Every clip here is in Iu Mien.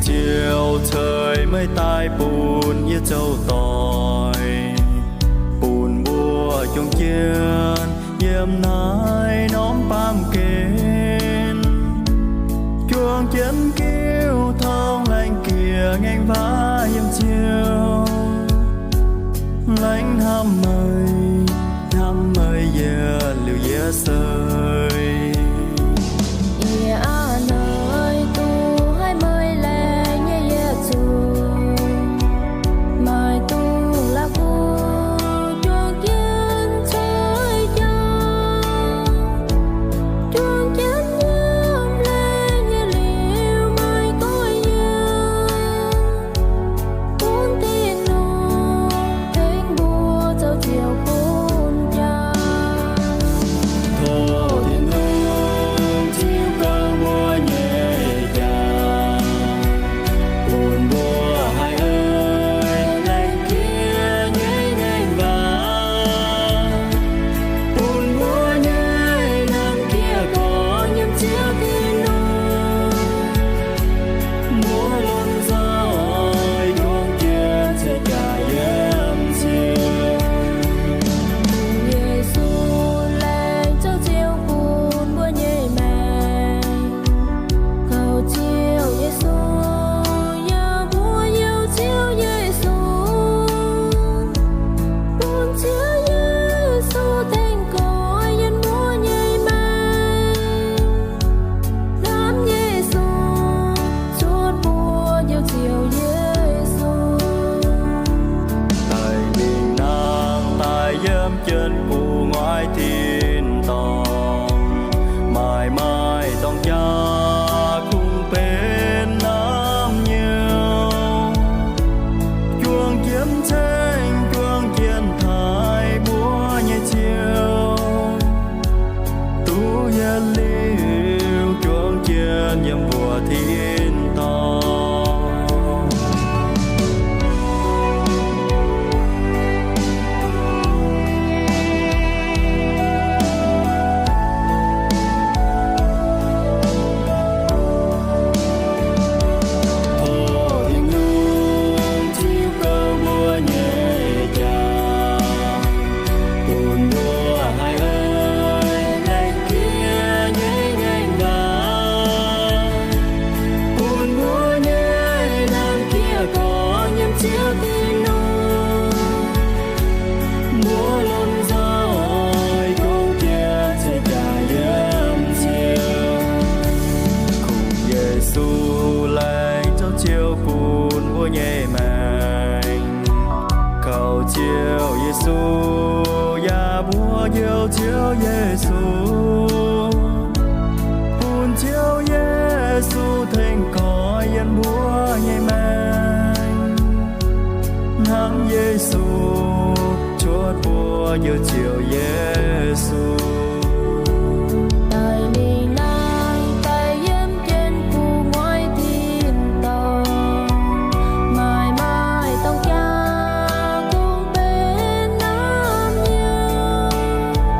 Ziouv ceix meih daaih bun yie zoux doic, bun mbuo juang jienv yiem naaiv norm baamh gen, juang jienv giuv tong laengz jiex ngaengc waac yiem Ziouv. Laengz hnamv meih, hnamv meih yietc liuz yietc seix. Yie aav hneiv duqv haiz meih laengz nyei yietc zungv, maaih duqv la'kuqv juang jienv coiv jaa, juang jienv yiem laengz nyei liuz maaih goiv yiem. Bun tin-hungh tengx mbuo zoux Ziouv bun jaa. Tov Tin-Hungh ziux gau mbuo nyei jaa, bun mbuo haih eix laengz jiex nyei ngaengc waac, bun mbuo nyei hnamv jiex gorx yiem Ziouv Tin-Hungh. Mbuo lomh nzoih juang jienv ceix jaa yiem Ziouv. Yesu laengz zoux Ziouv bun mbuo nyei maengc. Kaux Ziouv Yesu, yaac mbuo youh Ziouv Yesu. Bun Ziouv Yesu tengx goiv yiem mbuo nyei maengc. Hnamv Yesu, cuotv mbuo youh Ziouv Yesu. Daic mingh nangh daaih yiem jienv gu'nguaaic tin-dorngh, maaih maaih dorng jaa kungx benx naamh nyouz, juang jienv ceng juang jienv taaih mbuo nyei Ziouv. Duqv yietc liuz juang jienv yiem mbuo tin-dorngh. Tov Tin-Hungh ziux gau mbuo nyei jaa, bun mbuo haih eix laengz jiex nyei ngaengc waac, bun mbuo nyei hnamv jiex gorx yiem Ziouv Tin-Hungh. Mbuo lomh nzoih juang jienv ceix jaa yiem Ziouv. Kungx Yesu laengz zoux Ziouv bun mbuo nyei maengc. Kaux Ziouv Yesu, yaac mbuo youh Ziouv Yesu. Bun Ziouv Yesu tengx goiv yiem mbuo nyei maengc. Hnamv Yesu, cuotv mbuo youh Ziouv Yesu. Daic mingh nangh daaih yiem jienv gu'nguaaic tin-dorngh, maaih maaih dorng jaa kungx benx naamh nyouz,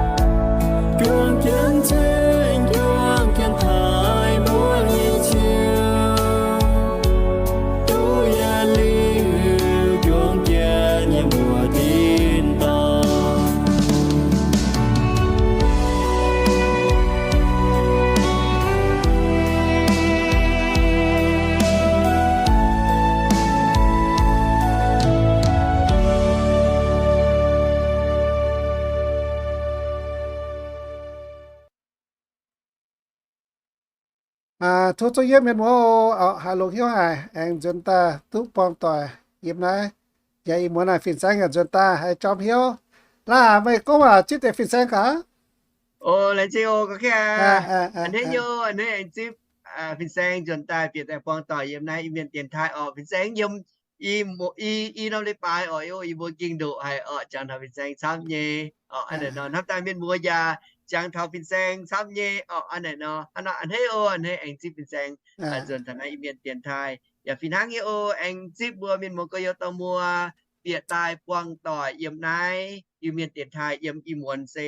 juang jienv ceng juang jienv taaih mbuo nyei Ziouv. Duqv yietc liuz juang jienv yiem mbuo tin-dorngh. Tov zuqc yiem mienh muoz oc, haih longc hnyouv haic aengx nzuonx daaih duqv buangh doic yiem naaiv. Yaac ih muonz naaic fin-saeng yaac nzuonx daaih haih jorm hnyouv. Laaix meih gorngv waac zipv deix fin-saeng gaax. O, laengz zingh oc, gorx-kaav. A'hneiv nyei, a'hneiv aengx zipv fin-saeng nzuonx daaih bieqc daaih buangh doic yiem naaiv Iu-Mienh dienx taaih oc. Fin-saeng yiem i, i norm leiz-baaix oc, yie mbuo ging ndoqc haic oc, jangx taux fin-saeng camv nyei oc. Hnangv naaiv nor hnamv daaih mienh muoz yaac jangx taux fin-saeng camv nyei oc. Hnangv naaiv nor, a'hneiv oc, a'hneiv aengx zipv fin-saeng nzuonx taux naaiv Iu-Mienh dienx taaih. Yaac fih hnangv nyei oc, aengx zipv mbuo mienh muoz gorx-youz dauh muoz bieqc daaih buangh doic yiem naaiv Iu-Mienh dienx taaih yiem ih muonz se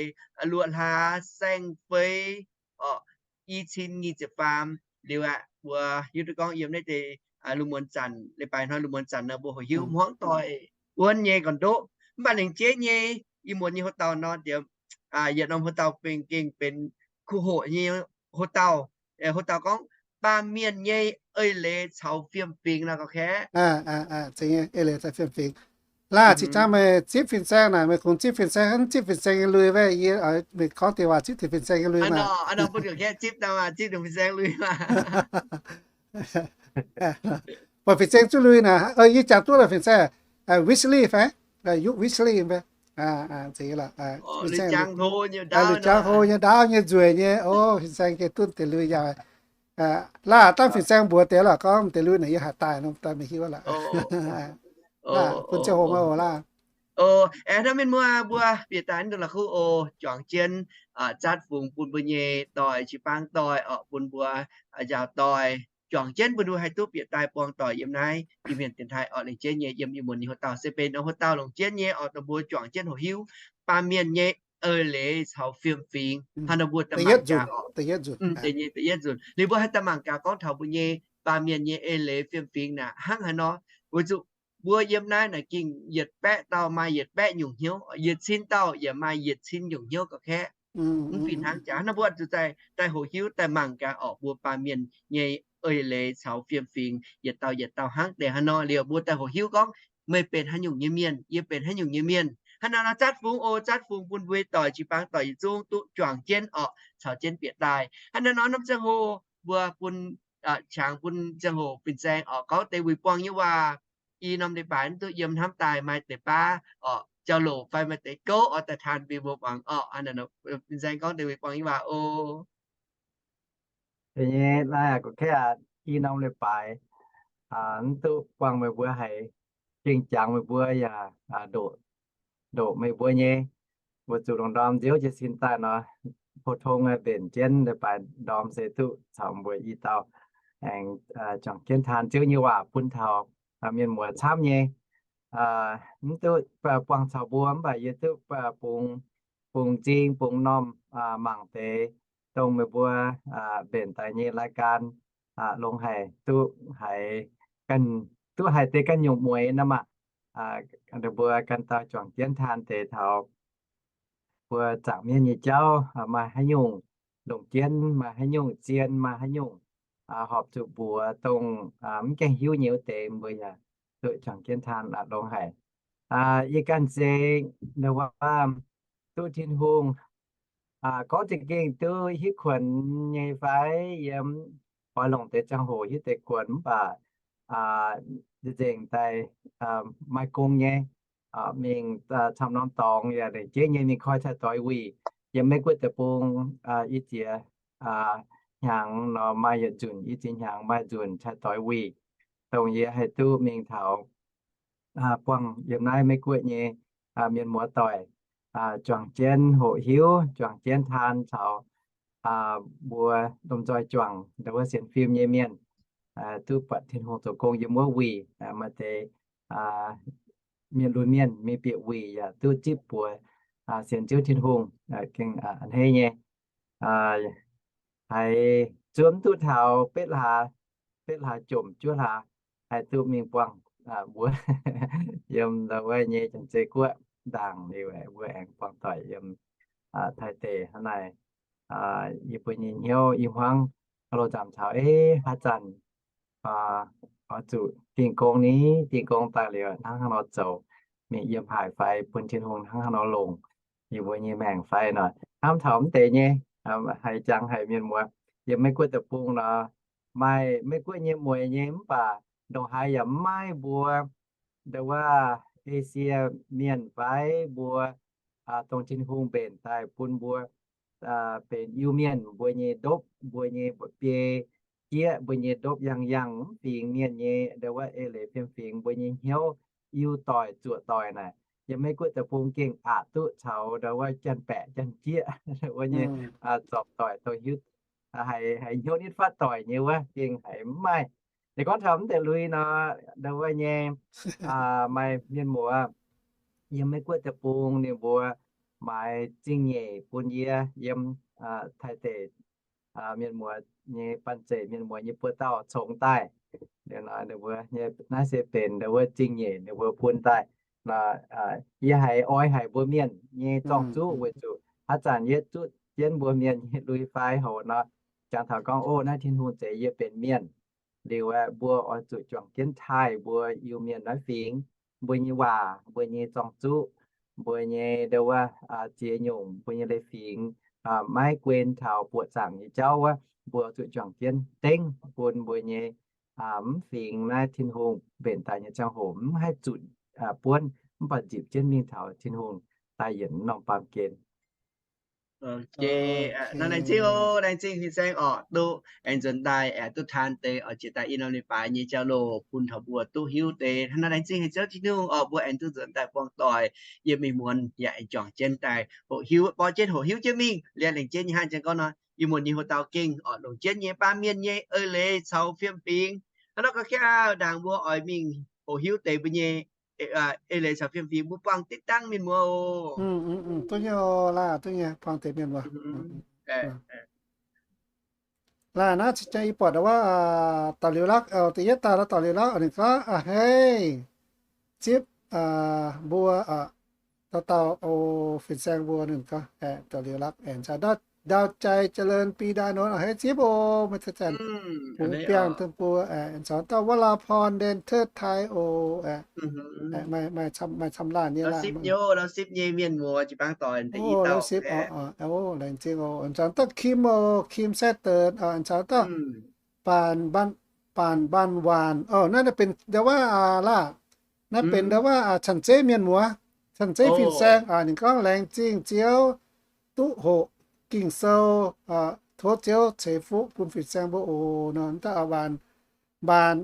luoqc hlaax saeng-feix oc, i cin nyic ziepc faam. liuz aqv. Mbuo hiuv duqv gorngv yiem naaiv deix lungh muonz zanc, leiz-baaix hnoi lungh muonz zanc nor mbuo hoqc hiuv hmuangv doic wuonv nyei gorn-ndoqv. Mv baac lengc jeiv nyei, ih muonz nyei houx-dauh nor diex, yietc norm houx-dauh benx gengh benx kuh hoqc nyei houx-dauh. Houx-dauh gorngv, baamh mienh nyei eix leiz caux fiem-fingx nor gauh kaeqv. Eix leiz caux fiem-fingx. Laaih, cingx jangv meih zipv fin-saeng naaic, meih kungx zipv fin-saeng, zipv fin-saeng nyei lui wuov, yie meih gorngv deix waac zipv deix fin-saeng nyei lui maah. Buatc fin-saeng zuqv lui naaic, yie jangx duqv lorqc fin-saeng, Wesley fai, Yuk Wesley fai, lui jangx hlo nyei ndaauv nyei nzueic nyei, o, fin-saeng gengh duqv deix lui njaaux. Laaih, dangh fin-saeng mbuox deix lorqc gorngv deix lui naaic yie haaix daaih nor, daaih meih hiuv lorqc. Bun ziangh hoc maiv oc laaih. Aengx hnangv mienh muoz mbuo bieqc daaih mv dungx la'kuqv oc, juangc jienv zatv fungx bun mbuo nyei doic, jiu-baang doic orqc, bun mbuo njaaux doic, juangc jienv bun mbuo haih duqv bieqc daaih buangh doic yiem naaiv Iu-Mienh dienx taaih orqc. Lengc jeiv nyei yiem ih muonz nyei houx-dauh se benx norm houx-dauh longc jienv nyei orqc, dongh mbuo juangc jienv hoqc hiuv baamh mienh nyei eix leiz caux fiem-fingx hnangv nor mbuo da'yietv nzunc. Da'yietv nzunc liuz mbuo haih daaih mangc gaax gorngv taux mbuo nyei baamh mienh nyei eix leiz fiem-fingx naaic hnangv haaix nor. Weic zuqc mbuo yiem naaiv naaic gengh yietc baeqv dauh maaih yietc baeqv nyungc hnyouv, yietc cin dauh yaac maaih yietc cin nyungc hnyouv gauh kaeqv. Mv fih hnangv jaax nor mbuo zuqc daaih hoqc hiuv daaih mangc gaax orqc, mbuo baamh mienh nyei eix leiz caux fiem-fingx yietc dauh yietc dauh hnangv deix haaix nor liuz mbuo daaih hoqc hiuv gorngv meih benx haaix nyungc nyei mienh, yie benx haaix nyungc nyei mienh. Hnangv naaiv nor zatv fungx oc, zatv fungx bun mbuo doic, jiu-baang doic yietc zungv duqv juangc jienv orqc, caux jienv bieqc daaih. Hnangv naaiv nor norm ziangh hoc mbuo bun qangx bun ziangh hoc fin-saeng orqc gorngv deix wuic buangh nyei waac. I norm leiz-baaix mv duqv yiem hnamv daaih maaih deix baav orqc jauv-louc fai maaih deix gouv oix daaih taan mbuo muangx orqc. Fin-saeng gorngv deix wuic buangh nyei waac oc. Deix nyei naaiv aqv, ga'kaeqv aqv, i norm leiz-baaix mv duqv buangh meih mbuo haiz gengh jangx meih mbuo yaac ndoqc meih mbuo nyei. Mbuo zuqc longc ndorm nziouv jiez sin daaih nor, pou-tong mbenc jienv leiz-baaix ndorm se duqv caux mbuo i dauh aengx juangc jienv taan Ziouv nyei waac bun taux mienh muoz camv nyei. Mv duqv buangh caux mbuo mv baac yie duqv bungx m'zing bungx m'normh mangc deix dongh meih mbuo mbenc daaih nyei รายการ longx haic, duqv haiz, duqv haiz deix ganh nyungc mueix nor maah. Mbuo ganh dauh juangc jienv taan deix taux mbuo zaangc mienv nyei jauv maaih haaix nyungc longc jienv, maaih haaix nyungc zien, maaih haaix nyungc horpc zuqc mbuox dongh mv gaengh hiuv nyei wuov deix, mbuo yaac duqv juangc jienv taan longx haic. Yie ganh zeiz duqv Tin-Hungh gorngv za'gengh duqv hitv kuonx nyei fai yiem, oix longc deix ziangh hoc hitv deix kuonx mv baac nzengc daaih maaih gong nyei, mingh camv norm dorngx yaac lengc jeiv nyei mingh koi cai-doix wuic. Yiem Meiv-Guoqv deic-bung i ziex hnyangx nor maaih yietc nzunc, i ziex hnyangx maaih nzunc cai-doix wuic, dongh yie haih duqv mingh taux buangh yiem naaiv Meiv-Guoqv nyei mienh muoz doic juangc jienv hoqc hiuv, juangc jienv taan caux mbuo lomh nzoih juangc ndau wuov sienx fim nyei mienh duqv buatc Tin-Hungh zoux gong yiem wuov wuic. Maaih deix mienh lunx mienh mingh bieqc wuic yaac duqv zipv buoz sienx Ziouv Tin-Hungh gengh a'hneiv nyei. Haiz zuov mv duqv taux betv hlaax, betv hlaax jomc juov hlaax, haih duqv mingh buangh mbuo yiem ndau wuov nyei Janx-Zei Guoqv ndaangc liuz, mbuo aengx buangh doic yiem Taiv deic hnangv naaic. Yie mbuo nyei hnyouv i hmuangv loz nzamc caux, ei, haaix zanc oix zuqc dingh gong ni, dingh gong daaih liuz hnangv haaix nor zoux, mingh yiem haaix fai bun Tin-Hungh hnangv haaix nor longc yie mbuo nyei maengc fai nor. Hnamv taux mv deix nyei, haiz jangx haic mienh muoz, yiem Meiv-Guoqv deic-bung nor, maaih Meiv-Guoqv nyei mueiz nyei mv baac ndongc haaix yaac mv maaih mbuo ndau wuov Esie mienh fai mbuo dongh Tin-Hungh mbenc daaih bun mbuo benx Iu-Mienh mbuo nyei ndopv, mbuo nyei mba'biei jieqv, mbuo nyei ndopv yangh yangh mv fingx mienh nyei ndau wuov eix leiz fiem-fingx, mbuo nyei hnyouv Iu-Doic Zuoqc Doic naaic, yiem Meiv-Guoqv deic-bung gengh aqc duqv caux ndau wuov janx-baeqc janx-jieqv wuov nyei zorpc doic dongh hiuv haiz hnyouv nitv fatv doic nyei wuov gengh haiz mv maaih. Yie gorngv taux mv deix lui nor, ndau wuov nyei maaih mienh muoz yiem Meiv-Guoqv deic-bung ninh mbuo maaiz zingh nyeic bun yie yiem Taiv deic mienh muoz nyei banh zeic, mienh muoz nyei buoz dauh congx daaih. Naaiv se benx ndau wuov zingh nyeic ninh mbuo bun daaih. Yie haiz oix haic mbuo mienh nyei zorng-zuqv weic zuqc haaix zanc yie zuqv jienv mbuo mienh nyei lui fai hoc nor, jangx taux gorngv, O, naaiv Tin-Hungh zeix yie benx mienh. Liuz aeqv, mbuo oix zuqc juangc jienv taaih mbuo Iu-Mienh naaiv fingx, mbuo nyei waac, mbuo nyei zorng-zuqv, mbuo nyei ndau wuov ziex nyungc, mbuo nyei leiz-fingx, maiv guen taux buoqc zaangc nyei jauv wuov, mbuo zuqc juangc jienv dengv bun mbuo nyei mv fingx naaiv Tin-Hungh mbenc daaih nyei ziangh hoc mv haih zunc buonv, mv baac nzipc jienv mingh taux Tin-Hungh daaih yietc norm baamh gen. Nor laengz zingh oc, laengz zingh fin-saeng orqc, duqv aengx nzuonx daaih aengx duqv taan deix oix jiex daaih i norm leiz-baaix nyei jauv-louc bun taux mbuo duqv hiuv deix. Hnangv naaiv laengz zingh haic Ziouv Tin-Hungh orqc, mbuo aengx duqv nzuonx daaih buangh doic yiem mingh muonz yaac aengx juangc jienv daaih hoqc hiuv, borqv jienv hoqc hiuv jienv mingh, liemh lengc jienv nyei hnangv janx gorngv nor, yie muonz nyei hoc dauh gengh orqc, longc jienv nyei baamh mienh nyei eix leiz caux fiem-fingx. Hnangv nor ga'kiaauv ndaangc mbuo oix mingh hoqc hiuv deix mbuo nyei eix leiz caux fiem-fingx, mbuo buangh diqv dangv mienh muoz oc. Duqv nyei oc, laah, duqv nyei, buangh deix mienh muoz. Laah, naaiv cingx jang yie buatc wuov dauh liuz lakv, da'yietv dauh dauh liuz lakv ninh gorngv, A'hneiv, zipv mbuo dauh dauh oc, fin-saeng mbuo ninh gorngv, dauh liuz lakv, Ndau jai ja'leun bi ndaa nonx, a'hneiv zipv oc, meih zanc-zanc bungx biangh dunh buo, caux dauh wuov laa porn nden tetv taaih oc. Maaih camv laanh nyei laah. Sipv nyei mienh muoz, laengz zingh oc. Caux dauh Kim oc, Kim Saeqv Deix, caux dauh Baanc Mbaanc Waanc oc, naaiv benx ndau wuov laah, naaiv benx ndau wuov Canh-Zeiv mienh muoz, Canh-Zeiv fin-saeng. Ninh gorngv, Laengz zingh Ziouv duqv hoqc Ging-Sou, tov Ziouv ceix fuqv bun fin-saeng mbuo oc. Nor dauh Baanc, Baanc,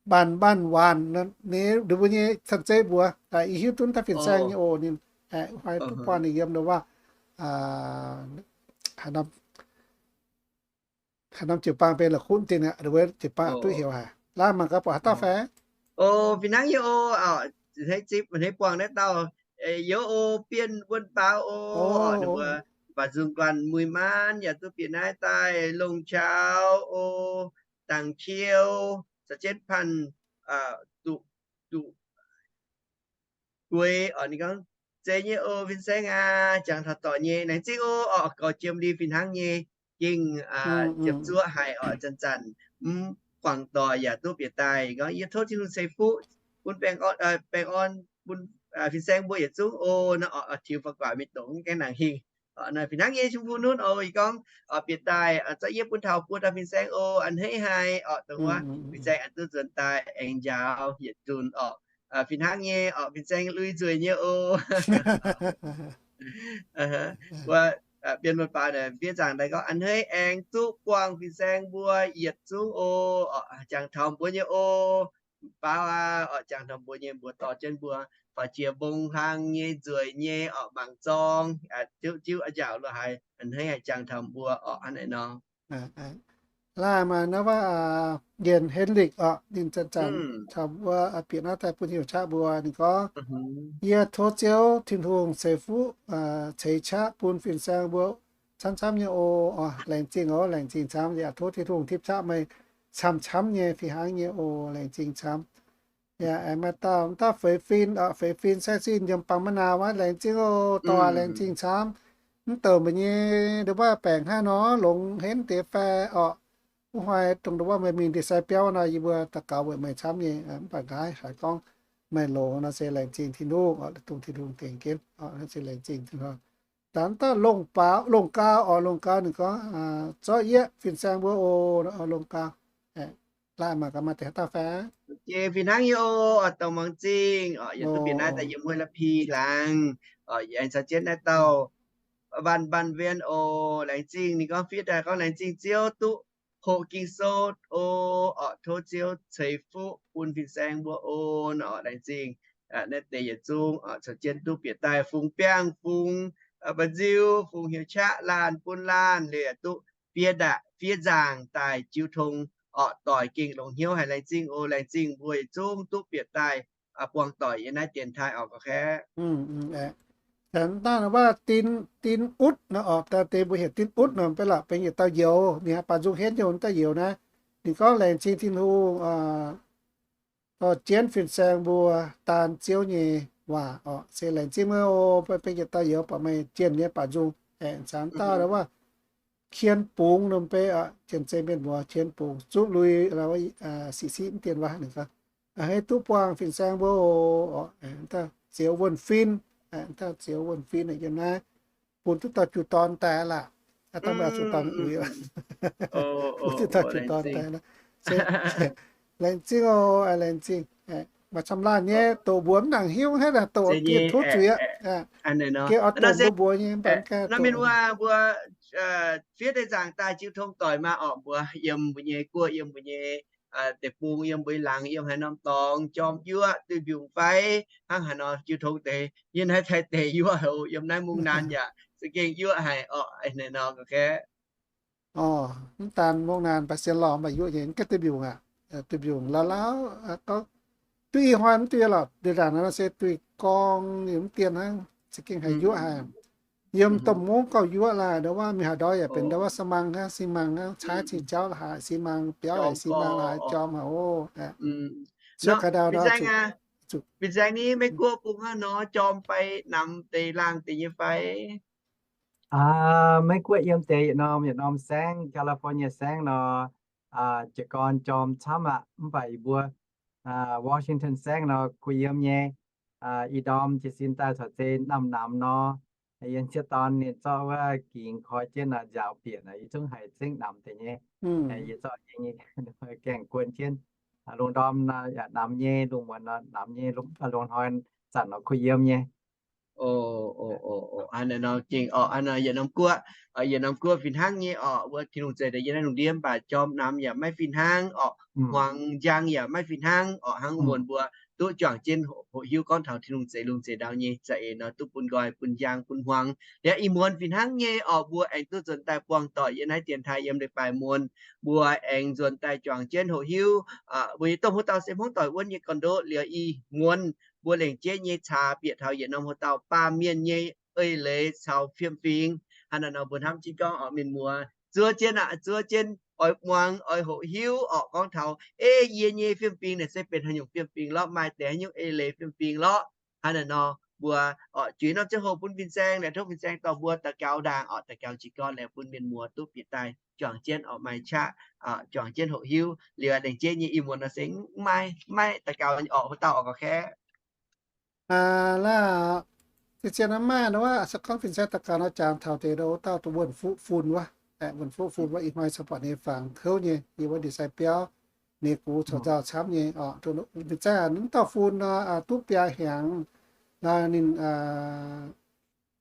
Baanc Mbaanc Waanc, ninh mbuo nyei Canh-Zeiv mbuox, yie hiuv duqv daaih fin-saeng nyei oc. Ninh haih duqv buangh ninh yiem ndau wuov haaix norm jiu-baang benx la'kuqv dingh aqv, jiu-baang duqv heuc haic. Laah, mangc gaax buatc haaix dauh fai? O, fih hnangv nyei o, a'hneiv zipv, a'hneiv buangh naaiv dauh, youz o, Bienh Wuonh Baaux o, ninh mbuo Mbaac Nzung Guanh, Muiz Maanv yaac duqv bieqc naaiv daaih, Longc Qaux o, Dangc Qiu, Caux Jienv Panh, Duqv, Duqv Gueix oc, ninh gorngv, Zeiz nyei o, fin-saeng aac, jangx taux doic nyei, laengz zingh o, oc, gorx jiem li fih hnangv nyei, gengh ziepc zuoqv haic oc, zanc-zanc mv buangh doic yaac duqv bieqc daaih. Gorngv, Yie tov Tin-Hungh ceix fuqv bun baengh orn, baengh orn bun fin-saeng mbuo yietc zungv o. Nor oc, tiux faaux guaax mingh dongh gaengh nangc hingh. Fih hnangv nyei Chim Fu Nunv oc, yie gorngv, bieqc daaih zorqv yie bun taux buo dauh fin-saeng o, a'hneiv haic oc, dongh wuov fin-saeng aengx duqv nzuonx daaih aengx njaaux yietc nzunc oc. Fih hnangv nyei oc, fin-saeng lui nzueic nyei o. Wuov Bienh Wuonh Baaux naaic fiev nzaangc daaih gorngv, A'hneiv aengx duqv buangh fin-saeng mbuo yietc zungv o. Jangx taux mbuo nyei o. Baaux aac, oc, jangx taux mbuo nyei, mbuox dorh jienv mbuo faaux jiex mbong hlang nyei nzueic nyei oc, mangc zorng, jiuv jiuv a'njaaux lo haaix, a'hneiv haih jangx taux mbuo oc, hnangv naaiv nor. Laah, maaih naaiv wuov Yienc Henrik oc, ninh zanc-zanc taux mbuo bieqc naaiv daaih bun heuc qaqv mbuo. Ninh gorngv, Yie tov Ziouv Tin-Hungh ceix fuqv, ceix qaqv bun fin-saeng mbuo camv-camv nyei oc. Laengz zingh oc, laengz zingh camv. Yaac tov Tin-Hungh tipv qaqv meih camv-camv nyei fih hnangv nyei oc. Laengz zingh camv. Yaac aengx maaih dauh, dauh Feix Fin oc, Feix Fin Saeng Sin yiem Bangc Ma'naac wuov, laengz zingh oc, dorh laengz zingh camv. Mv douc mbuo nyei ndau wuov baengc hnangv nor, longx henv deix fai oc. Wuov hnoi dongh ndau wuov meih mingh ndie-sai biauv nor, yie mbuo daux gaux weic meih camv nyei. Mv baac nqa'haav haiz gorngv meih longx nor se laengz zingh Tin-Hungh oc, dongh Tin-Hungh tengx jienv oc, naaiv se laengz zingh Tin-Hungh. Dangh dauh Longc Baaux, Longc Gau oc, Longc Gau ninh gorngv, Zorqv yie fin-saeng mbuo oc, Longc Gau. Laanh mangc gaax maaih deix haaix dauh fai? Jiex fih hnangv nyei oc, dongh Muangz Zingh oc, yaac duqv bieqc naaiv daaih yiem Huaih Lappi laangz oc, aengx caux jienv naaiv dauh Mbaanh Mbaanh Wien oc, laengz zingh. Ninh gorngv fiev daaih gorngv, Laengz zingh Ziouv duqv hoqc Ging-Sou oc, oc, tov Ziouv ceix fuqv bun fin-saeng mbuo oc, oc, laengz zingh. Naaiv deix yietc zungv oc, caux jienv duqv bieqc daaih fungx biangh, fungx mba'nziu, fungx hnyouv qaqv, laanh bun laanh, liuz yaac duqv fiev ndaangc, fiev nzaangc daaih jiu tong oc, doic gengh longx hnyouv haic. Laengz zingh oc, laengz zingh mbuo yietc zungv duqv bieqc daaih buangh doic yiem naaiv dienx taaih oc, gorqv-kaeqv. Daaih wuov din, din utv nor oc, daaih deix mbuo heuc din utv nor, benx la'benx yietc dauh youz, ninh haih baaux nzung henv nyungc dauh youz naaiv. Ninh gorngv, Laengz zingh Tin-Hungh, jienv fin-saeng mbuo daan Ziouv nyei waac oc. Se laengz zingh meih oc, benx yietc dauh youz buatc meih jienh nyei baaux nzung. Aengx caux dauh wuov kien bungx nor, benx jienh zei mienh muoz kien bungx zuqv lui siqv siqv mv dien waac. Ninh gorngv, Hei duqv buangh fin-saeng mbuo oc. Zioux wuonh fin, zioux wuonh fin yiem naaiv bun duqv dauh jiu-dorn daaih laac. Dangh meih zuqc dorh uix, bun duqv dauh jiu-dorn daaih. Laengz zingh oc, laengz zingh. Maaih camv laanh nyei doqc mbuox mv nangc hiuv hnangv, doqc diex tov zuiz aqv. Gengh oix doqc mbuox mbuox nyei, mv baac mv gaengh doqc. Mbuo fiev deix nzaangc daaih jiu tong doic maah oc, mbuox yiem mbuo nyei guoqv, yiem mbuo nyei deic-bung, yiem mbuo laangz, yiem haaix norm dorngx jorm yuoqv duih mbiungc fai hnangv haaix nor jiu tong deix, yiem naaiv Taiv deic yuoqv haic, yiem naaiv mungv naanc yaac za'gengh yuoqv haic oc. Naaiv nor ga'kaeqv. Mv daan mungv naanc, baac sienx lorngh maaih yuoqv nyei, mv gaengh duih mbiungc aqv. Duih mbiungc lauh lauh, duih ih hnoi mv duih lorqc, ndiev ndaangc nor se duih gorngv liuz mv dien hnangv, za'gengh haiz yuoqv haic. Yiem domh mungv gauh yuoqv laaih, ndau wuov mingh haaix ndau yaac benx ndau wuov xi măng hnangv, xi măng hnangv, caaiv cing jauv la'haaix, xi măng biauv haic, xi măng la'haaix jorm haic oc. Cuotv ka'ndau nor, fin-saeng ni, Meiv Guoqv bung hnangv nor jorm fai namx deix laangh deix nyei fai? Meiv Guoqv yiem deix yietc norm yietc norm saengv, California saengv nor, jiez gorn jorm camv aqv. Mv baac yie mbuo Washington saengv nor kuh yiem nyei. Ih ndorm jiez sin daaih caux zei namh namx nor, yie sieqv dorn ninh zorqv wuov gingx koi jienv nor nziaaux bieqc nor, yie zungv haiz zengv namx deix nyei. Yie zorqv gaengh guon jienv. Lungh ndorm nor yaac namx nyei, lungh muonz nor namx nyei, lungh hnoi zanc nor kuh yiem nyei. Hnangv naaiv nor gengh oc, hnangv nor yietc norm guoqv, yietc norm guoqv fih hnangv nyei oc. Wuov Tin-Hungh zeix deix yiem naaiv lungh ndiev mv baac jorm namx yaac maiv fih hnangv oc, hmuangx njang yaac maiv fih hnangv oc. Hnangv muonz mbuo duqv juangc jienv hoqc hiuv gorngv taux Tin-Hungh zeix lungh zeix ndau nyei za'eix nor, duqv bun nqoi, bun njang, bun hmuangx. Liuz ih muonz fih hnangv nyei oc, mbuo aengx duqv nzuonx daaih buangh doic yiem naaiv dienx taaih yiem leiz-baaix muonz, mbuo aengx nzuonx daaih juangc jienv hoqc hiuv. Mbuo nyei domh hoc dauh se hmuangv doic wuonv nyei gorn-ndoqv. Liuz ih muonz mbuo lengc jeiv nyei caax bieqc taux yietc norm hoc dauh baamh mienh nyei eix leiz caux fiem-fingx. Hnangv naaiv nor mbuo hnamv jienv gorngv oc, mienh muoz, zuov jienv aqv, zuov jienv oix muangx, oix hoqc hiuv oc, gorngv taux ei yie nyei fiem-fingx naaic se benx haaix nyungc fiem-fingx lorqc, maaih deix haaix nyungc eix leiz fiem-fingx lorqc. Hnangv naaiv nor mbuo oc, juix norm ziangh hoc bun fin-saeng, laengz tov fin-saeng dorh mbuo daux gaux ndaangc oc, daux gaux jiez gorn liuz bun mienh muoz duqv bieqc daaih juangc jienv oc, maaih qaqv juangc jienv hoqc hiuv. Liuz lengc jeiv nyei ih muonz nor se maiv, maiv daux gaux oc, hoc dauh oc, ga'kaeqv. Laaix, zien-zien nor maaih nor wuov, se gorngv fin-saeng daux gaux nor jangx taux deix wuov dauh wuonh fuqv fun wuov, wuonh fuqv fun wuov ih hnoi caux buatc ninh fangx kouv nyei, yie wuov ndie-sai biauv, ninh gux corc nzauh camv nyei oc. Fin-saeng wuov dauh fun nor duqv biaa hnyangx, ninh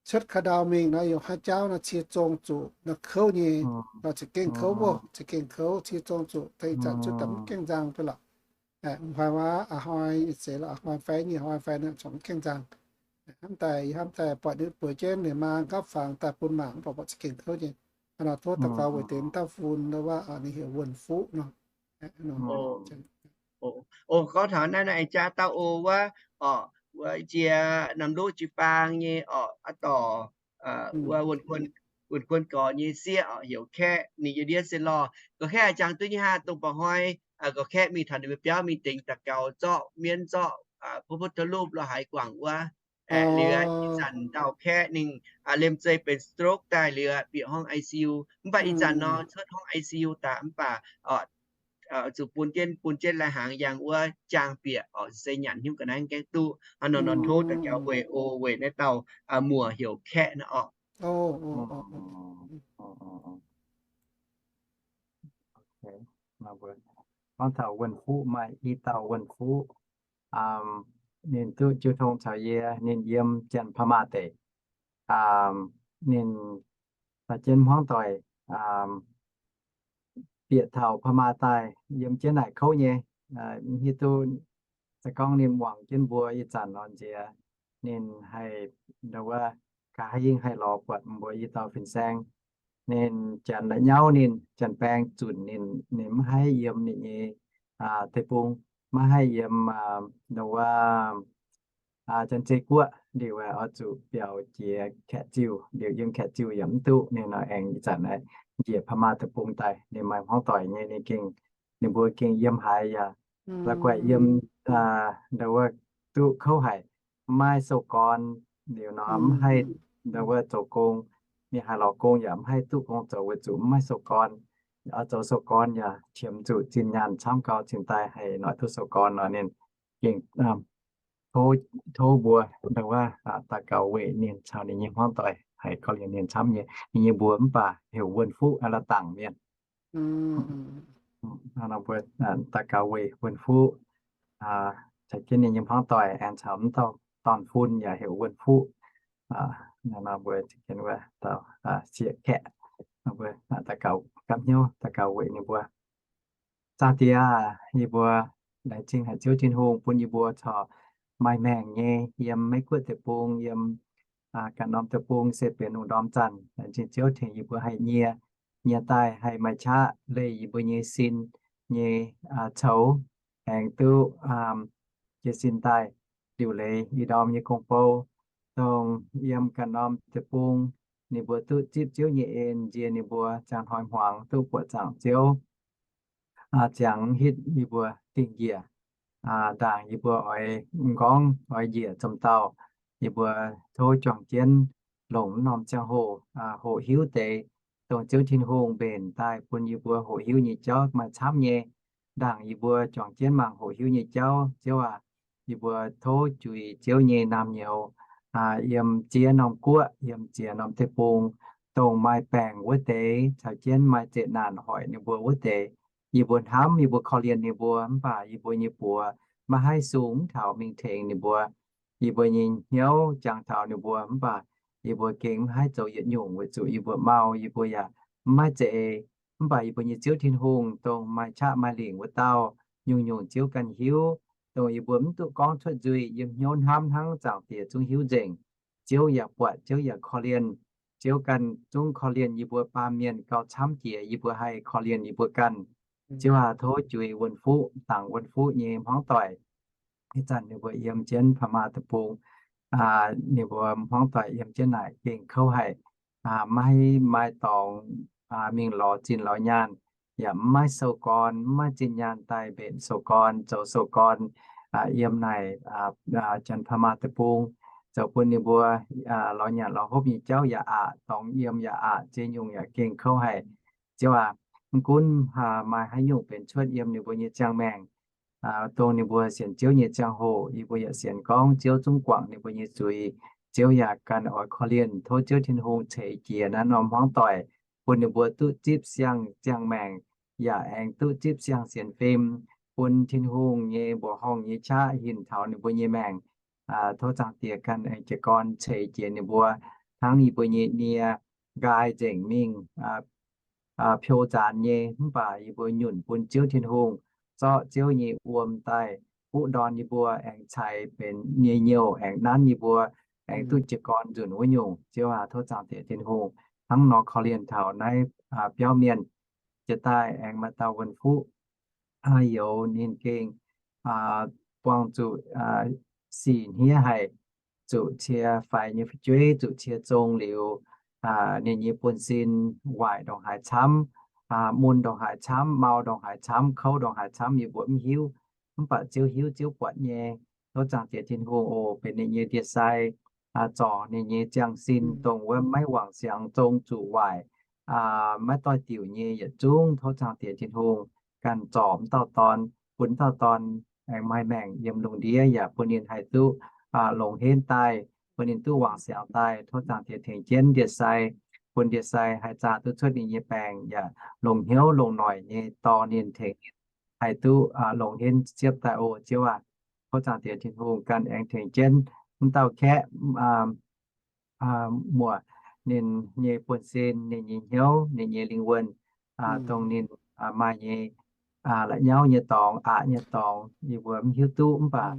cuotv ka'ndau mingh nor yiem haaix jauv nor cie zong zuqc nor kouv nyei, nor za'gengh kouv oc, za'gengh kouv, cie zong zuqc deix ih zanc cuotv daaih mv gaengh nzang fai lorqc. Mv hnoi wuov a'hnoi seix lorqc, a'hnoi fai nyic hnoi fai nor corc mv gaengh nzang. Hnamv daaih, yie hnamv daaih buatc ninh bueix jienv ninh maa nqaapv fangx daaih bun mangc mv baac buatc za'gengh kouv nyei. Hnangv nor tov daux gaux weic deix dauh fun nor wuov ninh heuc wuonh fuqv nor. Oc, gorngv taux naaiv nor aengx jaax dauh oc wuov, oc, wuov jiex Namc Luv Jiu-Baang nyei oc, aa dorc, wuov wuonh kuon gorx nyei sieqv oc, heuc Kaeqv, ninh yiem ndiev se lorh. Gorx Kaeqv jangx duqv nyei hnangv, dongh mba'hnoi Gorx Kaeqv mingh taux ninh mbuo biauv mingh dingx daux gaux zorqv mienv zorqv พระพุทธรูป lorh haaix guangc wuov. Liuz ih zanc dauh Kaeqv ninh liemh zeih benx stroke daaih liuz bieqc horngh I C U. Mv baac ih zanc nor cuotv horngh I C U daaih mv baac zuqc bun jienv, bun jienv lai-hnaangx yangh wuov jaang bieqc oc, se nyanc hnyouv ga'naaiv gaengh duqv. Hnangv nor nor tov daux gaux weic o weic naaiv dauh muoc heuc Kaeqv naaiv oc. Gorngv taux wuonh fuqv maaih i dauh wuonh fuqv, ninh duqv jiu tong caux yie, ninh yiem Janx-Pa'maah deic. Ninh caux jienv hmuangv doic bieqc taux Pa'maah daaih, yiem jienv naaic kouv nyei. Hiuv duqv se gorngv ninh muangx jienv mbuo ih zanc nor nziex, ninh haih, ndau wuov, nqa'haav hingv haih lorz buatc mbuo i dauh fin-saeng. Ninh janx la'nyauv ninh, janx-baeng zunc ninh, ninh maiv haih yiem ninh nyei deic-bung, maiv haih yiem, ndau wuov, Janx-Zei Guoqv liuz oix zuqc biaux jiex Kaeqv-Ziuh, liuz yiem Kaeqv-Ziuh yaac mv duqv. Ninh nor aengx ih zanc njiec พม่า deic-bung daaih, ninh maaih hmuangv doic nyei, ninh gengh, ninh mbuo gengh yiem haaix yaac la'guaih yiem, ndo wuov, duqv kouv haic, maiv maaih sou-gorn. Liuz nor mv haih, ndo wuov, zoux gong. Ninh haaix lorz gong yaac mv haih duqv gong zoux weic zuqc mv maaih sou-gorn. Oix zoux sou-gorn yaac qiemx zuqc zinh nyaanh camv gau cingx daaih haih noic duqv sou-gorn nor. Ninh gengh tov mbuo, ndo wuov, daux gaux weic ninh caux ninh nyei hmuangv doic, haih korv-lienh ninh camv nyei. Ninh nyei mbuox mv baac heuc Wuonh Fuqv, la'dangc mienh. Mbuo daux gaux weic Wuonh Fuqv, caux jienv ninh nyei hmuangv doic, aengx caux mv dauh dorn-fun yaac heuc Wuonh Fuqv. Nor mbuo caux jienv wuov dauh sieqv kaeqv, mbuo daux gaux gapv hnyouv daux gaux weic ninh mbuo. Zaangc Diex aah, yie mbuo laengz zingh haic Ziouv Tin-Hungh bun yie mbuo corc maaih maengc nyei yiem Meiv Guoqv deic-bung, yiem ganh norm deic-bung se benx lungh ndorm zanc. Laengz zingh Ziouv tengx yie mbuo haih nyie, nyie daaih haih maaih qaqv leih yie mbuo nyei sin nyei coux, aengx duqv jiez sin daaih liuc leiz ih ndorm nyei gong-bou, dongh yiem ganh norm deic-bung ninh mbuo duqv zipv Ziouv nyei en, nzie ninh mbuo ziangh hnoi hmuangx duqv buoqc zaangc Ziouv, ziangx hitv yie mbuo dingh njiec. Ndaangc yie mbuo oix m'nqorngv oix njiec zomc dauh, yie mbuo tov juangc jienv longc m'normh ziangh hoc hoqc hiuv deix dongh Ziouv Tin-Hungh mbenc daaih bun yie mbuo hoqc hiuv nyei jauv maaih camv nyei. Ndaangc yie mbuo juangc jienv mangc hoqc hiuv nyei jauv, Ziouv aac, yie mbuo tov juix Ziouv nyei naamh nyouz yiem ziex norm guoqv, yiem ziex norm deic-bung, dongh maaih baengc wuov deix caux jienv maaih zeqc naanc hoic ninh mbuo wuov deix. Yie mbuo hnamv, yie mbuo korv-lienh ninh mbuo, mv baac yie mbuo nyei buoz maiv haih sung taux mingh tengx ninh mbuo. Yie mbuo nyei hnyouv jangx taux ninh mbuo, mv baac yie mbuo gengh mv haih zoux yietc nyungc weic zuqc yie mbuo mau, yie mbuo yaac mv maaih za'eix. Mv baac yie mbuo nyei Ziouv Tin-Hungh, dongh maaih qaqv maaih lingc wuov dauh, nyungc-nyungc Ziouv ganh hiuv. Dongh yie mbuo mv duqv gorngv cuotv nzuih, yiem hnyouv hnamv hnangv, Zaangc Diex zungv hiuv nzengc. Ziouv yaac buatc, Ziouv yaac korv-lienh. Ziouv ganh zungv korv-lienh yie mbuo baamh mienh gauh camv jiex yie mbuo haih korv-lienh yie mbuo ganh. Ziouv aac, tov juix Wuonh Fuqv, dangc Wuonh Fuqv nyei hmuangv doic. Ih zanc ninh mbuo yiem jienv พม่า deic-bung, ninh mbuo hmuangv doic yiem jienv naaic gengh kouv haic, maiv maaih dorngx mingh lorz zinh lorz nyaanh, yaac mv maaih sou-gorn, mv maaih zinh nyaanh daaih mbenc sou-gorn, zoux sou-gorn yiem naaic Janx-Paa^maa deic-bung, zoux bun ninh mbuo lorz nyanc lorz hopv nyei jauv yaac aqc, dorngx yiem yaac aqc, ziex nyungc yaac gengh kouv haic. Ziouv aac, mv gunv maaih haaix nyungc benx cuotv yiem ninh mbuo nyei ziangh maengc, dongh ninh mbuo sienx Ziouv nyei ziangh hoc, yie mbuo yaac sienx gorngv Ziouv zungv guangc ninh mbuo nyei zuiz. Ziouv yaac ganh oix korv-lienh, tov Ziouv Tin-Hungh ceix jiez naaiv norm hmuangv doic, bun ninh mbuo duqv zipv siang-ziangh maengc, yaac aengx duqv zipv siang-sienx fim, bun Tin-Hungh nyei mbuoqc horngh nyei qaqv hinc taux ninh mbuo nyei maengc. Tov Zaangc Diex ganh aengx jiez gorn ceix jiez ninh mbuo, hnangv yie mbuo nyei nie nqaai nzengc mingh piou nzaanx nyei, mv baac yie mbuo nyunc bun Ziouv Tin-Hungh zorqv Ziouv nyei wuom daaih buqv ndorn yie mbuo, aengx caux benx nyei nyouh aengx nanv yie mbuo, aengx duqv jiez gorn nzunc wuov nyungc. Ziouv aac, tov Zaangc Diex Tin-Hungh hnangv nor korv-lienh taux naaiv biauv mienh. Jiex daaih aengx maaih dauh Wuonh Fuqv youz ninh gengh buangh zuqc sic hniev haic, zuqc cie faix nyei fu'jueiv, zuqc cie zong liuz, ninh nyei buonv-sin waaic ndongc haaix camv, mun ndongc haaix camv, mau ndongc haaix camv, kouv ndongc haaix camv, yie mbuo mv hiuv. Mv baac Ziouv hiuv, Ziouv buatc nyei. Tov Zaangc Diex Tin-Hungh oc, benx ninh nyei ndie-sai, zorc ninh nyei ziangh sin, dongh wuov maiv wangc siangx, zong zuqc waaic, maiv doix-diuc nyei yietc zungv. Tov Zaangc Diex Tin-Hungh ganh zorc m'dauh dorn, bun m'dauh dorn aengx maaih maengc yiem lungh ndiev, yaac bun ninh haih duqv longx henv daaih, bun ninh duqv wangc siangx daaih. Tov Zaangc Diex tengx jienv ndie-sai, bun ndie-sai haih zaah duqv cuotv ninh nyei baengc, yaac longx hnyouv longx noic nyei dorh ninh, tengx ninh haih duqv longx henv siepv daaih oc, Ziouv aac. Tov Zaangc Diex Tin-Hungh ganh aengx tengx jienv m'dauh kaeqv muoc, ninh nyei buonv-sin, ninh nyei hnyouv, ninh nyei lingh wuonh, dongh ninh maaih nyei la'nyauv nyei dorngx, aqc nyei dorngx, yie mbuo mv hiuv duqv, mv baac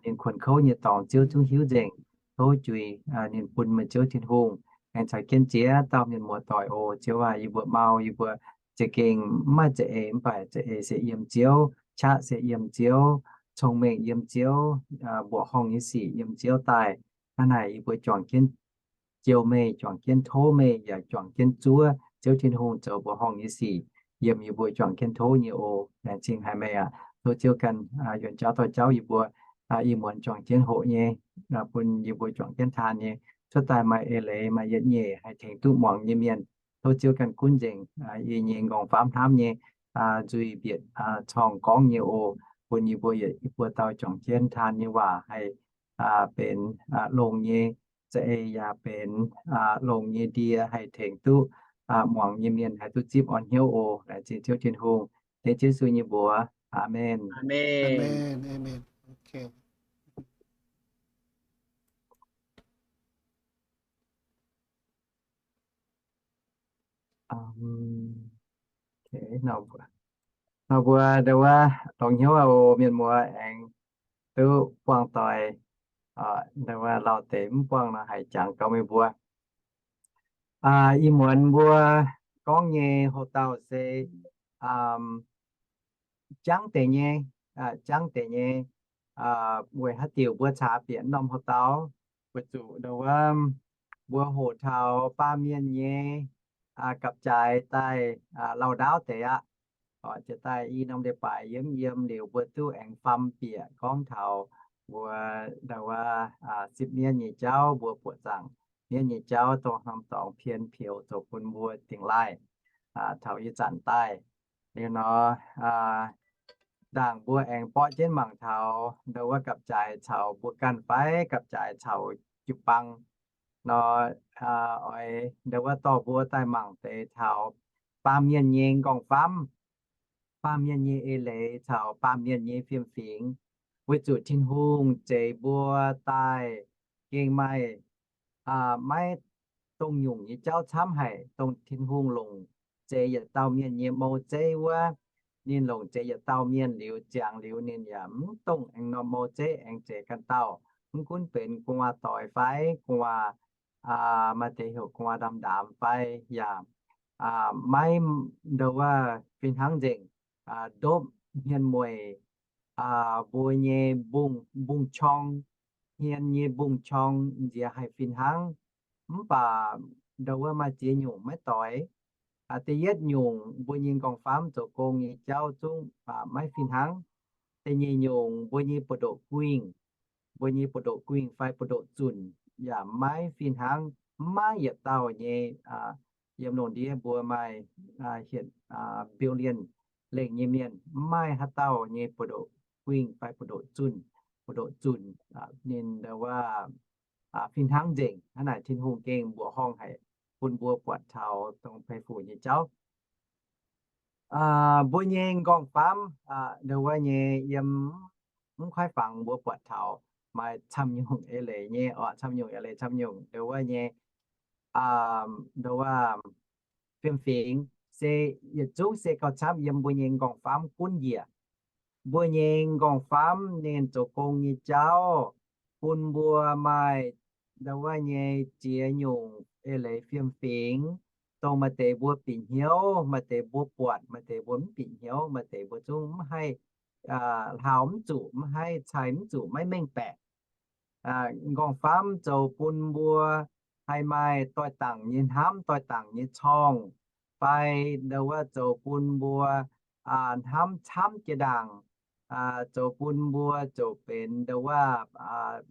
ninh kuonx kouv nyei dorngx Ziouv zungv hiuv nzengc. Tov juix ninh bun meih Ziouv Tin-Hungh aengx caux jienv ziex dauh mienh muoz-doic oc, Ziouv aac. Yie mbuo mau, yie mbuo za'gengh mv maaih za'eix, mv baac za'eix se yiem Ziouv, qaqv se yiem Ziouv, cong-mengh yiem Ziouv, mbuoqc horngh nyei sic yiem Ziouv daaih. Hnangv naaic yie mbuo juangc jienv jouh meih, juangc jienv tov meih, yaac juangc jienv zuov Ziouv Tin-Hungh zoux mbuoqc horngh nyei sic yiem yie mbuo juangc jienv tov nyei oc. Laengz zingh haic meih aqv. Tov Ziouv ganh yuonh jauv dorh jauv yie mbuo, ih muonz juangc jienv hoqc nyei, bun yie mbuo juangc jienv taan nyei, cuotv daaih maaih eix leiz, maaih yietc nyeic haih tengx duqv muangx nyei mienh. Tov Ziouv ganh gunv nzengc yie nyei nqorngv-famv hnamv nyei nzuih mbietc corng gorngv nyei oc, bun yie mbuo yietc, yie mbuo dauh juangc jienv taan nyei waac haih benx longx nyei za'eix, yaac benx longx nyei ndie haih tengx duqv muangx nyei mienh haih duqv zipv orn hnyouv oc. Laengz zingh Ziouv Tin-Hungh, dengv Yesu nyei mbuox. Aamen. Nor mbuo ndau wuov longx hnyouv oc, mienh muoz, aengx duqv buangh doic. Ndau wuov lauh deix mv buangh nor haiz jangx gauh meih mbuo. Ih muonz mbuo gorngv nyei houx-dauh se jangv deix nyei, jangv deix nyei, weic haaix diuc mbuo caax bieqc norm houx-dauh, weic zuqc ndau wuov mbuo hoqc taux baamh mienh nyei gapv-jaaix daaih lauh ndaauv deix aqv. Jiex daaih i norm leiz-baaix yiem yiem liuz mbuo duqv aengx faam bieqc gorngv taux mbuo ndau wuov sipv mienv nyei jauv, mbuo buoqc zaangc mienv nyei jauv dongh norm dorngx pien peux zoux bun mbuo dingx laaih taux ih zanc daaih. Liuz nor, ndaangc mbuo aengx borqv jienv mangc taux ndau wuov gapv-jaaix caux mbuo ganh fai gapv-jaaix caux jiu-baang nor, oix ndau wuov dorh mbuo daaih mangc deix taux baamh mienh nyei nqorngv-famv, baamh mienh nyei eix leiz caux baamh mienh nyei fiem-fingx, weic zuqc Tin-Hungh zeix mbuo daaih gengh maaih maiv dongh nyungc nyei jauv camv haic. Dongh Tin-Hungh longc zeix yietc dauh mienh nyei mou zeiv wuov, ninh longc zeix yietc dauh mienh liuz, ziangx liuz ninh yaac mv dongh aengx norm mou zeiv aengx zeix ganh dauh. Mv gunv benx gu'nguaaz-doix fai gu'nguaaz, maaih deix heuc gu'nguaaz ndaamv-ndaamv fai yaac maiv ndau wuov fih hnangv nzengc, ndopv hmien mueic, mbuo nyei mbungv-qorng, hmien nyei mbungv-qorng nziex haih fih hnangv. Mv baac ndau wuov maaih ziex nyungc maiv doix. Da'yietv nyungc, mbuo nyei nqorngv-famv zoux gong nyei jauv zungv maiv fih hnangv. Da'nyeic nyungc, mbuo nyei buoz-ndoqv guingh, mbuo nyei buoz-ndoqv guingh fai buoz-ndoqv zunc yaac maiv fih hnangv. Mv maaih yietc dauh nyei, yiem lungh ndiev mbuo maaih hietc billion lengh nyei mienh, mv maaih haaix dauh nyei buoz-ndoqv guingh fai buoz-ndoqv zunc, buoz-ndoqv zunc ninh ndau wuov fih hnangv nzengc. Hnangv naaic Tin-Hungh gengh mbuoqc horngh haic bun mbuo buatc taux dongh peix fuc nyei jauv. Mbuo nyei nqorngv-famv ndau wuov nyei yiem mv kuaaiv fangx mbuo buatc taux maaih camv nyungc eix leiz nyei oc, camv nyungc eix leiz, camv nyungc ndau wuov nyei, ndau wuov fiem-fingx se yietc zungv se gauh camv yiem mbuo nyei nqorngv-famv gunv njiec. Mbuo nyei nqorngv-famv ninh zoux gong nyei jauv bun mbuo maaih ndau wuov nyei ziex nyungc eix leiz fiem-fingx, dongh maaih deix mbuo bieqc hnyouv, maaih deix mbuo buatc, maaih deix mbuo mv bieqc hnyouv, maaih deix mbuo zungv mv haih, hlauv mv zuqc, mv haih cai mv zuqc, maiv mengh baeqc. Nqorngv-famv zoux bun mbuo haih maaih doix-dangc nyei hnamv, doix-dangc nyei corngh, fai ndau wuov zoux bun mbuo hnamv camv jiex ndaangc, zoux bun mbuo ziouc benx ndau wuov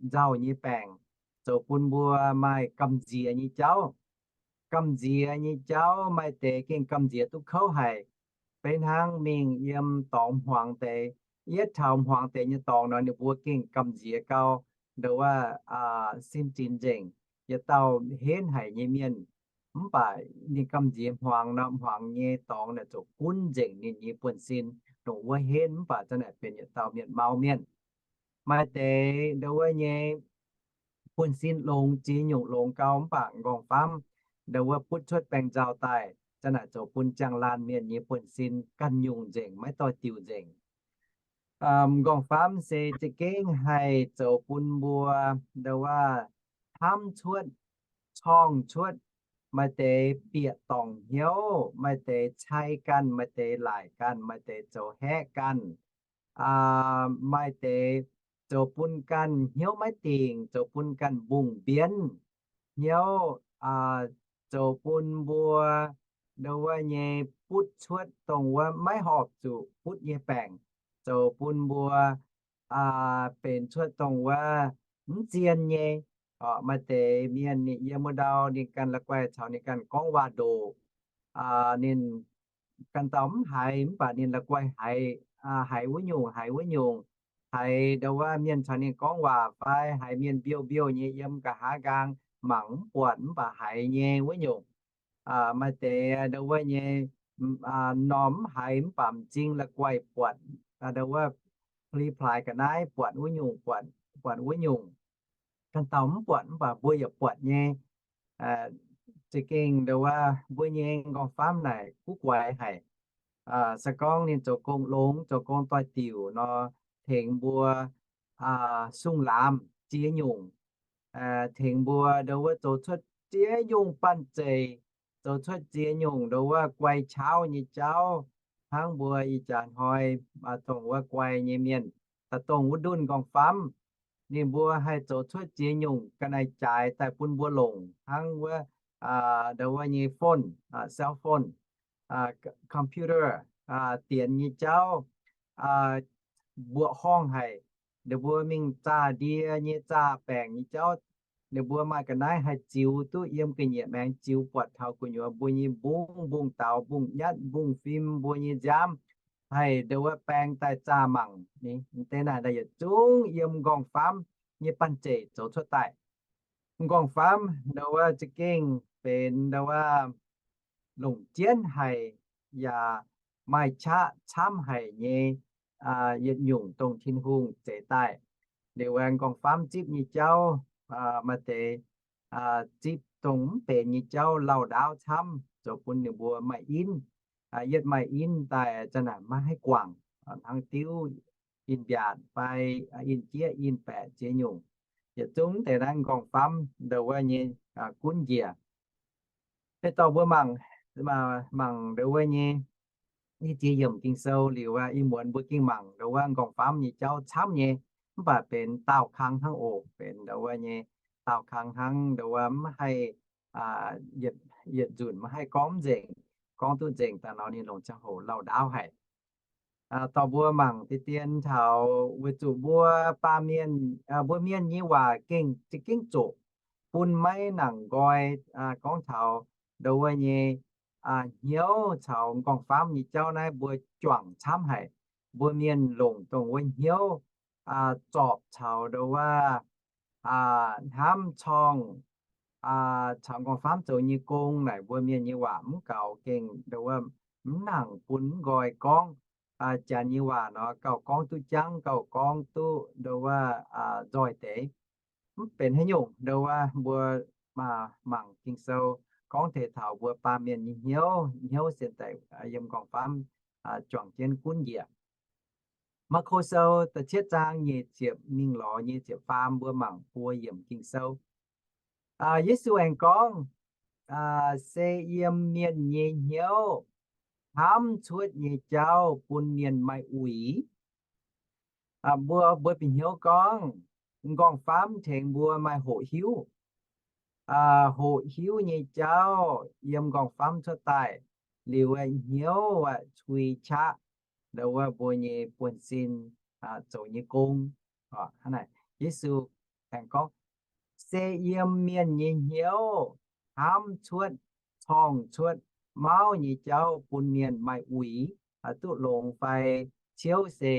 nzauh nyei baengc, zoux bun mbuo maaih gamh nziex nyei jauv. Gamh nziex nyei jauv maaih deix gengh gamh nziex duqv kouv haic. Beiv hnangv mingh yiem dorngx hmuangx deix, yietv taux hmuangx deix nyei dorngx nor, ninh mbuo gengh gamh nziex gau, ndau wuov sin zinx nzengc. Yietc dauh henv haic nyei mienh, mv baac ninh gamh nziex hmuangx nor, hmuangx nyei dorngx naaic ziouc gunv nzengc ninh nyei buonv-sin, dongh wuov henv mv baac za'naaic benx yietc dauh mienh mau mienh. Maaih deix ndau wuov nyei buonv-sin longx, ziex nyungc longx gau, mv baac nqorngv-famv ndau wuov butv cuotv baengh nzauh daaih, za'naaic zoux bun ziangh laanh mienh nyei buonv-sin ganh nyungc nzengc, maiv doix-diuc nzengc. Nqorngv-famv se za'gengh haih zoux bun mbuo ndau wuov hnamv cuotv, corngh cuotv, maaih deix bieqc dorngc hnyouv, maaih deix cai ganh, maaih deix laaic ganh, maaih deix zoux haeqv ganh. maaih deix zoux bun ganh hnyouv maiv dingc, zoux bun ganh mbungh mbienv hnyouv, zoux bun mbuo ndo wuov nyei butv cuotv dongh wuov maiv horpc zuqc butv nyei baengc, zoux bun mbuo benx cuotv dongh wuov mv zien nyei. Maaih deix mienh ninh yiem wuov ndau ninh ganh la'guaih caux ninh ganh gorngv waac-ndoqc, ninh ganh dauh mv haiz mv baac ninh la'guaih haiz, haiz wuov nyungc haiz wuov nyungc, haiz ndo wuov mienh caux ninh gorngv waac fai haiz mienh mbiouh mbiouh nyei yiem nqa'haav nqaang, mangc mv buatc mv baac haiz nyei wuov nyungc. Maaih deix ndo wuov nyei norm mv haiz mv baac m'zing la'guaih buatc ndo wuov reply ga'naaiv buatc wuov nyungc, buatc wuov nyungc. Ganh dauh mv buatc mv baac mbuo yaac buatc nyei. Za'gengh ndo wuov mbuo nyei nqorngv-famv naaic guv guaix haic. Se gorngv ninh zoux gong longx, zoux gong doix-diuc nor, tengx mbuo sung-laamz ziex nyungc, tengx mbuo ndo wuov zoux cuotv ziex nyungc banh zeic, zoux cuotv ziex nyungc ndo wuov guai qauv nyei jauv. Hnangv mbuo ih jaax hnoi dongh wuov guai nyei mienh, daaih dongh wuov ndunh nqorngv-famv, ninh mbuo haih zoux cuotv ziex nyungc ga'naaiv-jaaix daaih bun mbuo longc hnangv wuov ndo wuov nyei phone, cell phone, computer, dienx nyei jauv, mbuoqc horngh haic. Ninh mbuo mingh zaah ndie nyei, zaah baengc nyei jauv, ninh mbuo maaih ga'naaiv haih ziux duqv yiem ga'nyiec maengx ziux buatc taux gu'nyuoz mbuo nyei mbungv, mbungv daux, mbungv nyatv, mbungv fim, mbuo nyei nziaamv, haih ndo wuov baeng daaih zaah mangc. Deix naaic yietc zungv yiem nqorngv-famv nyei banh zeic zoux cuotv daaih. Nqorngv-famv ndo wuov za'gengh benx ndo wuov longc jienv haic yaac maaih qaqv camv haic nyei yietc nyungc dongh Tin-Hungh zeix daaih. Liuz aengx nqorngv-famv zipv nyei jauv, maaih deix zipv dongh mv benx nyei jauv lauh ndaauv camv, zoux bun ninh mbuo maaih inv. Yietv maaih inv daaih zanc naaic maiv haih guangc, hnangv diuv in-mbiaatc fai in-jieqv in-baeqc ziex nyungc. Yietc zungv deix naaiv nqorngv-famv ndo wuov nyei gunv njiec. Ei dorh mbuo mangc, mangc ndo wuov nyei i ziex yiemc Ging-Sou liuz, ih muonz mbuo gengh mangc ndo wuov nqorngv-famv nyei jauv camv nyei, mv baac benx daauh kang hnangv oc. Benx ndo wuov nyei daauh kang hnangv, ndo wuov mv haih yietc nzunc maiv haih gorngv mv nzengc. Gorngv duqv nzengc daaih nor ninh longc ziangh hoc lauh ndaauv haic. Dorh mbuo mangc deix dien taux weic zuqc mbuo baamh mienh, mbuo mienh nyei waac gengh za'gengh zoqc, bun maiv nangc nqoi. Gorngv taux ndo wuov nyei hnyouv caux nqorngv-famv nyei jauv naaiv mbuo juangc camv haic. Mbuo mienh longc dongh wuov hnyouv zorpc caux ndo wuov hnamv corngh caux nqorngv-famv zoux nyei gong naaic mbuo mienh nyei waac mv gaux gengh ndo wuov mv nangc bun mv nqoi gorngv. Janx nyei waac nor gauh gorngv duqv jangv, gauh gorngv duqv ndo wuov nzoih deix. Mv benx haaix nyungc ndo wuov mbuo mangc Ging-Sou gorngv teix taux mbuo baamh mienh nyei hnyouv, hnyouv sienx daaih yiem nqorngv-famv juangc jienv gunv njiec. Maako Sou da'cietv zaang nyeic ziepc mingh lorz nyei ziepc faam mbuo mangc buo yiemc Ging-Sou. Yesu aengx gorngv, se yiem mienh nyei hnyouv hnamv cuotv nyei jauv bun mienh maaih uix. Mbuo, mbuo bieqc hnyouv gorngv, nqorngv-famv tengx mbuo maaih hoqc hiuv. Hoqc hiuv nyei jauv yiem nqorngv-famv cuotv daaih, liuz hnyouv cui qaqv ndo wuov mbuo nyei buonv-sin zoux nyei gong. Yesu aengx gorngv, se yiem mienh nyei hnyouv hnamv cuotv, corngh cuotv, mauv nyei jauv bun mienh maaih uix, duqv longx fai ciouv se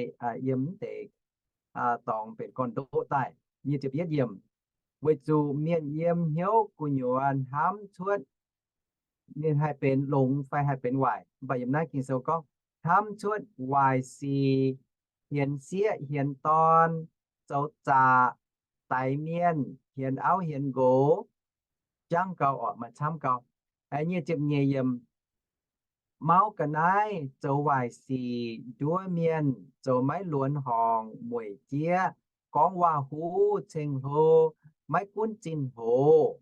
yiem mv deix dorngx benx gorn-ndoqv daaih. Nyic ziepc yietv yiemc, weic zuqc mienh yiem hnyouv gu'nyuoz hnamv cuotv ninh haih benx longx fai haih benx waaic. Mv baac yiem naaiv Ging-Sou gorngv, hnamv cuotv waaic sic, hienx sieqv hienx dorn, zoux zaqc, daix mienh, hienx auv hienx nqox, jangv gau orqc, maaih camv gau. Nyic ziepc nyeic yiemc, mauv ga'naaiv, zoux waaic sic, nduov mienh, zoux maiv luonx horngc, mueic jieqv, gorngv waac-huv, ceng-hlo, maiv gunv zinh hoc.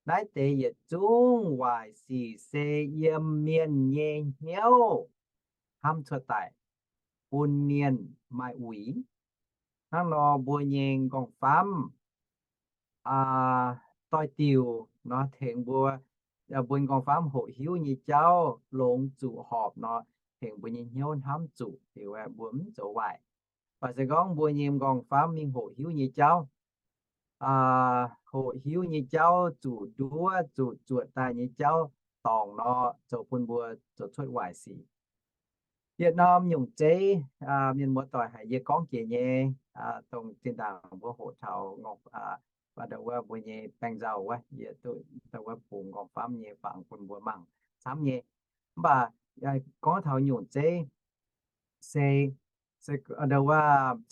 Naaiv deix yietc zungv waaic sic se yiem mienh nyei hnyouv hnamv cuotv daaih. bun mienh maaih uix. Hnangv nor mbuo nyei m'nqorngv-famv doix-diuc nor tengx mbuo, mbuo m'nqorngv-famv hoqc hiuv nyei jauv longx zuqc horpc nor, tengx mbuo nyei hnyouv hnamv zuqc liuz mbuo mv zoux waaic. Mv baac se gorngv mbuo nyei m'nqorngv-famv mingh hoqc hiuv nyei jauv, hoqc hiuv nyei jauv zuqc nduov zuqc zuotc daaih nyei jauv dorngc nor, zoux bun mbuo zoux cuotv waaic sic. Yietc norm nyungc zeiv, mienh muoz-doic haic yie gorngv jiex nyei, dongh zinh ndaangc mbuo hoqc taux m'nqorngv, ndau wuov mbuo nyei baeng nzauh wuov, yie duqv ndau wuov bungx m'nqorngv-famv nyei fangx bun mbuo mangc camv nyei. Mv baac gorngv taux nyungc zeiv se,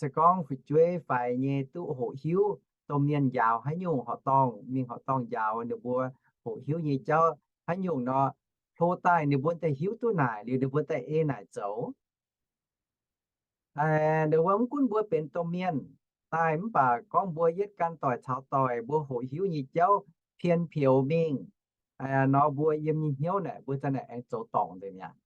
se gorngv fu'jueiv faix nyei duqv hoqc hiuv, domh mienh njaaux haaix nyungc horqc dorngh, mingh horqc dorngh njaaux ninh mbuo hoqc hiuv nyei jauv haaix nyungc nor, hlo daaih ninh mbuo daaih hiuv duqv naaic liuz ninh mbuo daaih ei naaic zoux. Ndau wuov mv gunv mbuo benx domh mienh daaih mv baac gorngv mbuo yietv ganh doic caux doic mbuo hoqc hiuv nyei jauv pien pioux mingh nor, mbuo yiem nyei hnyouv naaic mbuo za'naaic aengx zoux dorngc nzengc mi'aqv.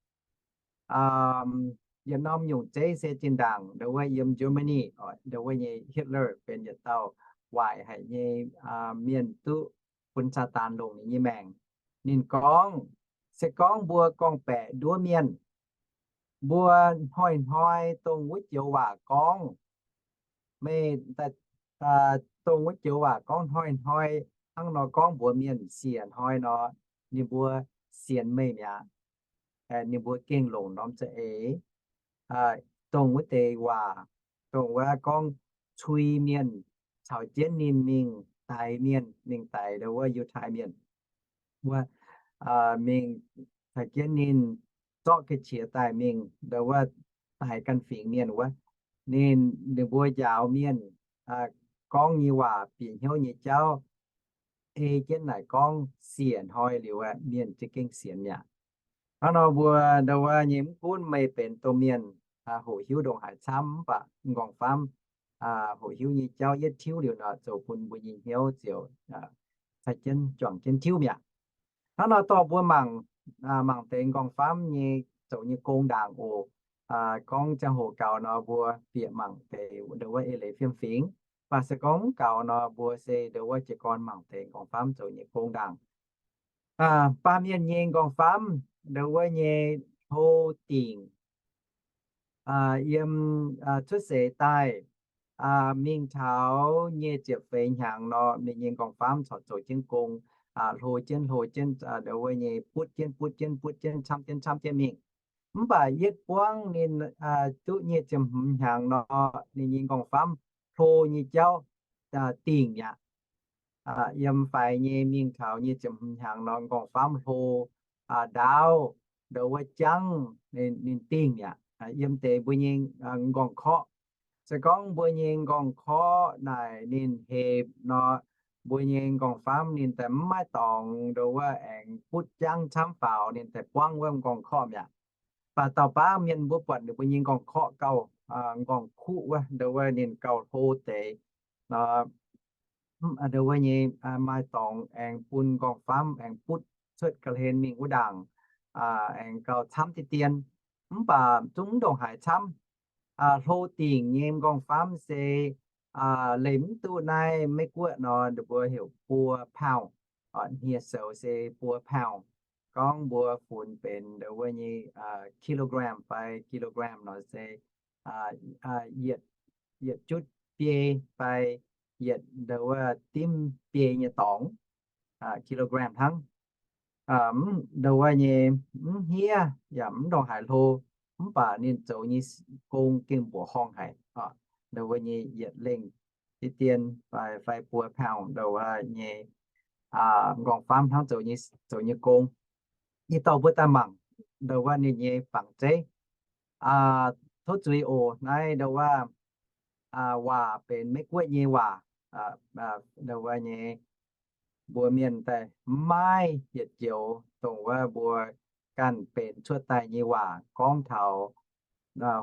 Yietc norm nyungc zeiv se zinh ndaangc ndau wuov yiem Germany, ndau wuov nyei Hitler benx yietc dauh waaic haic nyei mienh duqv bun Saadaan longc ninh nyei maengc. Ninh gorngv, se gorngv mbuo gorngv-baeqc nduov mienh, mbuo hnoi-hnoi dongh wuov joux waac gorngv, meih daaih, dongh wuov joux waac gorngv hnoi-hnoi hnangv nor gorngv mbuox mienh siec hnoi nor, ninh mbuo sienx meih mi'aqv. Ninh mbuo gengh longc norm za'eix dongh wuov deix waac, dongh wuov gorngv cui mienh caux jienv ninh mingh daix mienh, mingh daix ndau wuov Yiutai Mienh wuov, mingh caux jienv ninh zorqv ga'qiex daaih mingh ndau wuov daix ganh fingx mienh wuov. Ninh, ninh mbuo njaaux mienh gorngv nyei waac bieqc hnyouv nyei jauv ei jienv naaic gorngv siec hnoi liuz, mienh za'gengh sienx mi'aqv. Hnangv nor mbuo ndau wuov nyei mv gunv meih benx domh mienh hoqc hiuv ndongc haaix camv mv baac m'nqorngv-famv hoqc hiuv nyei jauv yietv tiuv liuz nor, zoux bun mbuo nyei hnyouv ziouc cai jienv juangc jienv tiuv mi'aqv. Hnangv nor dorh mbuo mangc, mangc deix m'nqorngv-famv nyei zoux nyei gong ndaangc oc. Gorngv ziangh hoc gaux nor mbuo bieqc mangc deix ndau wuov eix leiz fiem-fingx. Mv baac se gorngv mv gaux nor mbuo se ndau wuov jiez gorn mangc deix m'nqorngv-famv zoux nyei gong ndaangc. Baamh mienh nyei m'nqorngv-famv ndau wuov nyei hlo dingc yiem cuotv seix daaih mingh taux nyic ziepc feix hnyangx nor, ninh nyei m'nqorngv-famv corc zoux jienv gong, hlo jienv hlo jienv ndau wuov nyei butv jienv butv jienv butv jienv camv jienv camv jienv mingh. Mv baac yietv buangv ninh duqv nyic ziepc hmz hnyangx nor, ninh nyei m'nqorngv-famv hlo nyei jauv dingh mi'aqv. Yiem faix nyei mingh taux nyic ziepc hmz hnyangx nor, m'nqorngv-famv hlo ndaauv ndau wuov jangv, ninh dingh mi'aqv. Yiem deix mbuo nyei m'nqorngv-korqv, se gorngv mbuo nyei m'nqorngv-korqv naaic ninh hepc nor, mbuo nyei m'nqorngv-famv ninh daaih mv maaih dorngx ndau wuov aengx butv jangv camv faaux ninh daaih buangv wuov m'nqorngv-korqv mi'aqv. Mv baac dauh baav mienh mbuo buatc ninh mbuo nyei m'nqorngv-korqv gauh, m'nqorngv-kuqv wuov ndau wuov ninh gauh hlo deix nor, ndau wuov nyei maaih dorngx aengx bun m'nqorngv-famv aengx butv cuotv ga'hlen mingh wuov ndaangc, aengx gauh camv diqv dien. Mv baac zungv mv ndongc haaix camv. Hlo dingc nyei m'nqorngv-famv se leih mv duqv naaiv Meiv-Guoqv nor ninh mbuo heuc buo pound, hniev-soux se buo pound. Gorngv mbuo funx benx ndau wuov nyei kilogram fai kilogram nor se yietc, yietc jutv biei fai yietc ndau wuov dimv biei nyei dorngx, kilogram hnangv. Ndau wuov nyei mv hniev yaac mv ndongc haaix hlo, mv baac ninh zoux nyei gong gengh mbuoqc horngh haic. Ndau wuov nyei yietc lengh diqv dien fai, fai buo pound ndau wuov nyei m'nqorngv-famv hnangv zoux nyei, zoux nyei gong. Ih dorh mbuo daaih mangc ndau wuov ninh nyei fangx zeiv. Tov zuiz oc, naaiv ndau wuov waac benx Meiv-Guoqv nyei waac. Ndau wuov nyei mbuo mienh daaih maiv yietc joux dongh wuov mbuo ganh benx cuotv daaih nyei waac gorngv taux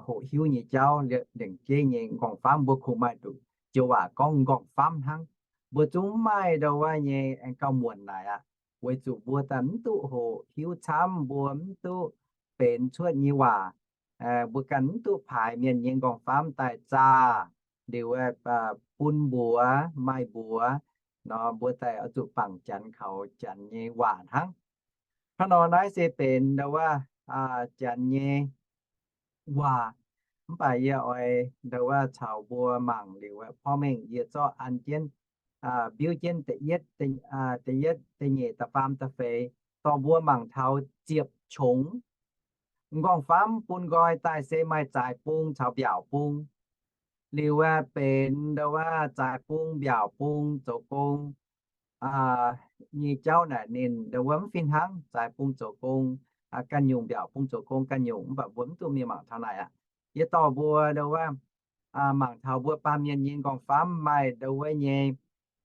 hoqc hiuv nyei jauv. Liemh jeiv nyei m'nqorngv-famv mbuo kungx maaih nduqc joux waac gorngv m'nqorngv-famv hnangv. Mbuo zungv maiv ndau wuov nyei aengx gauh muonc naaic aqv, weic zuqc mbuo daaih mv duqv hoqc hiuv camv, mbuo mv duqv benx cuotv nyei waac. Mbuo ganh mv duqv paaix mienh nyei nqorngv-famv daaih zaah liuz, bun mbuox, maaih mbuox nor, mbuo daaih oix zuqc bangc Janx kaux Janx nyei waac hnangv. Hnangv nor naaiv se benx ndo wuov Janx nyei waac. Mv baac yie oix ndo wuov caux mbuo mangc liuz, porv mengh yie zorqv an jienv, biuv jienv da'yietv, da'yietv, da'nyeic, da'faam, da'feix, dorh mbuo mangc taux ziepc qongx. Nqorngv-famv bun nqoi daaih se maaih zaaix bung caux mbiaauc bung. Liuz benx ndo wuov zaaix bung mbiaauc bung zoux gong nyei jauv naaic ninh ndo wuov mv fih hnangv. Zaaix bung zoux gong ganh nyungc, mbiaauc bung zoux gong ganh nyungc, mv baac mbuo mv duqv mingh mangc taux naaic aqv. Yie dorh mbuo ndo wuov mangc taux mbuo baamh mienh nyei nqorngv-famv maaih ndo wuov nyei,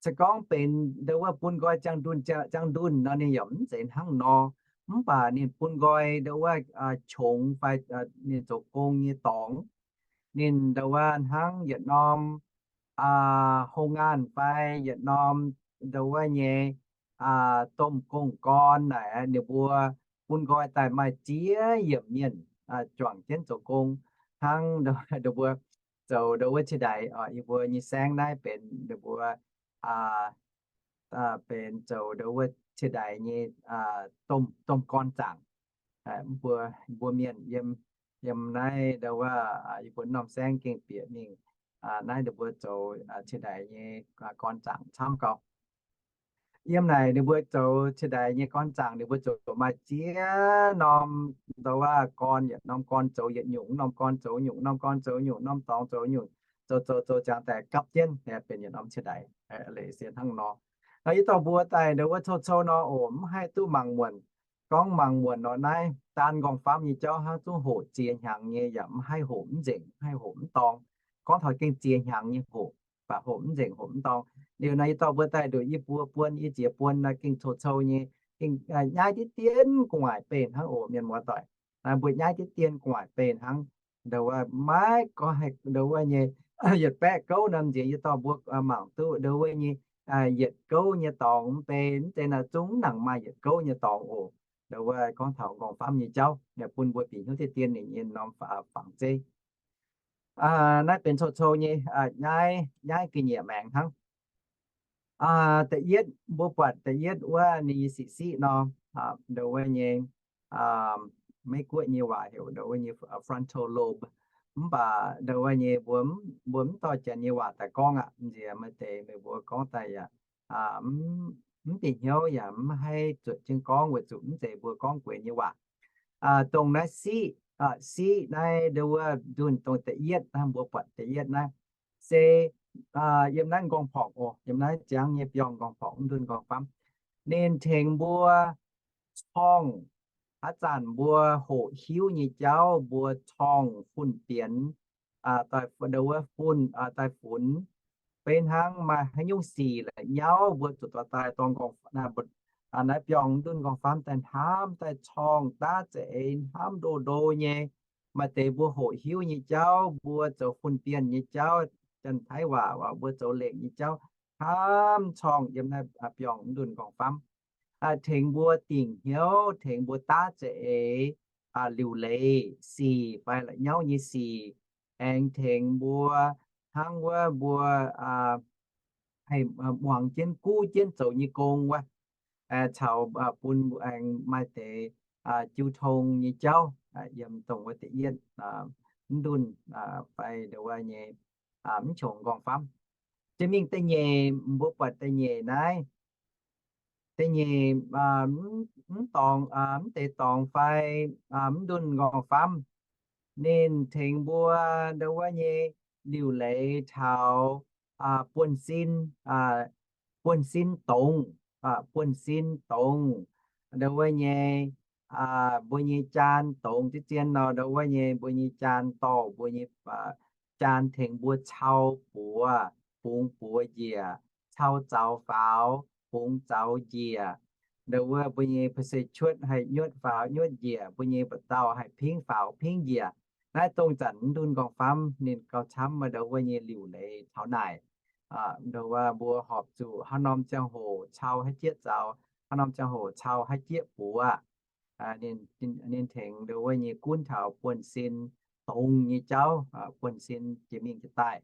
se gorngv benx ndo wuov bun nqoi ziangh ndunh, ziangh ndunh nor ninh yaac mv zeiz hnangv nor. Mv baac ninh bun nqoi ndo wuov qongx fai ninh zoux gong nyei dorngx, ninh ndo wuov hnangv yietc norm hoo ngaanh fai yietc norm ndo wuov nyei domh gong gorn naaic, ninh mbuo bun nqoi daaih maaih ziex yiemc mienh juangc jienv zoux gong. Hnangv ndo mbuo zoux ndo wuov ciex ndaix, yie mbuo nyei saengv naaiv benx ndo mbuo benx zoux ndo wuov ciex ndaix nyei domh gorn zaangc. Mbuo, mbuo mienh yiem, yiem naaiv ndo wuov yie mbuo norm saengv gengh bieqc mingh naaiv ndo mbuo zoux ciex ndaix nyei gorn zaangc camv gau. Yiem naaic ninh mbuo zoux ciex ndaix nyei gorn zaangc, ninh mbuo zoux maaih ziex norm ndo wuov gorn, yietc norm gorn zoux yietc nyungc, norm gorn zoux nyungc, norm gorn zoux nyungc, norm dorngx zoux nyungc, zoux zoux zoux ziangx daaih gapv jienv benx yietc norm ciex ndaix. Leiz se hnangv nor. Nor yie dorh mbuo daaih ndo wuov cou-cou nor oc, mv haih duqv mangc muonc. Gorngv mangc muonc nor naaiv daan nqorngv-famv nyei jauv hnangv zungv hoqc ziex hnyangx nyei, yaac mv haih hoqc mv nzengc, mv haih hoqc mv dorng. Gorngv taux gengh ziex hnyangx nyei hoqc, baac hoqc mv nzengc, hoqc mv dorng. Liuz nor yie dorh mbuo daaih nduqc yie mbuo buon, yie ziex buon naaiv gengh cou-cou nyei, gengh nyaiv diqv dien gu'nguaaic beih hnangv oc, mienh muoz doic. Naaiv mbuo nyaiv diqv dien gu'nguaaic beih hnangv. Ndo wuov maiv gorngv haih ndo wuov nyei yietc baeqv gouv norm nziex yie dorh mbuo mangc duqv ndo wuov nyei yietc gouv nyei dorngx mv bei, mv zeiz naaic zungv mv nangc maaih yietc gouv nyei dorngx oc. Ndo wuov gorngv taux nqorngv-famv nyei jauv, bun mbuo bieqc hnyouv diqv dien ninh nyei norm fangx zeiv. Naaiv benx cou-cou nyei nyaiv, nyaiv ga'nyiec maengx hnangv. Da'yietv, mbuo buatc da'yietv wuov ninh nyei siqv siqv nor, ndo wuov nyei, Meiv-Guoqv nyei waac heuc ndo wuov nyei frontal lobe. Mv baac ndo wuov nyei mbuo, mbuo mv dorh Janx nyei waac daaih gorngv aqv. Nziex maaih deix meih mbuo gorngv daaih yaac mv bieqc hnyouv yaac mv haih zuotc jienv gorngv weic zuqc mv zeiz mbuo gorngv gueix nyei waac. Dongh naaiv siqv, siqv naaiv ndo wuov ndunh dongh da'yietv naaiv, mbuo buatc da'yietv naaiv se yiem naaiv nqorngv-porc oc, yiem naaiv ziangv nyei biorngh nqorngv-porc, mv ndunh nqorngv-famv. Ninh tengx mbuo corngh, haaix zanc mbuo hoqc hiuv nyei jauv mbuo corngh fun-bienx, ndo wuov fun, daaih funx. Beiv hnangv maaih haaix nyungc sic la'nyauv mbuo zuqc dorh daaih dorh nqorngv, naaiv biorngh mv ndunh nqorngv-famv daaih hnamv, daaih corngh daav za'eix hnamv ndo ndo nyei. Maaih deix mbuo hoqc hiuv nyei jauv, mbuo zoux fun-bienh nyei jauv, Janx-Taiv waac mbuo zoux lengc nyei jauv, hnamv corngh yiem naaiv biorngh mv ndunh nqorngv-famv. Tengx mbuo dingc hnyouv, tengx mbuo daav za'eix liuc leiz sic fai la'nyauv nyei sic, aengx tengx mbuo hnangv wuov mbuo haih muangx jienv guv jienv zoux nyei gong wuov, caux bun aengx maaih deix jiu tong nyei jauv yiem dongh wuov da'yietv mv ndunh fai ndo wuov nyei mv qongx nqorngv-famv. Jiex mingh da'nyeic, mbuo buatc da'nyeic naaiv, da'nyeic mv dorngx, mv deix dorngx fai mv ndunh nqorngv-famv, ninh tengx mbuo ndo wuov nyei liuc leiz taux buonv-sin, buonv-sin dongz, buonv-sin dongz, ndo wuov nyei mbuo nyei jaan dongz diqv zien nor, ndo wuov nyei mbuo nyei jaan dorh mbuo nyei jaan tengx mbuo cau buoz, bungx buoz njiec, cau zaux faaux, bungx zaux njiec. Ndo wuov mbuo nyei pa'se cuotv haih nyuotv faaux nyuotv njiec, mbuo nyei mba'dauh haih pingv faaux pingv njiec. Naaiv dongh zanc mv ndunh nqorngv-famv ninh gauh camv ndo wuov nyei liuc leiz taux naaic. Ndo wuov mbuo horpc zuqc haaix norm ziangh hoc cau haaix jieqv zaux, haaix norm ziangh hoc cau haaix jieqv buoz. Ninh tengx ndo wuov nyei gunv taux buonv-sin dongz nyei jauv buonv-sin jiex mingh jiex daaih.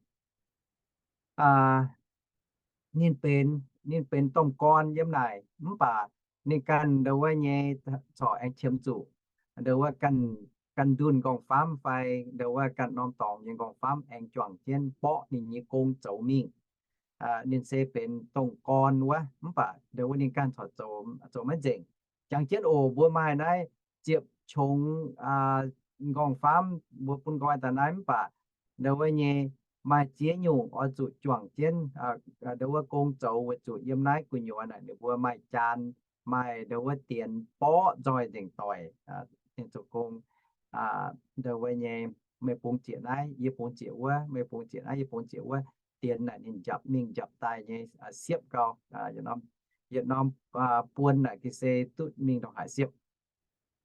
Ninh benx, ninh benx domh gorn yiem naaic, mv baac ninh ganh ndo wuov nyei corc aengx qiemx zuqc ndo wuov ganh ndunh nqorngv-famv fai ndo wuov ganh norm dorngx nyei nqorngv-famv aengx juangc jienv borqv ninh nyei gong zoux mingh. Ninh se benx domh gorn wuov, mv baac ndo wuov ninh ganh corc zoux maiv nzengc. Jangx jienv oc, mbuo maaih naaiv ziepc qongx nqorngv-famv mbuo bun nqoi daaih naaiv, mv baac ndo wuov nyei maaih ziex nyungc oix zuqc juangc jienv ndo wuov gong zoux weic zuqc yiem naaiv gu'nyuoz naaic ninh mbuo maaih jaan, maaih ndo wuov dienx borqv nzoih nzengc doic, zoux gong ndo wuov nyei, meih bungx zieqc naaiv, yie bungx zieqc wuov, meih bungx zieqc naaiv, yie bungx zieqc wuov. Dienx naaic ninh njapc mingh njapc daaih nyei siepv gau. Yietc norm buon naaic ga'se duqv mingh ndongc haaix siepv.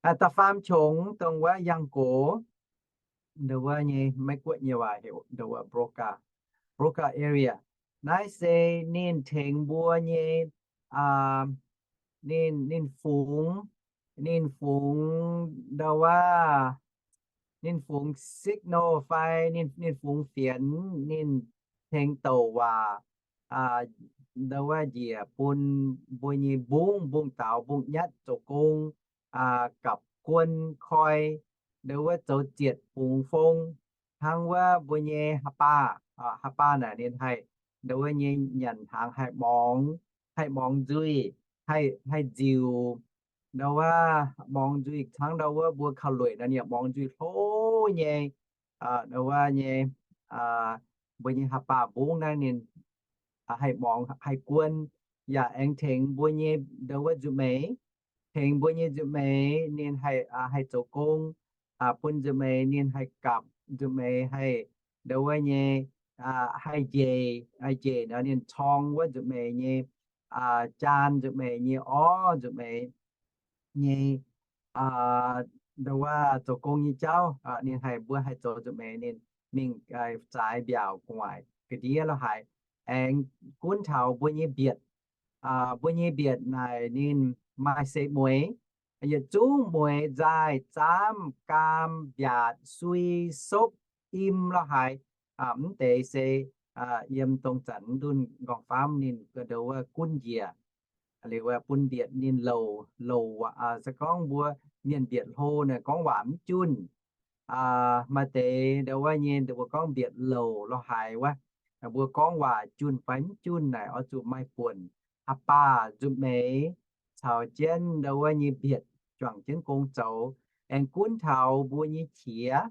Da'faam qongx dongh wuov yangh gox, ndo wuov nyei Meiv Guoqv nyei waac heuc ndo wuov broca, broca area. Naaiv se ninh tengx mbuo nyei, ninh, ninh fungx, ninh fungx ndo wuov, ninh fungx signal fai ninh, ninh fungx fienx, ninh tengx douc waac ndo wuov njiec bun mbuo nyei mbungv, mbungv daaux, mbungv nyatv zoux gong, gapv guon koi, ndo wuov zoux zietc bungx fong, hnangv wuov mbuo nyei haaix baac, haaix baac naaic ninh haih ndo wuov nyei nyanc hnaangx haih morngx, haih morngx nzuih, haih nziuc, ndo wuov morngx nzuih hnangv ndo wuov mbuo kaux lueic nor ninh morngx nzuih hlo nyei, ndo wuov nyei, mbuo nyei haaix baac mbungv naaiv ninh haih morngx haih guon, yaac aengx tengx mbuo nyei ndo wuov nzuih meix, tengx mbuo nyei nzuih meix ninh haih, haih zoux gong, bun nzuih meix ninh haih gapv, nzuih meix haih ndo wuov nyei, haih njiec, njiec nor ninh corng wuov nzuih meix nyei jaan, nzuih meix nyei orv, nzuih meix nyei ndo wuov zoux gong nyei jauv, ninh haih, mbuo haih zoux nzuih meix ninh mingh zaaix mbiaauc gu'nguaaic ga'ndiev lorh haaix, aengx gunv taux mbuo nyei mbietc. Mbuo nyei mbietc naaic ninh maaih seix mueix, yietc zungv mueix nzaaih, zaamv, gaam, mbiaatc, sui, sopv, im lorh haaix. Mv deix se yiem dongh zanc mv ndunh nqorngv-famv ninh ndo wuov gunv njiec, liuz bun mbietc ninh louc, louc, se gorngv mbuo mienh mbietc hlo naaic gorngv waac mv junh, maaih deix ndo wuov nyei mbuo gorngv mbietc louc lorh haaix wuov, mbuo gorngv waac junh fai mv junh naaic oix zuqc maaih buonc haaix baac nzuih meix caux jienv ndo wuov nyei mbietc juangc jienv gong zoux, aengx gunv taux mbuo nyei qiex,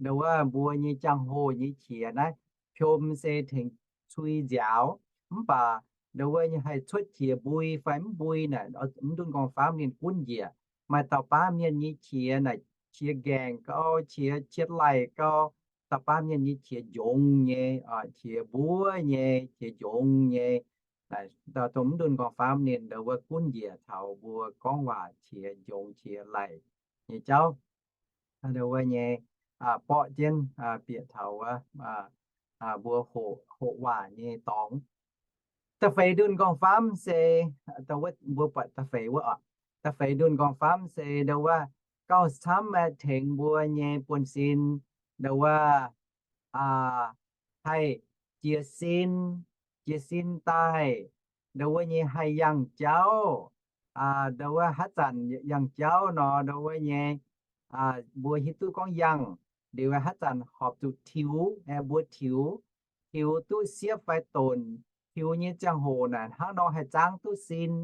ndo wuov mbuo nyei jangx-hoh nyei qiex naaiv, piom se tengx cui nziaaux, mv baac ndo wuov nyei haih cuotv qiex mbui fai mv mbui naaic mv ndunh nqorngv-famv ninh gunv njiec. Maaih dauh baav mienh nyei qiex naaic qiex ngaengc gau, qiex qietv laih gau, dauh baav mienh nyei qiex njongx nyei, qiex mbuov nyei, qiex njongx nyei. Dongh mv ndunh nqorngv-famv ninh ndo wuov gunv njiec taux mbuo gorngv waac qiex njongx qiex laih nyei jauv. Ndo wuov nyei borqv jienv bieqc taux wuov mbuo hoqc waac nyei dorngx. Da'feix ndunh nqorngv-famv se, mbuo buatc da'feix wuov oc. Da'feix ndunh nqorngv-famv se ndo wuov gauh camv aeqv, tengx mbuo nyei buonv-sin ndo wuov haih jiez sin, jiez sin daaih, ndo wuov nyei haih yangh jauv, ndo wuov haaix zanc yangh jauv nor, ndo wuov nyei mbuo hiuv duqv gorngv yangh, liuz haaix zanc horpc zuqc tiux, mbuo tiux, tiux duqv siepv fai donc, tiux nyei ziangh hoc naaic hnangv nor haih zaangv duqv sin.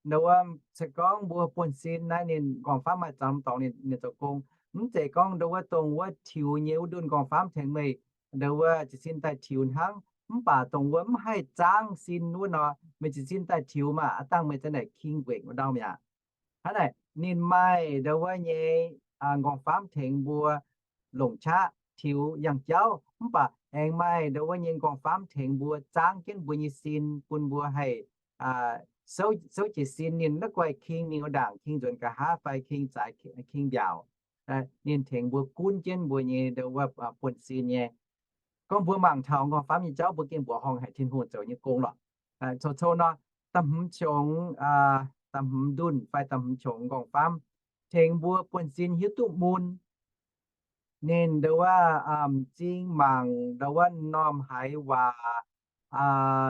Ndo wuov se gorngv mbuo buonv-sin naaiv ninh nqorngv-famv maaih zangx dorngx ninh zoux gong. Mv zeiz gorngv ndo wuov dongh wuov tiux nyei wuov ndunh nqorngv-famv tengx meih ndo wuov jiez sin daaih tiux hnangv, mv baac dongh wuov mv haih zaangv sin wuov nor, meih jiez sin daaih tiux maah, aav dangh meih za'naaic king nquenc wuov ndau mi'aqv. Hnangv naaic ninh maaih ndo wuov nyei nqorngv-famv tengx mbuo longc qaqv tiux yangh jauv, mv baac aengx maaih ndo wuov nyei nqorngv-famv tengx mbuo zaangv jienv mbuo nyei sin bun mbuo haih souv jiez sin. Ninh naaiv guaih king, ninh wuov ndaangc king nzuonx nqa'haav fai king zaaix king mbiaauc, ninh tengx mbuo gunv jienv mbuo nyei ndo wuov buonv-sin nyei. Gorngv mbuo mangc taux nqorngv-famv nyei jauv mbuo gengh mbuoqc horngh haic Tin-Hungh zoux nyei gong lorqc. Cou-cou nor, da'hmz qongx, da'hmz ndunh fai da'hmz qongx nqorngv-famv tengx mbuo buonv-sin hiuv duqv mun. Ninh ndo wuov m'zing mangc ndo wuov m'normh haiz waac,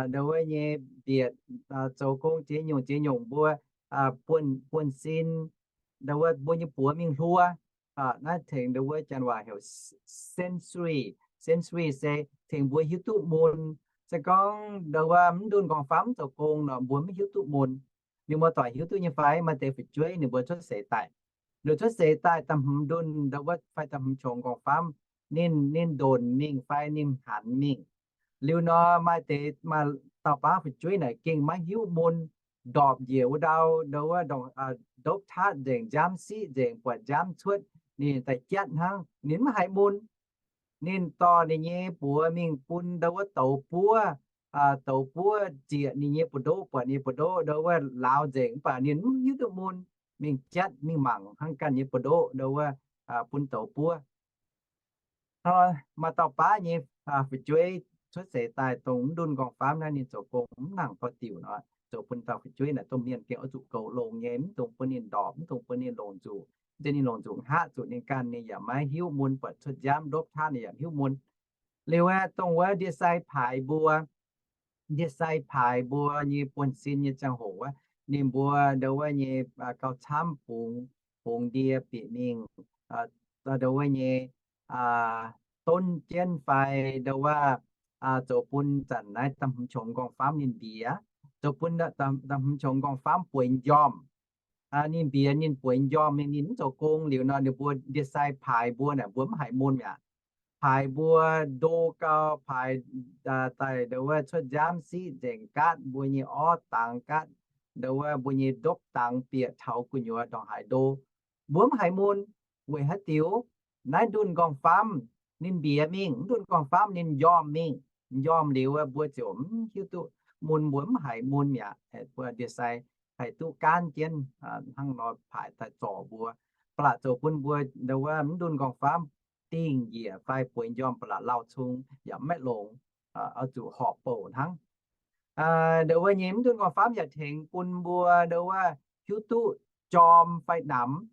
ndo wuov nyei mbietc, zoux gong ziex nyungc ziex nyungc mbuo buonv, buonv sin, ndo wuov mbuo nyei buoz mingh hluo. Naaiv tengx ndo wuov janx waac heuc sensory. Sensory se tengx mbuo hiuv duqv mun. Se gorngv ndo wuov mv ndunh nqorngv-famv zoux gong nor mbuo mv hiuv duqv mun. Ninh mbuo doic hiuv duqv nyei fai? Maaih deix fu'jueiv ninh mbuo cuotv seix daaih, ninh cuotv seix daaih da'hmz ndunh ndo wuov fai da'hmz qongx nqorngv-famv, ninh, ninh ndonc mingh fai ninh hanx mingh. Liuz nor maaih deix, maaih dauh baav fu'jueiv naaic gengh maiv hiuv mun, ndorpc njiec wuov ndau ndo wuov ndopv taatv nzengc, nziaamv siqv nzengc, buatc nziaamv cuotv, ninh daaih jatv hnangv, ninh mv haiz mun. Ninh dorh ninh nyei buoz mingh bun ndo wuov douz buov, douz buov zieqc ninh nyei buoz-ndoqv, buatc ninh nyei buoz-ndoqv ndo wuov lauz nzengc, mv baac ninh mv hiuv duqv mun, mingh jatv mingh mangc hnangv ganh nyei buoz-ndoqv ndo wuov bun douz buov. Maaih dauh baav nyei fu'jueiv cuotv seix daaih dongh mv ndunh nqorngv-famv naaiv ninh zoux gong mv nangc dorh diuc nor, zoux bun dauh fu'jueiv naaic domh mienh gengh oix zuqc goux longx nyei, mv dungx bun ninh ndorpc, mv dungx bun ninh longc nzuqc. Mv zeiz ninh longc nzuqc hngaqv zuqc ninh ganh, ninh yaac maiv hiuv mun, buatc cuotv nziaamv ndopv taatv ninh yaac mv hiuv mun. Liuz aeqv, dongh wuov ndie-sai paaix mbuo, ndie-sai paaix mbuo nyei buonv-sin nyei ziangh hoc wuov, ninh mbuo ndo wuov nyei gauh camv bungx, bungx ndie bieqc mingh ndo wuov nyei donv jienv fai ndo wuov zoux bun zanc naaiv da'hmz qongx nqorngv-famv ninh mbiex, zoux bun da'hmz qongx nqorngv-famv bueix njormh. Ninh mbiex ninh bueix njormh mingh, ninh mv zoux gong liuz nor, ninh mbuo ndie-sai paaix mbuo naaic mbuo mv haiz mun mi'aqv. Paaix mbuo ndo gau, paaix daaih ndo wuov cuotv nziaamv siqv nzengc gaatv, mbuo nyei orv dangx gaatv, ndo wuov mbuo nyei ndopv dangx bieqc taux gu'nyuoz ndongc haaix ndo, mbuo mv haiz mun. Weic haaix diuc? Naaiv ndunh nqorngv-famv ninh mbiex mingh, mv ndunh nqorngv-famv ninh njormh mingh. Njormh liuz mbuo ziouc mv hiuv duqv mun, mbuo mv haiz mun mi'aqv. Ndie-sai haih duqv gaanv jienv hnangv nor paaix daaih zorc mbuo, ba'laqc zoux bun mbuo ndo wuov mv ndunh nqorngv-famv dingh njiec fai bueix njormh ba'laqc lauh cung yaac maiv longx, oix zuqc horpc bouc hnangv. Ndo wuov nyei mv ndunh nqorngv-famv yaac tengx bun mbuo ndo wuov hiuv duqv jorm fai namx.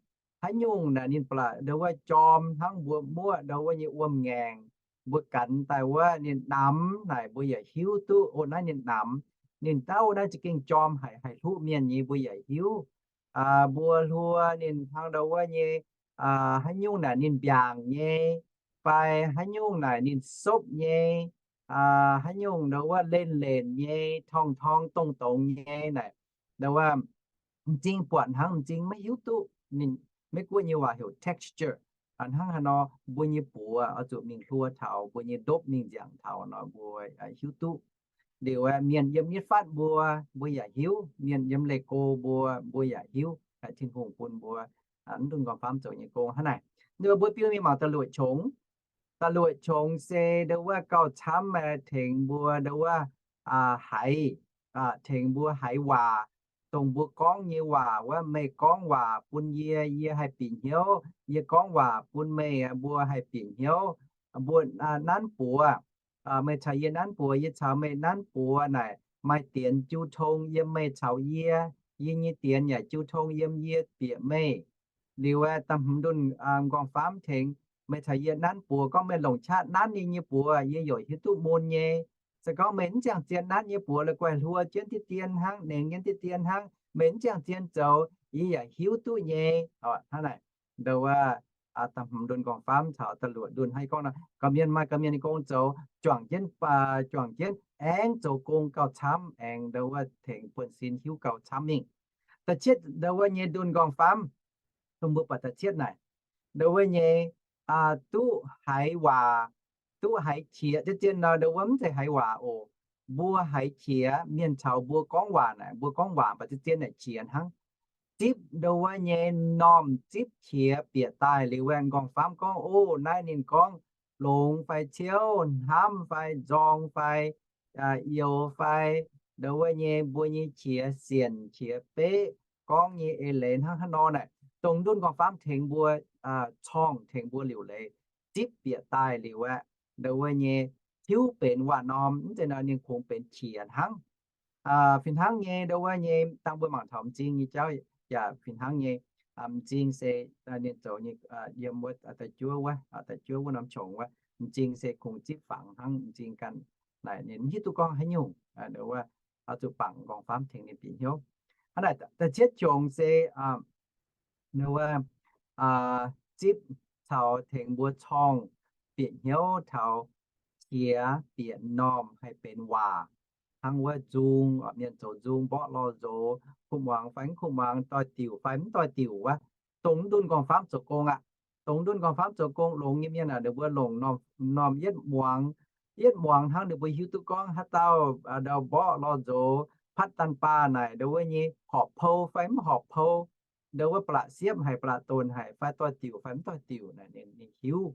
Haaix nyungc naaic ninh ba'laqc ndo wuov jorm hnangv mbuo muoqv ndo wuov nyei wuom-ngaengc, mbuo ganx daaih wuov ninh namx naaic mbuo yaac hiuv duqv, o, naaiv ninh namx. Ninh dauh naaiv za'gengh jorm haic, haih hluqv mienh nyei mbuo yaac hiuv. Mbuo hluo ninh hnangv ndo wuov nyei, haaix nyungc naaic ninh mbiaangc nyei, fai haaix nyungc naaic ninh sopv nyei, haaix nyungc ndo wuov lenv-lenc nyei, torngv-torngv dongh dongx nyei naaic, ndo wuov m'zing buatc hnangv m'zing maiv hiuv duqv. Ninh, Meiv-Guoqv nyei waac heuc texture. Hnangv haaix nor mbuo nyei buoz oix zuqc mingh hluo taux, mbuo nyei ndopv mingh nziangc taux nor mbuo hiuv duqv. Liuz aeqv, mienh yiem nyitv fatv mbuo, mbuo yaac hiuv. Mienh yiem leih go mbuo, mbuo yaac hiuv. Tin-Hungh bun mbuo mv ndunh nqorngv-famv zoux nyei gong hnangv naaic. Ninh mbuo biu mingh mangc da'luoqc qongx. Da'luoqc qongx se ndo wuov gauh camv, tengx mbuo ndo wuov haiz, tengx mbuo haiz waac. Dongh mbuo gorngv nyei waac wuov, meih gorngv waac bun yie, yie haih bieqc hnyouv. Yie gorngv waac bun meih, mbuo haih bieqc hnyouv. Mbuo nanv buoz, meih caux yie nanv buoz, yie caux meih nanv buoz naaic, maaih dienx jiu tong yiem meih caux yie, yie nyei dienx yaac jiu tong yiem yie bieqc meih. Liuz aeqv, da'hmz ndunh nqorngv-famv tengx, meih caux yie nanv buoz, gorngv meih longc qaqv nanv yie nyei buoz, yie yaac hiuv duqv mun nyei. Se gorngv meih mv ziangh zien nanv yie nyei buoz, la'guaih hluo jienv diqv dien hnangv, nengx jienv diqv dien hnangv, meih mv ziangh zien zoux, yie yaac hiuv duqv nyei. Hnangv naaic, ndo wuov da'hmz ndunh nqorngv-famv caux da'luoqc ndunh hnangv gorngv nor, gorqv-mienh maaih gorqv-mienh nyei gong zoux, juangc jienv, juangc jienv aengx zoux gong gauh camv, aengx ndo wuov tengx buonv-sin hiuv gauh camv mingh. Da'cietv ndo wuov nyei ndunh nqorngv-famv, dongh mbuo buatc da'cietv naaic, ndo wuov nyei duqv haiz waac, duqv haiz qiex. Zien-zien nor ndo wuov mv zeiz haiz waac oc. Mbuo haiz qiex, mienh caux mbuo gorngv waac naaic, mbuo gorngv waac mv baac zien-zien naaic qiex hnangv. Zipv ndo wuov nyei m'normh zipv qiex bieqc daaih liuz aeqv, nqorngv-famv gorngv, o, naaiv ninh gorngv longx fai ciouv, hnamv fai nzorng fai youx fai ndo wuov nyei mbuo nyei qiex sienc qiex beqv, gorngv nyei eix leiz hnangv haaix nor naaic, dongh ndunh nqorngv-famv tengx mbuo corngh, tengx mbuo liuc leiz zipv bieqc daaih liuz aeqv, ndo wuov nyei tiuv benx waac-norm, mv zeiz nor ninh kungx benx qiex hnangv. Fih hnangv nyei ndo wuov nyei dangh mbuo mangc taux m'zing nyei jauv yaac fih hnangv nyei. M'zing se ninh zoux nyei yiem wuov da'juov wuov, da'juov wuov norm qongx wuov, m'zing se kungx zipv fangx hnangv, m'zing ganh naaic ninh mv hiuv duqv gorngv haaix nyungc, wuov, oix zuqc bangc m'nqorngv-famv tengx ninh bieqc hnyouv. Hnangv naaic da'cietv qongx se wuov zipv caux tengx mbuo corngh bieqc hnyouv taux qiex bieqc m'normh haih benx waac, hnangv wuov nzung, mienh zoux nzung, mborqv lorh nzox, kuv muangx fai mv kuv muangx, doix-diuc fai mv doix-diuc wuov, dongh mv ndunh m'nqorngv-famv zoux gong aqv. Dongh mv ndunh m'nqorngv-famv zoux gong longx nyei mienh aah, ninh mbuo longc m'normh yietv muangx, yietv muangx hnangv ninh mbuo hiuv duqv gorngv haaix dauh ndau mborqv lorh nzox patv daanh baah naaic ndau wuov nyei horpc pou fai mv horpc pou, ndau wuov ba'laqc siepv haic, ba'laqc donc haic, fai doix-diuc fai mv doix-diuc naaic ninh hiuv,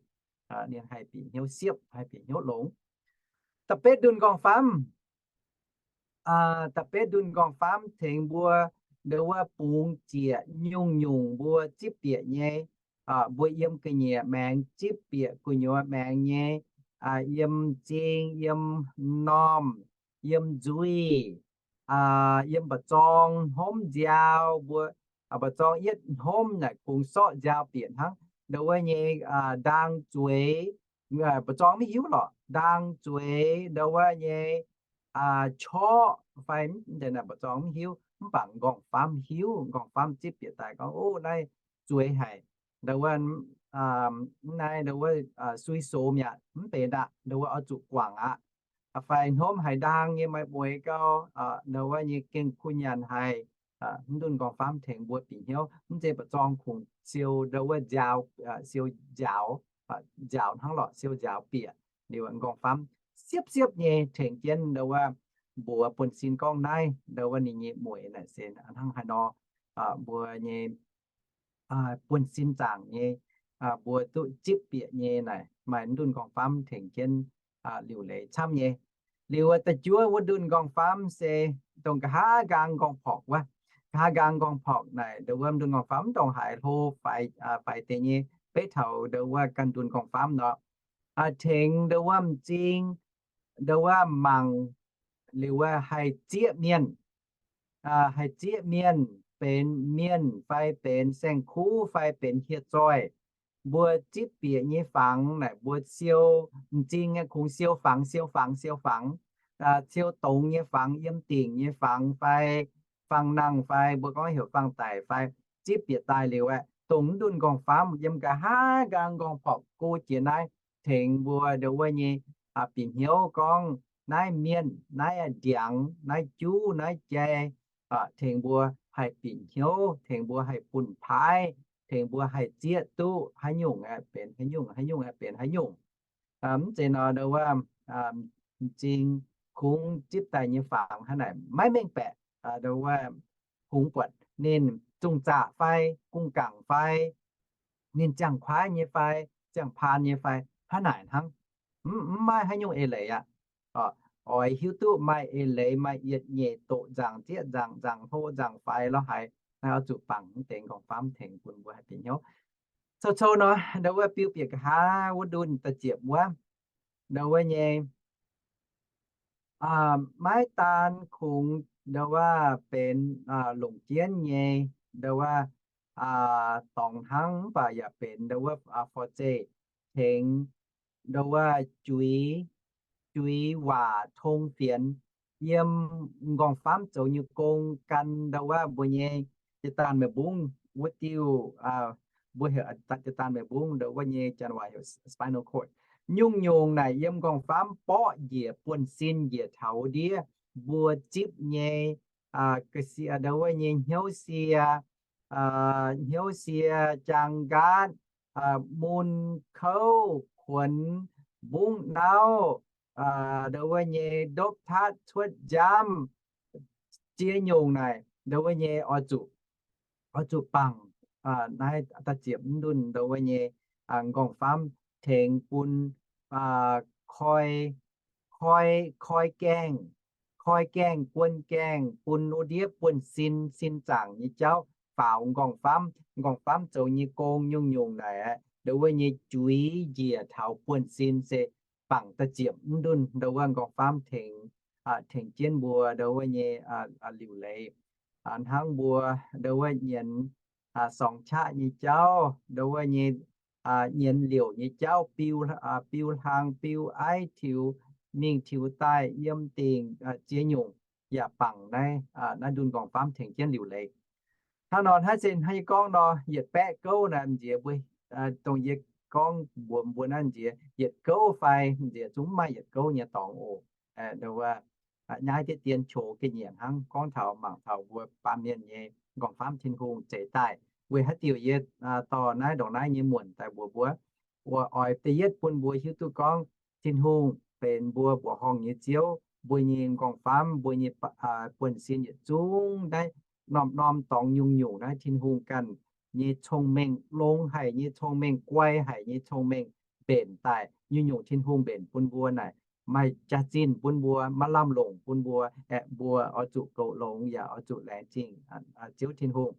ninh haih bieqc hnyouv siepv, haih bieqc hnyouv longx. Da'betv ndunh m'nqorngv-famv, da'betv ndunh m'nqorngv-famv tengx mbuo ndau wuov bungx ziec nyungc-nyungc mbuo zipv bieqc nyei, mbuo yiem ga'nyiec maengx zipv bieqc gu'nyuoz maengx nyei, yiem m'zing, yiem m'normh, yiem m'nzuih, yiem mba'zorng hnomv nziaaux mbuo, mba'zorng yietv hnomv naaic kungx sorqv nziaaux bieqc hnangv ndau wuov nyei ndaang zueiz, mba'zorng mv hiuv lorqc, ndaang zueiz ndau wuov nyei corqv fai mba'zorng mv hiuv, mv baac m'nqorngv-famv hiuv. M'nqorngv-famv zipv bieqc daaih gorngv, O, naaiv zueiz haic, ndau wuov, naaiv ndau wuov sui sox mi'aqv, mv benx aqv, ndau wuov oix zuqc guangc aqv. Fai hnomv haic ndaang nyei, maaih mueix gau, ndau wuov nyei gengh kuh nyanc haic. Mv ndunh m'nqorngv-famv tengx mbuo bieqc hnyouv, mv zeiz mba'zorng kungx siou ndau wuov nziaaux, siou nziaaux, nziaaux hnangv lorqc, siou nziaaux bieqc. Liuz m'nqorngv-famv siepv-siepv nyei tengx jienv ndau wuov mbuox buonv-sin gorngv naaiv ndau wuov ninh nyei mueix naaic se hnangv haaix nor, mbuo nyei buonv-sin zaangc nyei, mbuo duqv zipv bieqc nyei naaic maaih mv ndunh m'nqorngv-famv tengx jienv liuc leiz camv nyei. Liuz da'juov wuov ndunh m'nqorngv-famv se dongh nqa'haav nqaang m'nqorngv-porc wuov. Nqa'haav nqaang m'nqorngv-porc naaic ndau wuov mv ndunh m'nqorngv-famv mv dongh haaix hlo faix deix nyei, beiv taux ndau wuov ganh ndunh m'nqorngv-famv nor, tengx ndau wuov m'zing, ndau wuov mangc, liuz wuov haih zieqv mienh, haih zieqv mienh, benx mienh fai benx saeng-kuv fai benx hieh zoih. Mbuo zipv bieqc nyei fangx naaic mbuo siou, m'zing kungx siou fangx, siou fangx, siou fangx, siou dongz nyei fangx, yiem dingc nyei fangx fai fangx nangh fai mbuo gorngv heuc fangx daic fai zipv bieqc daaih liuz aeqv, dongh mv ndunh m'nqorngv-famv yiem nqa'haav nqaang m'nqorngv-porc go jiex naaiv tengx mbuo ndau wuov nyei bieqc hnyouv gorngv naaiv mienh, naaiv ndiangx, naaiv juv, naaiv jai, tengx mbuo haih bieqc hnyouv, tengx mbuo haih bunh paaiv, tengx mbuo haih zieqv duqv haaix nyungc aeqv benx haaix nyungc, haaix nyungc aeqv benx haaix nyungc. Mv zeiz nor ndau wuov m'zing kungx zipv daaih nyei fangx hnangv naaic maiv mengh baeqc, ndau wuov kungx buatc ninh zungh zaqc fai gungh gangc fai ninh ziangh kuaaiv nyei fai ziangh paan nyei fai hnangv naaic hnangv. Mv maaih haaix nyungc eix leiz aqv. Oix hiuv duqv maaih eix leiz, maaih yietc nyeic doqc nzaangc zieqv nzaangc, nzaangc hlo nzaangc faix lorz haaix, naaiv oix zuqc bangc mv deix m'nqorngv-famv tengx bun mbuo haih bieqc hnyouv. Cou-cou nor ndau wuov biu bieqc nqa'haav wuov ndunh da'ziepc wuov, ndau wuov nyei maiv daan kungx ndau wuov benx longc jienv nyei ndau wuov dorngx hnangv, mv baac yaac benx ndau wuov forv-zeih tengx ndau wuov juix, juix waac tong fienx. Yiem m'nqorngv-famv zoux nyei gong gan ndau wuov mbuo nyei jiex daanh meih mbungv wuov diuh, mbuo heuc jiex daanh meih mbungv ndau wuov nyei janx waac heuc spinal cord. Nyungc-nyungc naaic yiem m'nqorngv-famv borqv njiec buonv-sin njiec taux wuov ndiev mbuo zipv nyei ga'sie ndau wuov nyei hnyouv sie, hnyouv sie, jaang nqaatv, mun, kouv, kuonx, mbungv nauv, ndau wuov nyei ndopv tatv cuotv njamv, ziex nyungc naaic ndau wuov nyei oix zuqc, oix zuqc bangc naaiv da'ziepc mv ndunh ndau wuov nyei m'nqorngv-famv tengx bun koi, koi, koi gaengh, koi gaengh, buon gaengh bun wuov ndiev buonv-sin, sin zaangc nyei jauv faaux m'nqorngv-famv. M'nqorngv-famv zoux nyei gong nyungc-nyungc naaic ndau wuov nyei juix njiec taux buonv-sin se bangc da'ziepc mv ndunh ndau wuov m'nqorngv-famv tengx, tengx jienv mbuo ndau wuov nyei liuc leiz. Hnangv mbuo ndau wuov nyienz sorngx qaqv nyei jauv, ndo wuov nyei nyienx liouc nyei jauv, biu, biu hlang, biu aiv, tiux mingh tiux daaih yiem dingc ziex nyungc, yaac bangc naaiv, naaiv ndunh nqorngv-famv tengx jienv liuc leiz. Hnangv nor, hnangv se hnangv yie gorngv nor, yietc baeqv gouv naaiv nziex mbuo, dongh yie gorngv mbuox mbuo naaiv nziex yietc gouv fai nziex zungv mv maaih yietc gouv nyei dorngx oc. Ndo wuov, naaiv deix dien qox ga'nyiec hnangv, gorngv taux mangc taux mbuo baamh mienh nyei nqorngv-famv Tin-Hungh zeix daaih. Weic haaix diuc yie dorh naaiv ndongc naaiv nyei muonc daaih mbuox mbuo, oix da'yietv bun mbuo hiuv duqv gorngv Tin-Hungh benx mbuo mbuoqc horngh nyei Ziouv, mbuo nyei nqorngv-famv, mbuo nyei buonv-sin yietc zungv naaiv norm-norm dorngx nyungc-nyungc naaiv Tin-Hungh ganh nyei cong-mengh, longx haic nyei cong-mengh, guai haic nyei cong-mengh mbenc daaih. Nyungc-nyungc Tin-Hungh mbenc bun mbuo naaic maaih jaax-zinh bun mbuo, maaih lamh longc bun mbuo, aeqv, mbuo oix zuqc goux longx yaac oix zuqc laengz zingh Ziouv Tin-Hungh.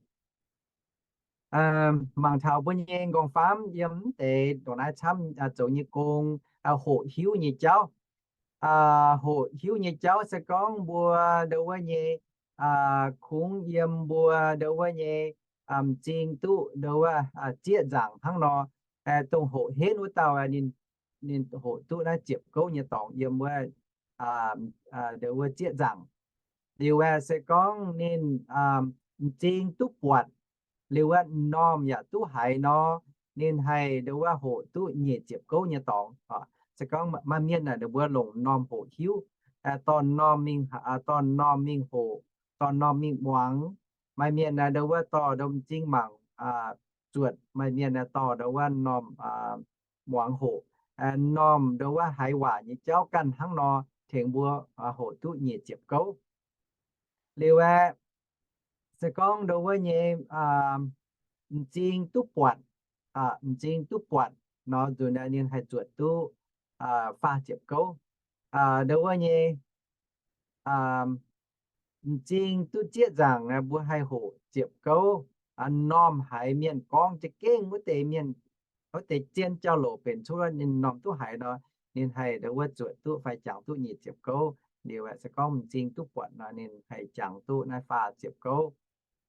Mangc taux mbuo nyei nqorngv-famv yiem mv deix ndongc naaiv camv zoux nyei gong, hoqc hiuv nyei jauv. Hoqc hiuv nyei jauv se gorngv mbuo ndo wuov nyei, kungx yiem mbuo ndo wuov nyei m'zing duqv ndo wuov zieqv nzaangc hnangv nor. Dongh hoqc henv wuov dauh, ninh hoqc duqv naaiv ziepc gouv nyei dorngx yiem wuov, ndo wuov zieqv nzaangc. Liuz aeqv, se gorngv ninh m'zing duqv buatc, liuz wuov m'normh yaac duqv haiz nor, ninh haih ndo wuov hoqc duqv nyic ziepc gouv nyei dorngx. Se gorngv maaih mienh naaic ninh mbuo longc m'normh hoqc hiuv, dorh m'normh mingh, dorh m'normh mingh hoqc, dorh m'normh mingh muangx. Maaih mienh naaic ndo wuov dorh ndo m'zing mangc zuotc, maaih mienh naaic dorh ndo wuov m'normh muangx hoqc. M'normh ndo wuov haiz waac nyei jauv ganh hnangv nor tengx mbuo hoqc duqv nyic ziepc gouv. Liuz aeqv, se gorngv ndo wuov nyei m'zing duqv buatc, m'zing duqv buatc nor, nzunc ninh haih zuotc duqv faah ziepc gouv. Ndo wuov nyei m'zing duqv zieqv nzaangc mbuo haih hoqc ziepc gouv. M'normh haiz mienh gorngv za'gengh wuov deix mienh, wuov deix zien jauv-louc benx cuotv ninh m'normh duqv haiz nor, ninh haih ndo wuov zuotc duqv fai jangx duqv nyic ziepc gouv. Liuz aeqv, se gorngv m'zing duqv buatc nor, ninh haih jangx duqv naaiv faah ziepc gouv.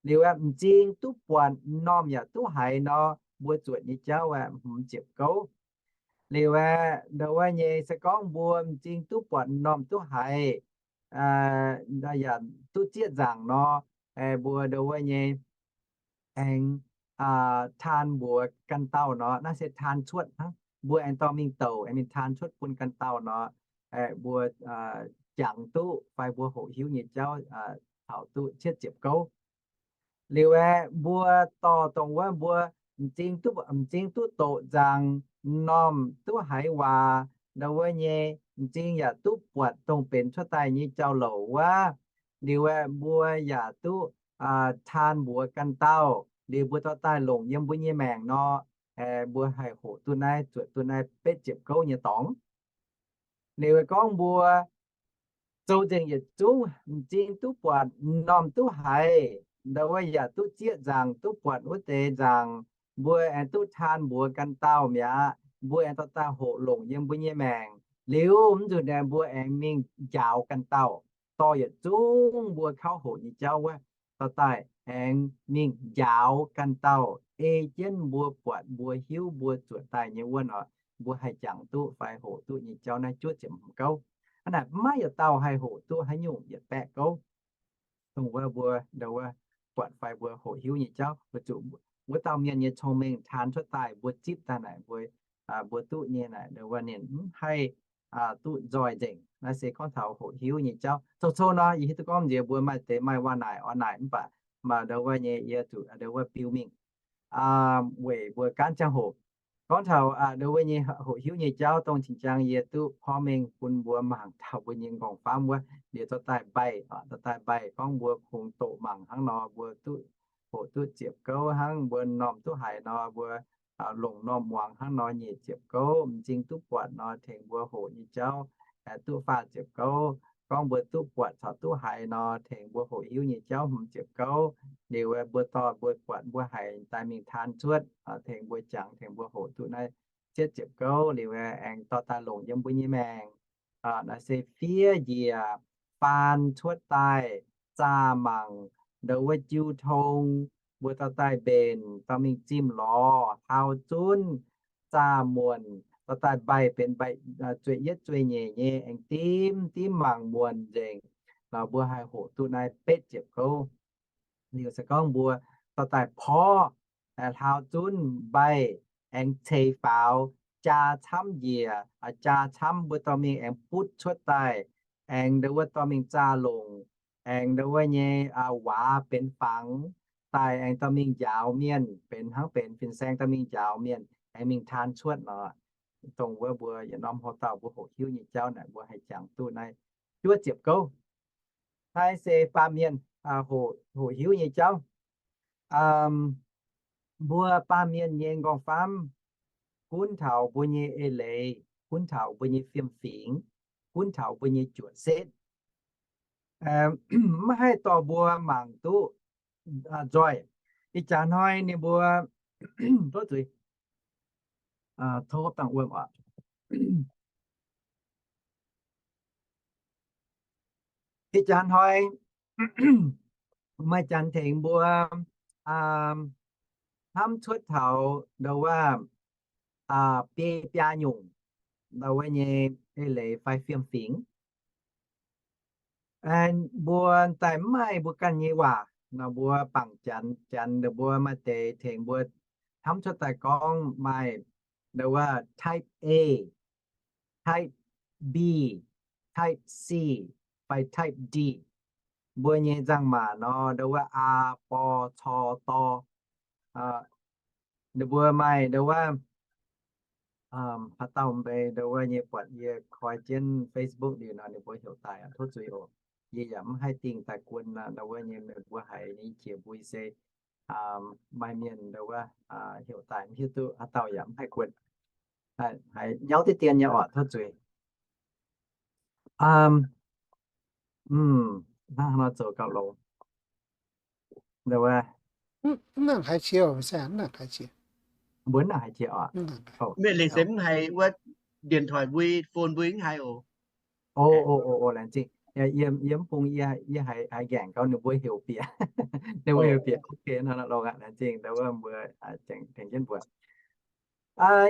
Liuz aeqv, m'zing duqv buatc m'normh yaac duqv haiz nor, mbuo zuotc nyei jauv aeqv, hmz ziepc gouv. Liuz aeqv, ndo wuov nyei se gorngv mbuo m'zing duqv buatc m'normh duqv haiz, yaac duqv zieqv nzaangc nor, mbuo ndo wuov nyei aengx taan mbuox ganh dauh nor, naaiv se taan cuotv hnangv. Mbuo aengx dorh mingh douc, aengx mingh taan cuotv bun ganh dauh nor, mbuo jangx duqv fai mbuo hoqc hiuv nyei jauv taux duqv cietv ziepc gouv. Liuz aeqv, mbuo dorh dongh wuov mbuo m'zing duqv, m'zing duqv doqc nzaangc, m'normh duqv haiz waac, ndo wuov nyei m'zing yaac duqv buatc dongh benx cuotv daaih nyei jauv-louc wuov. Liuz aeqv, mbuo yaac duqv taan mbuox ganh dauh, liuz mbuo dorh daaih longc yiem mbuo nyei maengc nor, mbuo haih hoqc duqv naaiv, zuotc duqv naaiv betv ziepc gouv nyei dorngx. Liuz gorngv mbuo zoux nzengc yietc zungv m'zing duqv buatc, m'normh duqv haiz, ndo wuov yaac duqv zieqv nzaangc duqv buatc wuov deix nzaangc, mbuo aengx duqv taan mbuox ganh dauh mi'aqv. Mbuo aengx dorh daaih hoqc longc yiem mbuo nyei maengc. Liuz mv nzunc aeqv, mbuo aengx mingh njaaux ganh dauh, dorh yietc zungv mbuo kauv hoqc nyei jauv wuov, dorh daaih aengx mingh njaaux ganh dauh, ei jienv mbuo buatc mbuo hiuv mbuo zuotc daaih nyei wuov nor, mbuo haih jangx duqv fai hoqc duqv nyei jauv naaiv juov ziepc hmz gouv. Hnangv naaic maiv maaih yietc dauh haih hoqc duqv haaix nyungc yietc baeqv gouv. Dongh wuov mbuo ndo wuov buatc fai mbuo hoqc hiuv nyei jauv, weic zuqc wuov dauh mienh nyei cong-mengh taan cuotv daaih mbuo zipv daaih naaic, mbuo, mbuo duqv nyei naaic, ndo wuov ninh mv haih duqv nzoih nzengc. Naaiv se gorngv taux hoqc hiuv nyei jauv. Zoux cou nor, yie hiuv duqv gorngv nziex mbuo maaih deix maaih waac naaic oix naaic, mv baac maaih ndo wuov nyei yie zuqc ndo wuov biu mingh weic mbuo gaanv ziangh hoc. Gorngv taux ndo wuov nyei hoqc hiuv nyei jauv dongh cing-jang yie duqv porv mengh bun mbuo mangc taux mbuo nyei nqorngv-famv wuov, liuz dorh daaih mbaih, dorh daaih mbaih gorngv mbuo kungx doqc mangc hnangv nor, mbuo duqv hoqc duqv ziepc gouv hnangv, mbuo m'normh duqv haiz nor, mbuo longc m'normh muangx hnangv nor nyic ziepc gouv, m'zing duqv buatc nor tengx mbuo hoqc nyei jauv duqv faah ziepc gouv. Gorngv mbuo duqv buatc caux duqv haiz nor tengx mbuo hoqc hiuv nyei jauv hmz ziepc gouv. Liuz mbuo dorh mbuo buatc mbuo haiz daaih mingh taan cuotv, tengx mbuo jangx tengx mbuo hoqc duqv naaiv cietv ziepc gouv. Liuz aengx dorh daaih longc yiem mbuo nyei maengc. Naaiv se fiev njiec, faan cuotv daaih, zaah mangc, ndo wuov jiu tong, mbuo dorh daaih mbenc, dorh mingh zimh lorz, hlauv zunv, zaah muonc, dorh daaih mbaih benx mbaih, zueiz yietv zueiz nyeic nyei, aengx dimv dimv mangc muonc nzengc. Nor mbuo haih hoqc duqv naaiv betv ziepc gouv. Liuz se gorngv mbuo dorh daaih porv, hlauv zunv mbaih, aengx ceix faaux, jaa camv njiec, jaa camv mbuo dorh mingh aengx butv cuotv daaih, aengx ndo wuov dorh mingh zaah longc, aengx ndo wuov nyei waax benx fangx daaih, aengx dorh mingh njaaux mienh, benx hnangv benx fin-saeng dorh mingh njaaux mienh, aengx mingh taan cuotv nor. Dongh wuov mbuo yietc norm houx-dauh mbuo hoqc hiuv nyei jauv naaic mbuo haih jangx duqv naaiv juov ziepc gouv. Naaiv se baamh mienh hoqc hiuv nyei jauv. Mbuo baamh mienh nyei nqorngv-famv gunv taux mbuo nyei eix leiz, gunv taux mbuo nyei fiem-fingx, gunv taux mbuo nyei juoqc setv. Maiv haih dorh mbuo mangc duqv nzoih. Ih jaax hnoi ninh mbuo, tov zuiz, tov dangh wuom oc. Ih jaax hnoi maaih janx tengx mbuo hnamv cuotv taux ndo wuov biei biaa nyungc ndo wuov nyei eix leiz fai fiem-fingx. Mbuo daaih mv maaih mbuo ganh nyei waac nor, mbuo bangc janx, janx ndo mbuo maaih deix tengx mbuo hnamv cuotv daaih gorngv maaih ndo wuov type A, type B, type C, fai type D. Mbuo nyei nzangc-maac nor ndo wuov a, bor, cor, dor. Ninh mbuo maaih ndo wuov haaix dauh mbeix ndo wuov nyei buatc yie koi jienv Facebook liuz nor ninh mbuo heuc daaih tov zuiz oc. Yie yaac mv haih dingh daaih guon ndo wuov nyei, meih mbuo haiz nyei jiex mbuo se maaih mienh ndo wuov heuc daaih mv hiuv duqv haaix dauh yaac mv haih guon. Haiz nyauv diqv dien nyei oc, tov zuiz. Hnangv nor zoux gauh longx. Mbuo nangc haiz jiex oc. Mienh leiz se mv haiz wuov điện thoại mbui, phone mbui mv haiz oc. Laengz zingh. Yie mv bung yie haiz nqaengc gauh ninh mbuo heuc bieqc. Ninh mbuo heuc bieqc. Ok, nor longx aqv. Laengz zingh ndo wuov mbuo tengx jienv mbuo.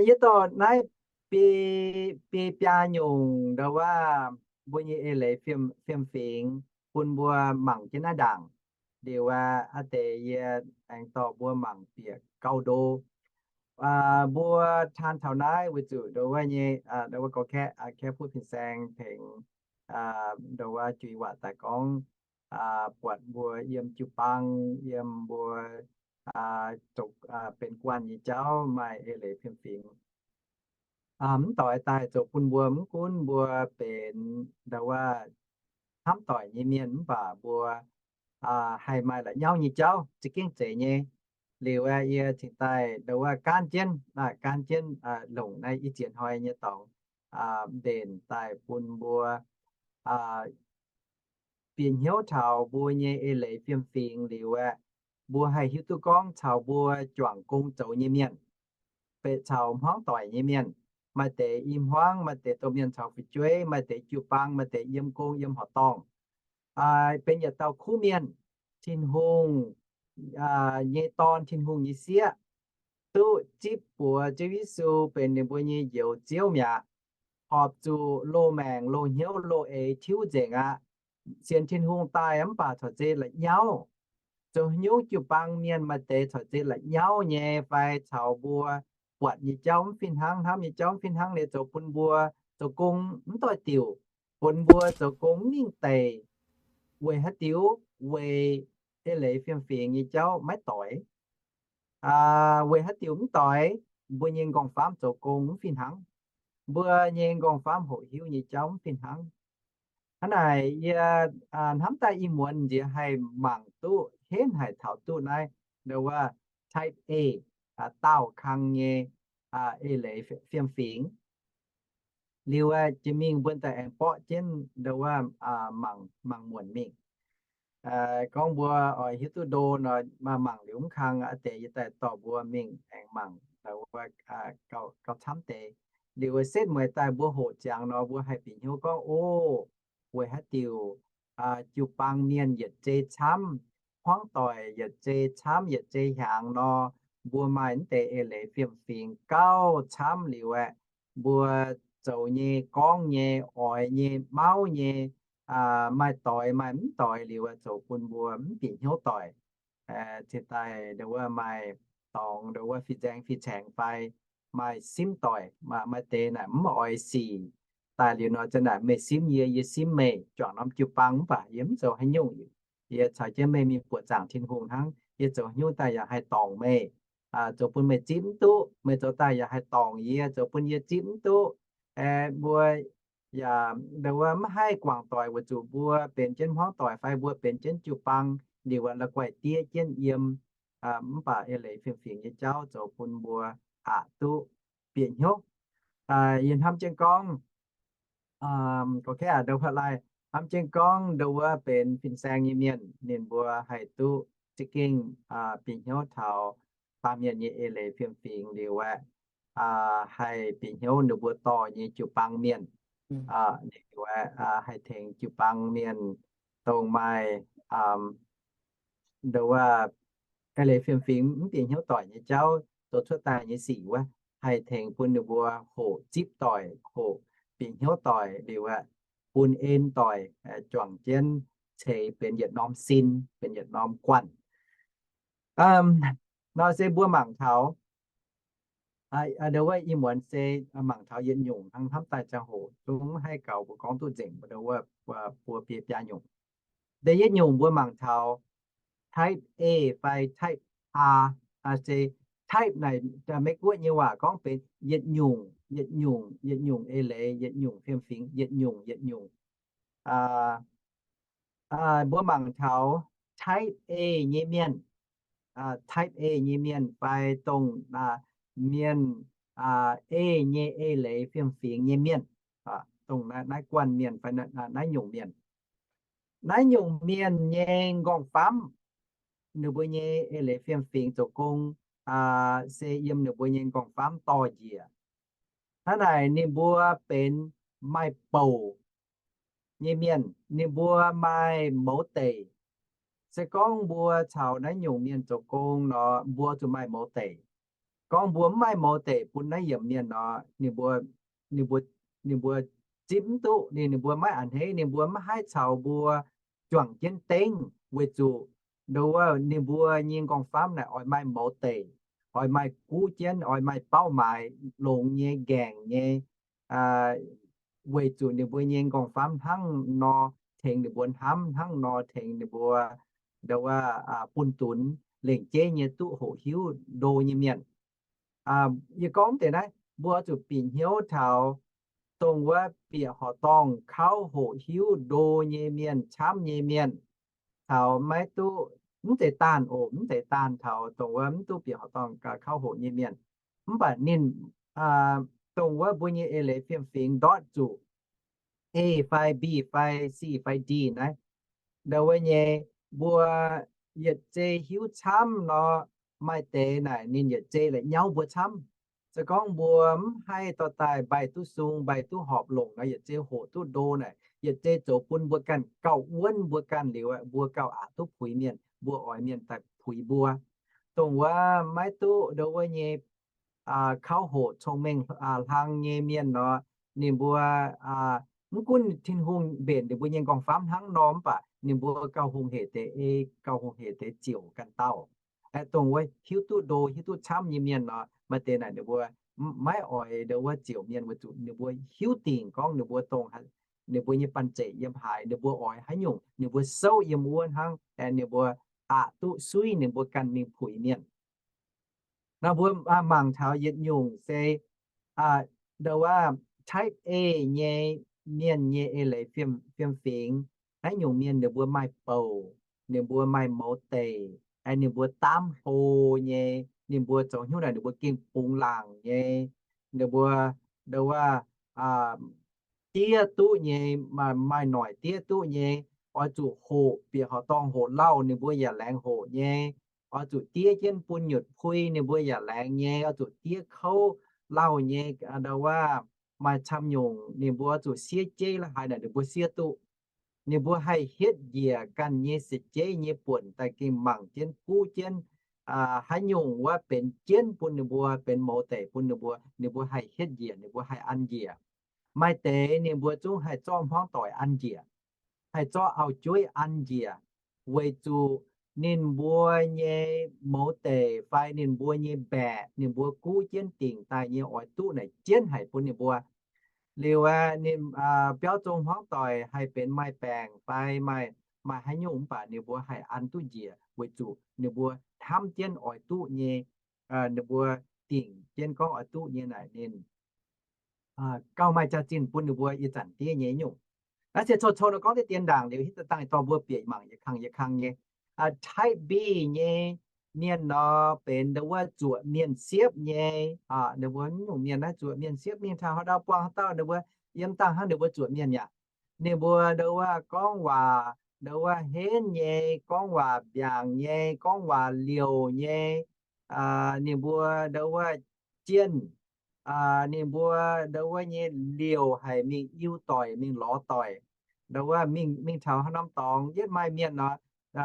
Yie dorh naaiv biei biaa nyungc ndo wuov mbuo nyei eix leiz fiem-fingx bun mbuo mangc jienv naaiv ndaangc. Liuz aqv, a'deix yie aengx dorh mbuo mangc bieqc gauh ndo. Mbuo taan taux naaiv weic zuqc ndo wuov nyei, ndo wuov gorx-kaeqv, kaeqv-puv fin-saeng tengx ndo wuov juiz waac daaih gorngv, buatc mbuo yiem jiu-baang, yiem mbuo zoux benx guanh nyei jauv maaih eix leiz fiem-fingx. Mv doix daaih zoux bun mbuo mv gunv mbuo benx ndo wuov hnamv doic nyei mienh mv baac mbuo haih maaih la'nyauv nyei jauv za'gengh zeiz nyei. Liuz aqv, yie cingx daaih ndo wuov gaanv jienv, gaanv jienv longc naaiv ih ziex hnoi nyei dorngx mbenc daaih bun mbuo bieqc hnyouv taux mbuo nyei eix leiz fiem-fingx liuz aqv, mbuo haih hiuv duqv gorngv caux mbuo juangc gong zoux nyei mienh, beiv caux hmuangv doic nyei mienh, maaih deix i hmuangv, maaih deix domh mienh caux fu'jueiv, maaih deix jiu-baang, maaih deix yiem gong yiem horqc dorngh, benx yietc dauh kuv mienh, Tin-Hungh nyei Dorn, Tin-Hungh nyei sieqv, duqv zipv buoz Ziouv Yesu benx ninh mbuo nyei Njoux Ziouv mi'aqv. Horpc zuqc loz-maengc, loz-hnyouv, loz-eix tiuv nzengc aqv. Sienx Tin-Hungh daaih mv baac corc zeiz la'nyauv. Zoux haaix nyungc jiu-baang mienh maaih deix corc zeiz la'nyauv nyei fai caux mbuo buatc nyei jauv mv fih hnangv, hnamv nyei jauv mv fih hnangv nyei, zoux bun mbuo zoux gong mv doix diuc, bun mbuo zoux gong mv mingh deic. Weic haaix diuc? Weic eix leiz fiem-fingx nyei jauv maiv doix. Weic haaix diuc mv doix? Mbuo nyei nqorngv-famv zoux gong mv fih hnangv. Mbuo nyei nqorngv-famv hoqc hiuv nyei jauv mv fih hnangv. Hnangv naaic yie hnamv daaih ih muonz nziex haih mangc duqv henv haic taux duqv naaiv ndo wuov type A, daauh kang nyei eix leiz fiem-fingx. Liuz jiex mingh mbuo daaih aengx borqv jienv ndo wuov mangc, mangc muonc mingh. Gorngv mbuo oix hiuv duqv ndo nor, mangc liuz mv kang a'deix yie daaih dorh mbuo mingh aengx mangc ndo wuov gauh camv deix. Liuz setv mueiz daaih mbuo hoqc ziangx nor mbuo haih bieqc hnyouv gorngv, o, weic haaix diuc jiu-baang mienh yietc zei camv, hmuangv doic yietc zei camv yietc zei hiaangx nor, mbuo maaih mv deix eix leiz fiem-fingx gauh camv liuz aeqv, mbuo zoux nyei, gorngv nyei, oix nyei, mauv nyei, maaih doix maaih mv doix liuz aeqv, zoux bun mbuo mv bieqc hnyouv doic. Cingx daaih ndo wuov maaih dorngx ndo wuov fih nzaeng fih caengx fai maaih simv doic, maaih deix naaic mv oix sic daaih liuz nor, za'naaic meih simv yie, yie simv meih, juangc norm jiu-baang mv baac yie mv zoux haaix nyungc. Yie caux jienv meih mingh buoqc zaangc Tin-Hungh hnangv. Yie zoux haaix nyungc daaih yaac haih dorngc meih, zoux bun meih zipv mv duqv. Meih zoux daaih yaac haih dorngc yie, zoux bun yie zipv mv duqv. Aeqv, mbuo yaac ndo wuov mv haih guangc doic weic zuqc mbuo benx jienv hmuangv doic fai mbuo benx jienv jiu-baang liuz aeqv, la'guaih diev jienv yiem. Mv baac eix leiz fiem-fingx nyei jauv zoux bun mbuo aqc duqv bieqc hnyouv. Yie hnamv jienv gorngv, ndo wuov lai, hnamv jienv gorngv ndo wuov benx fin-saeng nyei mienh, ninh mbuo haih duqv za'gengh bieqc hnyouv taux baamh mienh nyei eix leiz fiem-fingx liuz aeqv, haih bieqc hnyouv ninh mbuo dorh nyei jiu-baang mienh. Ninh mbuo haih tengx jiu-baang mienh dongh maaih ndo wuov eix leiz fiem-fingx mv bieqc hnyouv doic nyei jauv zoux cuotv daaih nyei sic wuov, haih tengx bun ninh mbuo hoqc zipv doic, hoqc bieqc hnyouv doic liuz aeqv, bun en doic juangc jienv ceix benx yietc norm sin, benx yietc norm guanh. Nor se mbuo mangc taux ndo wuov ih muonz se mangc taux yietc nyungc hnangv, hnamv daaih ziangh hoc zungv mv haih gaux mbuo gorngv duqv nzengc, ndo wuov buo biei biaa nyungc. Da'yietv nyungc mbuo mangc taux type A fai type A. Se type naaic Meiv-Guoqv nyei waac gorngv benx yietc nyungc, yietc nyungc, yietc nyungc eix leiz, yietc nyungc fiem-fingx, yietc nyungc, yietc nyungc. Mbuo mangc taux type A nyei mienh, type A nyei mienh fai dongh mienh A nyei eix leiz fiem-fingx nyei mienh, dongh naaiv guanh mienh fai naaiv nyungc mienh. Naaiv nyungc mienh nyei nqorngv-famv, ninh mbuo nyei eix leiz fiem-fingx zoux gong se yiem ninh mbuo nyei nqorngv-famv dorh njiec. Hnangv naaic ninh mbuo benx maaih bouc nyei mienh, ninh mbuo maaih mouz deic. Se gorngv mbuo caux naaiv nyungc mienh zoux gong nor, mbuo zuqc maaih mouz deic. Gorngv mbuo mv maaih mouz deic bun naaiv yiemc mienh nor, ninh mbuo, ninh mbuo zipv mv duqv, ninh, ninh mbuo maiv a'hneiv, ninh mbuo mv haih caux mbuo juangc jienv dengv, weic zuqc ndo wuov ninh mbuo nyei nqorngv-famv naaic oix maaih mouz deic, oix maaih guv jienv, oix maaih bauv maaiz longx nyei, ngaengc nyei, weic zuqc ninh mbuo nyei nqorngv-famv hnangv nor tengx ninh mbuo hnamv, hnangv nor tengx ninh mbuo ndo wuov bun dunx lengc jeiv nyei duqv hoqc hiuv ndo nyei mienh. Yie gorngv deix naaiv, mbuo oix zuqc bieqc hnyouv taux dongh wuov bieqc horqc-dorngh kauv hoqc hiuv ndo nyei mienh, camv nyei mienh, taux maiv duqv, mv zeiz daanh oc, mv zeiz daanh taux dongh wuov mv duqv bieqc horqc-dorngh kauv hoqc nyei mienh. Mv baac ninh dongh wuov mbuo nyei eix leiz fiem-fingx ndortv zuqc A fai B fai C fai D naaiv. Ndo wuov nyei, mbuo yietc zei hiuv camv nor, maaih deix naaic ninh yietc zei la'nyauv mbuo camv. Se gorngv mbuo mv haih dorh daaih mbaih duqv sung, mbaih duqv horpc longc nor, yietc zei hoqc duqv ndo naaic, yietc zei zoux bun mbuo ganh gauh wuonv mbuo ganh liuz, mbuo gauh aqc duqv puix mienh, mbuo oix mienh daaih puix mbuo. Dongh wuov maiv duqv ndo wuov nyei kauv hoqc cong-mengh hlang nyei mienh nor, ninh mbuo mv gunv Tin-Hungh mbenc ninh mbuo nyei nqorngv-famv hnangv nor, mv baac ninh mbuo gauh hungh hec deix ei, gauh hungh hec deix ziouc ganh dauh. Dongh wuov hiuv duqv ndo, hiuv duqv camv nyei mienh nor, maaih deix naaic ninh mbuo maiv oix ndo wuov ziouc mienh weic zuqc ninh mbuo hiuv dingc gorngv ninh mbuo dongh, ninh mbuo nyei banh zeic yiem haaix, ninh mbuo oix haaix nyungc, ninh mbuo souv yiem wuov hnangv, ninh mbuo aqc duqv suiv ninh mbuo ganh mingh puix mienh. Nor mbuo mangc taux yietc nyungc se ndo wuov type A nyei mienh nyei eix leiz fiem-fingx. Naaiv nyungc mienh ninh mbuo maaih bouc, ninh mbuo maaih mouz deic, ninh mbuo daamv hlo nyei, ninh mbuo zoux hnyouv naaic ninh mbuo gengh bungx laangc nyei, ninh mbuo ndo wuov diev duqv nyei, maaih noic diev duqv nyei, oix zuqc hoqc bieqc horqc dorngh hoqc lauh ninh mbuo yaac laengz hoqc nyei, oix zuqc diev jienv bun nyutc pui ninh mbuo yaac laengz nyei, oix zuqc diev kouv lauh nyei, ndo wuov maaih camv nyungc ninh mbuo zuqc siev jeiv la'haaix naaic ninh mbuo siev duqv. Ninh mbuo haih hietv njiec ganh nyei seix jeiv nyei buonc daaih gengh mangc jienv guv jienv haaix nyungc wuov benx jienv bun ninh mbuo, benx mouz deic bun ninh mbuo, ninh mbuo haih hietv njiec, ninh mbuo haih an njiec. Maaih deix ninh mbuo zungv haih zorqv hmuangv doic an njiec, haih zorqv auv-jueiv an njiec, weic zuqc ninh mbuo nyei mouz deic fai ninh mbuo nyei mbaeqc ninh mbuo guv jienv dingc daaih nyei oix duqv naaic jienv haic bun ninh mbuo. Liuz aeqv, ninh biauv zong hmuangv doic haih benx maaih baengc fai maaih, maaih haaix nyungc mv baac ninh mbuo haih an duqv njiec weic zuqc ninh mbuo hnamv jienv oix duqv nyei, ninh mbuo dingc jienv gorngv oix duqv nyei naaic ninh gauh maaih jaax-zinh bun ninh mbuo ih zanc diev nyei nyungc. Naaiv se cou-cou nor gorngv deix dien ndaangc liuz hitv daaih dangh dorh mbuo bieqc mangc yietc kang yietc kang nyei. Type B nyei mienh nor benx ndo wuov zuoqc mienh siepv nyei. Ninh mbuo nyungc mienh naaiv zuoqc mienh siepv mingh taux haaix ndau buangh haaix dauh ninh mbuo yiem dangh hnangv ninh mbuo zuoqc mienh yaac, ninh mbuo ndo wuov gorngv waac ndo wuov henv nyei, gorngv waac mbiaangc nyei, gorngv waac liouc nyei. Ninh mbuo ndo wuov jienh, ninh mbuo ndo wuov nyei liouc haic mingh iu doic mingh lorz doic. Ndo wuov mingh, mingh taux haaix norm dorngx yietv maaih mienh nor,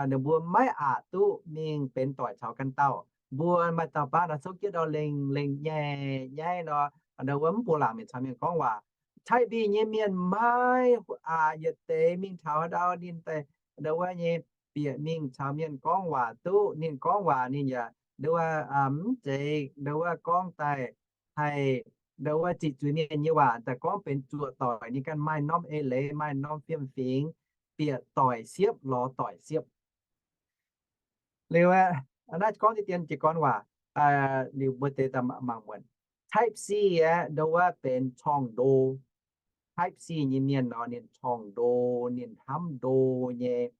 ninh mbuo maiv aqc duqv mingh benx doic caux ganh dauh. Mbuo maaih dauh baav nor cov jieqv ndau lengh lengh nyaiv nyaiv nor, ndo wuov mv bungx laangc mingh caux mienh gorngv waac. Type B nyei mienh maiv aqc yietc deix mingh taux haaix ndau ninh daaih ndo wuov nyei bieqc mingh caux mienh gorngv waac duqv. Ninh gorngv waac ninh yaac ndo wuov mv zeiz ndo wuov gorngv daaih haih ndo wuov ziqc zuiz mienh nyei waac, daaih gorngv benx zuoqc doic. Ninh ganh maaih norm eix leiz, maaih norm fiem-fingx, bieqc doic siepv, lorz doic siepv. Liuz aeqv, naaiv gorngv deix dien jiez gorn waac, liuz mbuo deix daaih mangc muonc. Type C aeqv, ndo wuov benx corng-ndo. Type C nyei mienh nor ninh corng-ndo, ninh hnamv ndo nyei.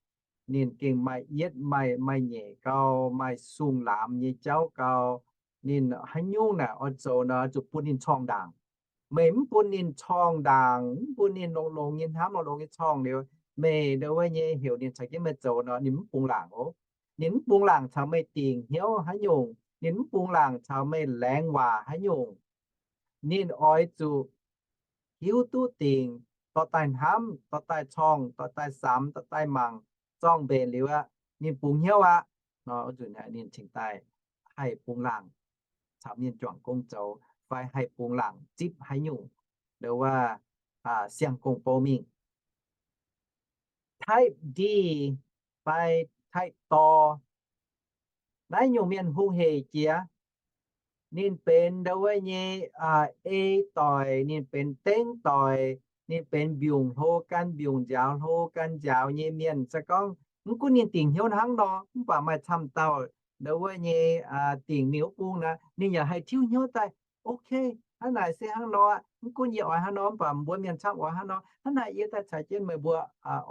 Ninh gengh maaih yietv maaih, maaih nyeic gau, maaih sung laamx nyei jauv gau. Ninh haaix nyungc naaic oix zoux nor zuqc bun ninh corng ndaangc. Meih mv bun ninh corng ndaangc, mv bun ninh longx-longx nyei hnamv, longx-longx nyei corng liuz, meih ndo wuov nyei heuc ninh caux jienv meih zoux nor ninh mv bungx laangc oc. Ninh mv bungx laangc caux meih dingc hnyouv haaix nyungc, ninh mv bungx laangc caux meih laengz waac haaix nyungc. Ninh oix zuqc hiuv duqv dingc, dorh daaih hnamv, dorh daaih corng, dorh daaih samx, dorh daaih mangc, zorng mbenc liuz aqv, ninh bungx hnyouv aqv. Nor wuov nzunc ninh cingx daaih haih bungx laangc caux mienh juangc gong zoux fai haih bungx laangc zipv haaix nyungc ndo wuov siang-gong-bou mingh. Type D fai type D naaiv nyungc mienh hungh heic jiex. Ninh benx ndo wuov nyei ei doic, ninh benx dengv doic, ninh benx mbiungc hlo gan mbiungc, nziaaux hlo gan nziaaux nyei mienh. Se gorngv mv gunv ninh dingc hnyouv hnangv nor, mv baac maaih camv dauh ndo wuov nyei dingc mingh wuov bung naaic, ninh yaac haih tiuv hnyouv daaih, ok, hnangv naaic se hnangv nor aqv. Mv gunv yie oix hnangv nor, mv baac mbuo mienh camv oix hnangv nor. Hnangv naaic yie daaih caux jienv meih mbuo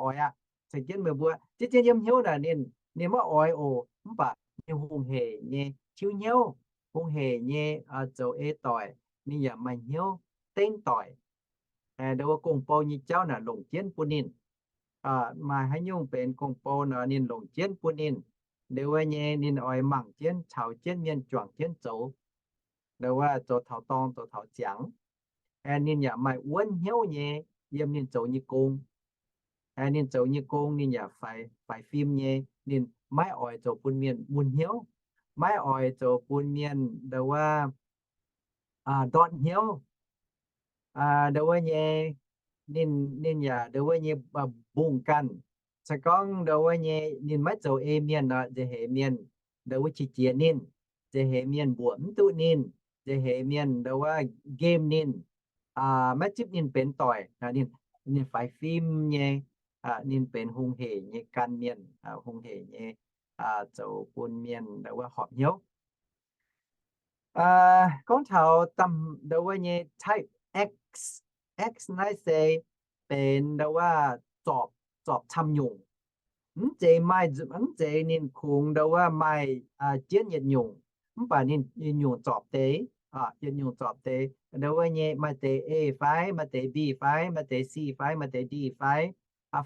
oix aqv. Caux jienv meih mbuo, zien-zien yiem hnyouv naaic ninh, ninh maiv oix oc, mv baac ninh hungh heic nyei tiuv hnyouv, hungh heic nyei zoux ei doic, ninh yaac maaih hnyouv dengv doic. Ndo wuov gong-bou nyei jauv naaic longc jienv bun ninh. Maaih haaix nyungc benx gong-bou nor ninh longc jienv bun ninh. Ndo wuov nyei ninh oix mangc jienv caux jienv mienh juangc jienv zoux. Ndo wuov zoux taux dorng zoux taux ziangx. Ninh yaac maaih wuonv hnyouv nyei yiem ninh zoux nyei gong. Ninh zoux nyei gong ninh yaac faix fim nyei. Ninh maiv oix zoux bun mienh mun hnyouv, maiv oix zoux bun mienh ndo wuov ndortv hnyouv. Ndo wuov nyei, ninh yaac ndo wuov nyei mbungh ganh. Se gorngv ndo wuov nyei ninh maiv zoux ei mienh nor, nziex heix mienh ndo wuov qiex jiez ninh, nziex heix mienh mbuoqc mv duqv ninh, nziex heix mienh ndo wuov nqemh ninh, maiv zipv ninh benx doic. Ninh faix fim nyei, ninh benx hungh heic nyei gan mienh, hungh heic nyei zoux bun mienh ndo wuov horpc hnyouv. Gorngv taux ndo wuov nyei type X, X naaiv se benx ndo wuov zorpc, zorpc camv nyungc. Mv zeiz maaih, mv zeiz ninh kungx ndo wuov maaih jienv yietc nyungc, mv baac ninh yietc nyungc zorpc deix, yietc nyungc zorpc deix. Ndo wuov nyei maaih deix A fai, maaih deix B fai, maaih deix C fai, maaih deix D fai,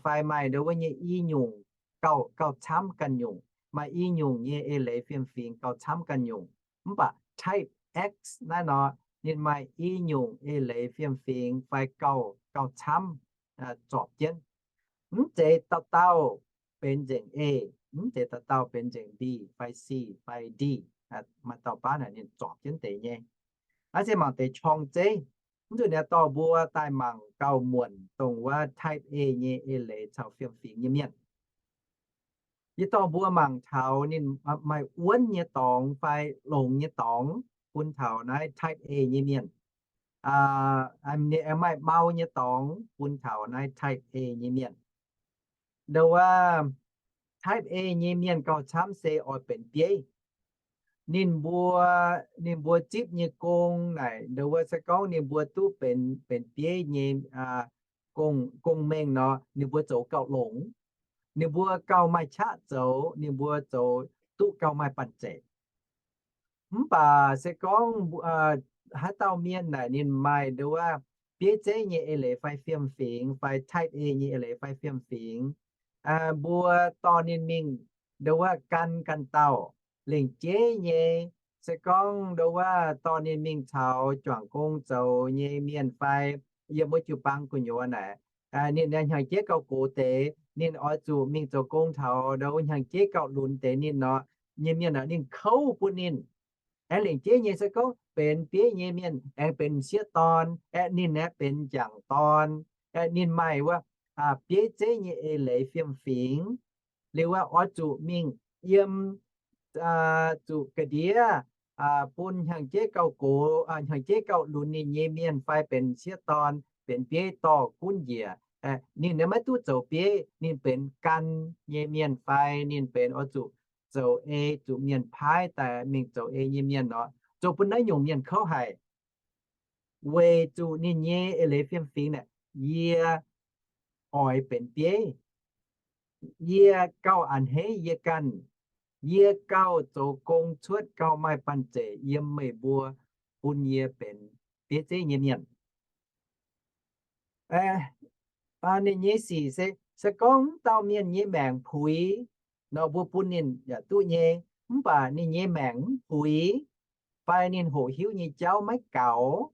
fai maaih ndo wuov nyei i nyungc gauh, gauh camv ganh nyungc, maaih i nyungc nyei eix leiz fiem-fingx gauh camv ganh nyungc. Mv baac type X naaiv nor, ninh maaih i nyungc eix leiz fiem-fingx fai gauh, gauh camv zorpc jienv. Mv zeiz dauh dauh benx nzengc A, mv zeiz dauh dauh benx nzengc B fai C fai D. Maaih dauh baav naaic ninh zorpc jienv deix nyei. Naaiv se mangc deix corng zeiv. Mv nzunc naaiv dorh mbuo daaih mangc gauh muonc dongh wuov type A nyei eix leiz caux fiem-fingx nyei mienh. Yie dorh mbuo mangc taux ninh maaih wuonv nyei dorngx fai longx nyei dorngx bun taux naaiv type A nyei mienh. Ninh aengx maaih mau nyei dorngx bun taux naaiv type A nyei mienh. Ndo wuov, type A nyei mienh gauh camv se oix benx bieiv. Ninh mbuo, ninh mbuo zipv nyei gong naaic, ndo wuov se gorngv ninh mbuo duqv benx, benx bieiv nyei gong, gong mengh nor, ninh mbuo zoux gauh longx. Ninh mbuo gauh maaih qaqv zoux, ninh mbuo zoux duqv gauh maaih banh zeic. Mv baac se gorngv haaix dauh mienh naaic ninh maaih ndo wuov bieiv zeiv nyei eix leiz fai fiem-fingx, fai type A nyei eix leiz fai fiem-fingx, mbuo dorh ninh mingh ndo wuov gan ganh dauh lengc jeiv nyei. Se gorngv ndo wuov dorh ninh mingh caux juangc gong zoux nyei mienh fai yiem wuov jiu-baang gu'nyuoz naaic, ninh hnyangx-jeiv gauh gox deix, ninh oix zuqc mingh zoux gong taux ndo wuov hnyangx-jeiv gauh lunx deix ninh nor, nyei mienh ninh kouv bun ninh. Aengx lengc jeiv nyei se gorngv benx bieiv nyei mienh aengx benx m'sieqv dorn, aeqv, ninh aeqv benx m'jangc dorn, aeqv, ninh maaih wuov bieiv zeiv nyei eix leiz fiem-fingx, liuz wuov oix zuqc mingh yiem, zuqc ga'ndiev bun hnyangx-jeiv gauh gox, hnyangx-jeiv gauh lunx ninh nyei mienh fai benx m'sieqv dorn, benx bieiv dorh gunv njiec. Ninh maiv duqv zoux bieiv, ninh benx gan nyei mienh fai ninh benx oix zuqc zoux ei zuqc mienh paaiv daaih mingh zoux ei nyei mienh nor, zoux bun naaiv nyungc mienh kouv haic. Weic zuqc ninh nyei eix leiz fiem-fingx naaic, yie oix benx bieiv. Yie gauh a'hneiv yie ganh. Yie gauh zoux gong cuotv gauh maaih banh zeic yiem meih mbuo bun yie benx bieiv zeiv nyei mienh. Ninh nyei sic se, se gorngv wuov dauh mienh nyei maengc puix nor, mbuo bun ninh yaac duqv nyei. Mv baac ninh nyei maengc mv puix, fai ninh hoqc hiuv nyei jauv maiv gaux,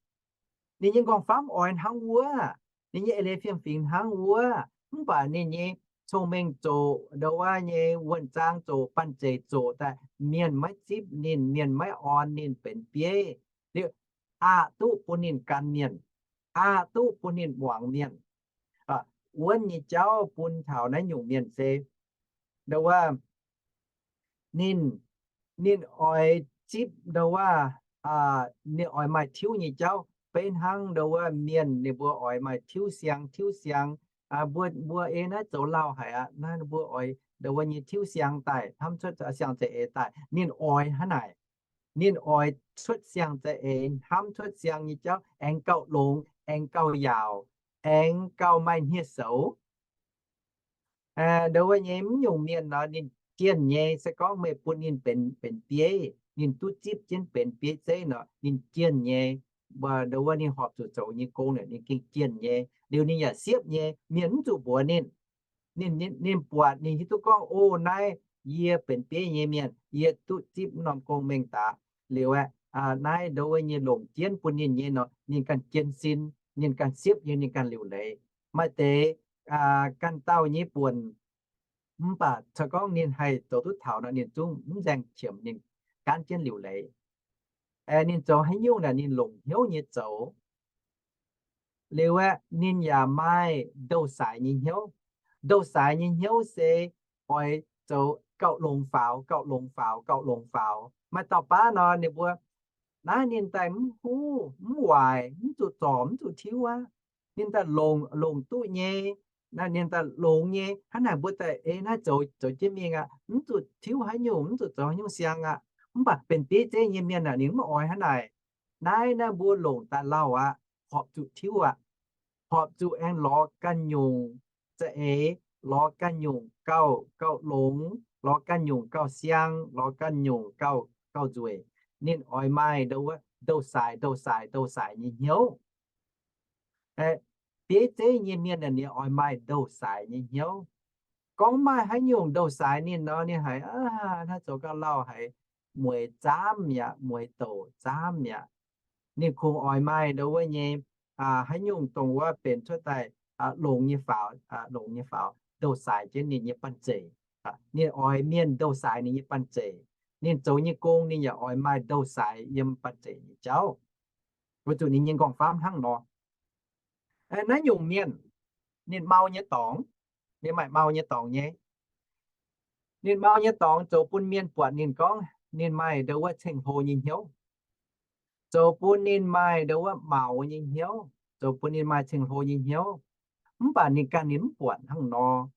ninh nyei nqorngv-famv oix hnangv wuov, ninh nyei eix leiz fiem-fingx hnangv wuov, mv baac ninh nyei cong-mengh zoqc ndo wuov nyei wuonh zaang zoqc banh zeic zoqc daaih, mienh maiv zipv ninh, mienh maiv orn ninh benx bieiv, liuz aqc duqv bun ninh gan mienh, aqc duqv bun ninh muangx mienh. Wuonv nyei jauv bun taux naaiv nyungc mienh se ndo wuov, ninh, ninh oix zipv ndo wuov, ninh oix maaih tiuv nyei jauv, beiv hnangv ndo wuov mienh ninh mbuo oix maaih tiuv siang, tiuv siang, mbuo, mbuo ei naaiv zoux lauh haic aqv, naaiv mbuo oix ndo wuov nyei tiuv siang daaih, hnamv cuotv siang-za'eix daaih, ninh oix hnangv naaic. Ninh oix cuotv siang-za'eix, hnamv cuotv siang nyei jauv, aengx gauh longx, aengx gauh yaauc, aengx gauh maaih hniev-soux. Ndo wuov nyei mv nyungc mienh nor, ninh jienh nyei. Se gorngv meih bun ninh benx, benx bieiv, ninh duqv zipv jienv benx bieiv zeiv nor, ninh jienh nyei. Ndo wuov ninh horpc zuqc zoux nyei gong naaic, ninh gengh jienh nyei. Liuz ninh yaac siepv nyei, mienh mv zuqc mbuox ninh. Ninh, ninh buatc ninh hiuv duqv gorngv, o, naaiv yie benx bieiv nyei mienh, yie duqv zipv mv norm gong mengh daaih. Liuz aeqv, naaiv ndo wuov nyei longc jienv bun ninh nyei nor, ninh ganh jien sin, ninh ganh siepv nyei, ninh ganh liuc leiz. Maaih deix ganh dauh nyei buonc, mv baac se gorngv ninh haih zoux duqv taux nor, ninh zungv mv nzaeng qiemx, ninh gaanv jienv liuc leiz. Ninh zoux haaix nyungc naaic ninh longc hnyouv nyei zoux. Liuz aeqv, ninh yaac maaih ndou-saaix nyei hnyouv. Ndou-saaix nyei hnyouv se oix zoux gauh longx faaux, gauh longx faaux, gauh longx faaux. Maaih dauh baav nor, ninh mbuo naaiv ninh daaih mv huv, mv waaic, mv zuqc zorc, mv zuqc tiuv aqv. Ninh daaih longc, longc duqv nyei, ninh daaih longx nyei, hnangv naaic mbuo daaih ei naaiv zoux, zoux jienv mingh aqv. Mv zuqc tiuv haaix nyungc, mv zuqc zoux haaix nyungc siang aqv. Mv baac benx bieiv zeiv nyei mienh aeqv, ninh mv oix hnangv naaic. Naaiv, naaiv mbuo longc daaih lauh aqv, horpc zuqc tiuv aqv. Horpc zuqc aengx lorz ganh nyungc za'eix, lorz ganh nyungc gauh, gauh longx, lorz ganh nyungc gauh siang, lorz ganh nyungc gauh, gauh nzueic. Ninh oix maaih ndo wuov ndou-saaix, ndou-saaix, ndou-saaix nyei hnyouv. Bieiv zeiv nyei mienh ninh oix maaih ndou-saaix nyei hnyouv. Gorngv maaih haaix nyungc ndou-saaix ninh nor, ninh haiz, aa, naaiv zoux gauh lauh haic, mueiz zaamv mi'aqv, mueiz douc zaamv mi'aqv. Ninh kungx oix maaih ndo wuov nyei, haaix nyungc dongh wuov benx cuotv daaih longx nyei faaux, longx nyei faaux, douh saaix jienv ninh nyei banh zeic. Ninh oix mienh douh saaix ninh nyei banh zeic. Ninh zoux nyei gong ninh yaac oix maaih douh saaix yiem banh zeic nyei jauv. Weic zuqc ninh nyei nqorngv-famv hnangv nor. Naaiv nyungc mienh, ninh mau nyei dorngx, ninh maaih mau nyei dorngx nyei. Ninh mau nyei dorngx zoux bun mienh buatc ninh gorngv ninh maaih ndo wuov ceng-hlo nyei hnyouv, zoux bun ninh maaih ndo wuov maux nyei hnyouv, zoux bun ninh maaih ceng-hlo nyei hnyouv. Mv baac ninh ganh ninh mv buatc hnangv nor.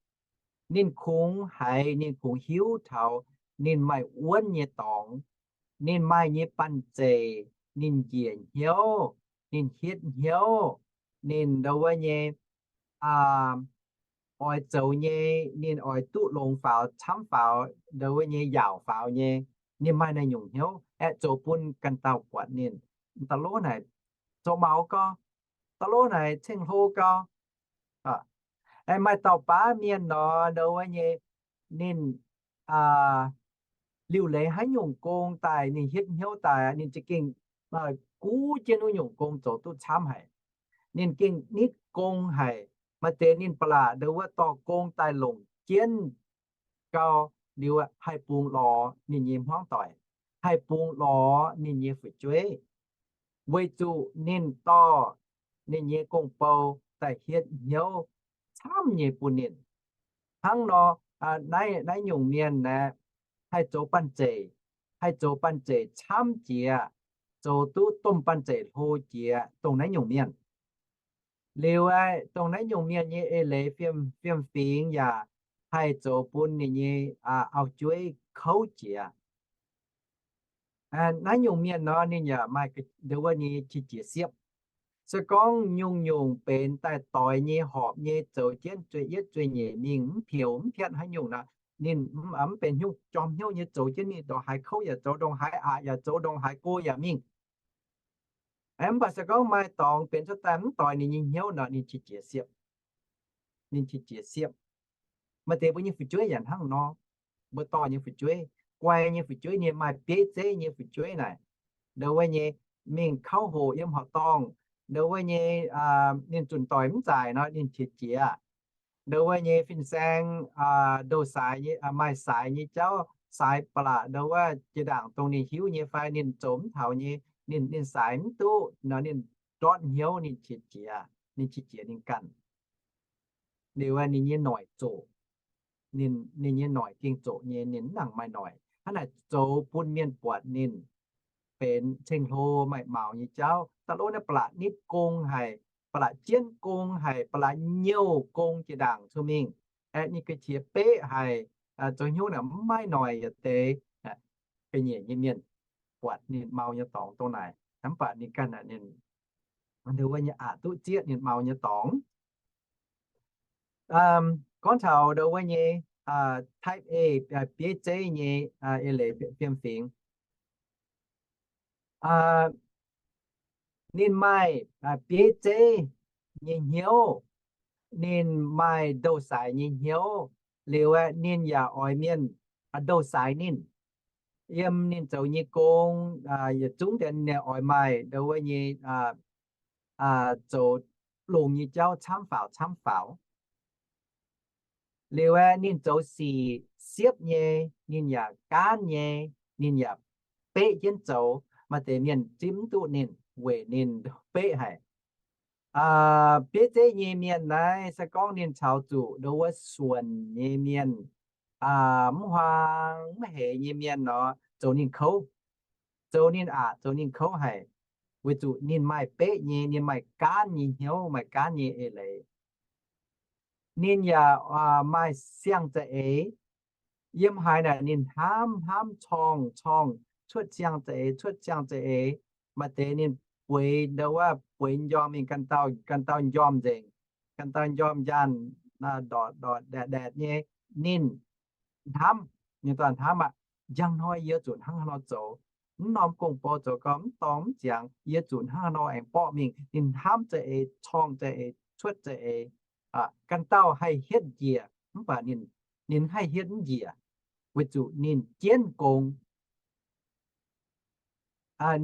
Ninh kungx haiz, ninh kungx hiuv taux ninh maaih wuonv nyei dorngx, ninh maaih nyei banh zeic, ninh njiec hnyouv, ninh hietv hnyouv, ninh ndo wuov nyei oix zoux nyei, ninh oix duqv longx faaux, camv faaux, ndo wuov nyei yaauc faaux nyei. Ninh maaih naaiv nyungc hnyouv aeqv, zoux bun ganh dauh buatc ninh, da'lov naaic zoux maux gau, da'lov naaic ceng-hlo gau. Aeqv, maaih dauh baav mienh nor, ndo wuov nyei, ninh liuc leiz haaix nyungc gong daaih, ninh hietv hnyouv daaih, ninh za'gengh guv jienv wuov nyungc gong zoux duqv camv haic. Ninh gengh nitv gong haic. Maaih deix ninh ba'laqc ndo wuov dorh gong daaih longc jienv gau liuz, haih bungx lorz ninh nyei hmuangv doic, haih bungx lorz ninh nyei fu'jueiv, weic zuqc ninh dorh ninh nyei gong-bou daaih hietv hnyouv camv nyei bun ninh. Hnangv nor, naaiv nyungc mienh aeqv, haih zoux banh zeic, haih zoux banh zeic camv jiex, zoux duqv domh banh zeic hlo jiex, dongh naaiv nyungc mienh. Liuz aeqv, dongh naaiv nyungc mienh nyei eix leiz fiem-fingx yaac haih zoux bun ninh nyei auv-jueiv kouv jiex. Naaiv nyungc mienh nor, ninh yaac maaih ndo wuov nyei qiex jiez siepv. Se gorngv nyungc-nyungc benx daaih doix nyei, horpc nyei, zoux jienv zueih yietv zueih nyeic mingh, mv pieux mv piatv haaix nyungc nor, ninh mv benx hnyouv jorm hnyouv nyei, zoux jienv ninh ndongc haaix kouv yaac zoux, ndongc haaix aqc yaac zoux, ndongc haaix go yaac mingh. Mv baac se gorngv maaih dorngx benx cuotv daaih mv doix ninh nyei hnyouv nor, ninh qiex jiez siepv. Ninh qiex jiez siepv. Maaih deix mbuo nyei fu'jueiv yaac hnangv nor. Mbuo dorh nyei fu'jueiv, guai nyei fu'jueiv, ninh maaih bieiv zeiv nyei fu'jueiv naaic, ndo wuov nyei mingh kauv hoqc yiem horqc dorngh, ndo wuov nyei ninh zunc doic mv zaaic nor, ninh qiex jiez. Ndo wuov nyei fin-saeng, ndo saaix nyei, maaih saaix nyei jauv, saaix ba'laqc ndo wuov jiex ndaangc dongh ninh hiuv nyei fai ninh zoux mv taux nyei, ninh, ninh saaix mv duqv nor, ninh ndortv hnyouv, ninh qiex jiez, ninh qiex jiez ninh ganh. Liuz ninh nyei noic zoqc, ninh nyei noic gengh zoqc nyei, ninh mv nangc maaih noic. Hnangv naaic zoux bun mienh buatc ninh benx ceng-hlo maaih maux nyei jauv. Da'lov naaiv ba'laqc nitv gong haic, ba'laqc jienv gong haic, ba'laqc nyouh gong jiex ndaangc cuotv mingh. Aeqv, ninh ga'qiex beqv haic, zoux hnyouv naaic mv maaih noic yietc deix. Ga'nyiec nyei mienh buatc ninh mau nyei dorngx dongh naaic, mv baac ninh ganh ninh ndo wuov nyei aqc duqv zieqv ninh mau nyei dorngx. Gorngv taux ndo wuov nyei type A, bieiv zeiv nyei eix leiz fiem-fingx. Ninh maaih bieiv zeiv nyei hnyouv, ninh maaih ndou-saaix nyei hnyouv, liuz aeqv, ninh yaac oix mienh ndou-saaix ninh. Yiem ninh zoux nyei gong, yietc zungv deix ninh oix maaih ndo wuov nyei zoux longx nyei jauv camv faaux camv faaux. Liuz aeqv, ninh zoux sic siepv nyei, ninh yaac gaanv nyei, ninh yaac beqv jienv zoux. Maaih deix mienh zipv mv duqv ninh weic ninh beqv haic. Bieiv zeiv nyei mienh naaiv se gorngv ninh caux zuqc ndo wuov suonc nyei mienh, mv huaang mv heix nyei mienh nor, zoux ninh kouv, zoux ninh aqc, zoux ninh kouv haic, weic zuqc ninh maaih beqv nyei, ninh maaih gaanv nyei hnyouv, maaih gaanv nyei eix leiz. Ninh yaac maaih siang-za'eix. Yiem haaix naaic ninh hnamv hnamv corngh corngh, cuotv siang-za'eix, cuotv siang-za'eix. Maaih deix ninh bueix ndo wuov bueix njormh mingh, ganh dauh ganh dauh njormh nzengc, ganh dauh njormh njaanh, ndortc ndortc ndaetc ndaetc nyei. Ninh hnamv, ninh daaih hnamv aqv, njang hnoi yie zuqc hnangv haaix nor zoux. Mv norm gong-bou zoux gau, mv dorngx mv ziangx, yie zuqc hnangv haaix nor aengx borqv mingh. Ninh hnamv za'eix, corngh za'eix, cuotv za'eix. Ganh dauh haih hietv njiec mv baac ninh, ninh haih hietv mv njiec, weic zuqc ninh jienv gong.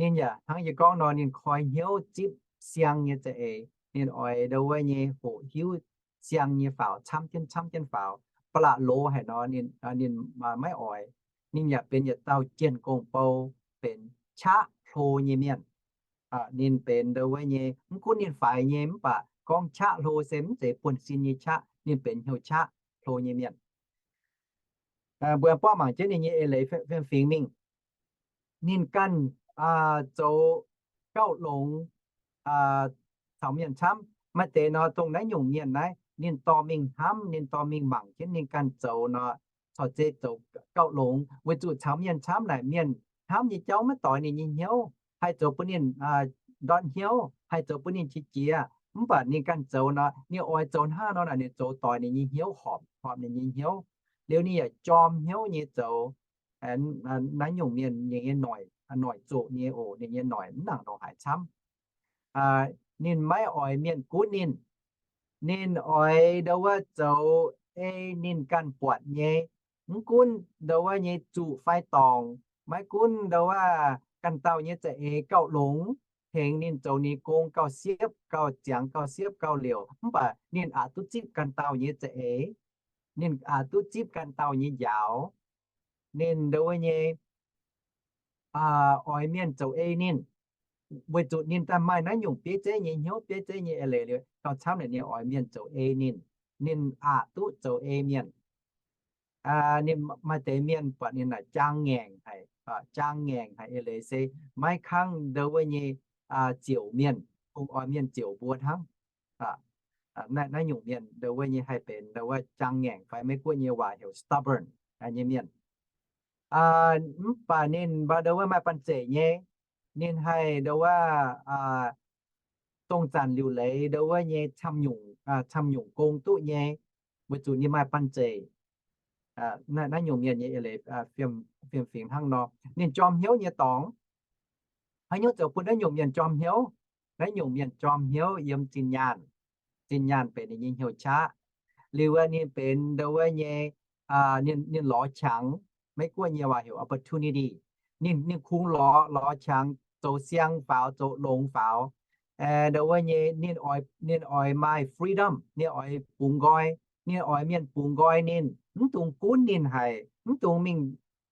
Ninh yaac hnangv yie gorngv nor, ninh koi hnyouv zipv siang nyei za'eix. Ninh oix ndo wuov nyei hoqc hiuv siang nyei faaux, camv jienv camv jienv faaux. Ba'laqc loz haic nor, ninh, ninh maiv oix. Ninh yaac benx yietc dauh jien-gong-bou, benx qaqv hlo nyei mienh. Ninh benx ndo wuov nyei, mv gunv ninh faix nyei mv baac gorngv qaqv hlo se mv zeiz buonv-sin nyei qaqv, ninh benx hnyouv qaqv hlo nyei mienh. Mbuo buangv mangc jienv ninh nyei eix leiz fiem-fingx mingh. Ninh ganh zoux gauh longx caux mienh camv. Maaih deix nor, dongh naaiv nyungc mienh naaiv, ninh dorh mingh hnamv, ninh dorh mingh mangc jienv ninh ganh zoux nor, corc zeiz zoux gauh longx, weic zuqc caux mienh camv naaic, mienh hnamv nyei jauv maiv doix ninh nyei hnyouv, haih zoux bun ninh ndortv hnyouv, haih zoux bun ninh qiex jiez. Mv baac ninh ganh zoux nor, ninh oix zoux hnangv nor naaic, ninh zoux doix ninh nyei hnyouv, horpc horpc ninh nyei hnyouv. Liuz ninh yaac jorm hnyouv nyei zoux. Naaiv nyungc mienh ninh nyei noic, noic zoqc nyei oc, ninh nyei noic mv nangc ndongc haaix camv. Ninh maiv oix mienh gunv ninh. Ninh oix ndo wuov zoux ei ninh ganh buatc nyei. Mv gunv ndo wuov nyei zuqc fai dorngc, maiv gunv ndo wuov ganh dauh nyei za'eix gauh longx, tengx ninh zoux ninh gong gauh siepv, gauh ziangx, gauh siepv, gauh liouc, mv baac ninh aqc duqv zipv ganh dauh nyei za'eix. Ninh aqc duqv zipv ganh dauh nyei njaaux. Ninh ndo wuov nyei oix mienh zoux ei ninh, weic zuqc ninh daaih maaih naaiv nyungc bieiv zeiv nyei hnyouv, bieiv zeiv nyei eix leiz liuz, gauh camv naaic ninh oix mienh zoux ei ninh. Ninh aqc duqv zoux ei mienh. Ninh maaih deix mienh buatc ninh naaic jaang ngaengc haic, jaang ngaengc haic eix leiz se maiv kangv ndo wuov nyei ziouc mienh, kungx oix mienh ziouc mbuo hnangv. Naaiv nyungc mienh ndo wuov nyei haih benx ndo wuov jaang ngaengc fai Meiv-Guoqv nyei waac heuc stubborn nyei mienh. Mv baac ninh mbuo ndo wuov maaih banh zeic nyei, ninh haih ndo wuov dongh zanc liuc leiz ndo wuov nyei camv nyungc gong duqv nyei, weic zuqc ninh maaih banh zeic. Naaiv nyungc mienh nyei eix leiz fiem-fingx hnangv nor. Ninh jorm hnyouv nyei dorngx. Haaix nyungc zoux bun naaiv nyungc mienh jorm hnyouv? Naaiv nyungc mienh jorm hnyouv yiem zinh nyaanh. Zinh nyaanh benx ninh nyei hnyouv qaqv. Liuz wuov ninh benx ndo wuov nyei, ninh lorz qangx, Meiv-Guoqv nyei waac heuc opportunity. Ninh, ninh kungx lorz, lorz qangx zoux siang faaux, zoux longx faaux. Ndo wuov nyei ninh oix, ninh oix maaih freedom, ninh oix bungx nqoi, ninh oix mienh bungx nqoi ninh, mv dungx gunv ninh haic, mv dungx mingh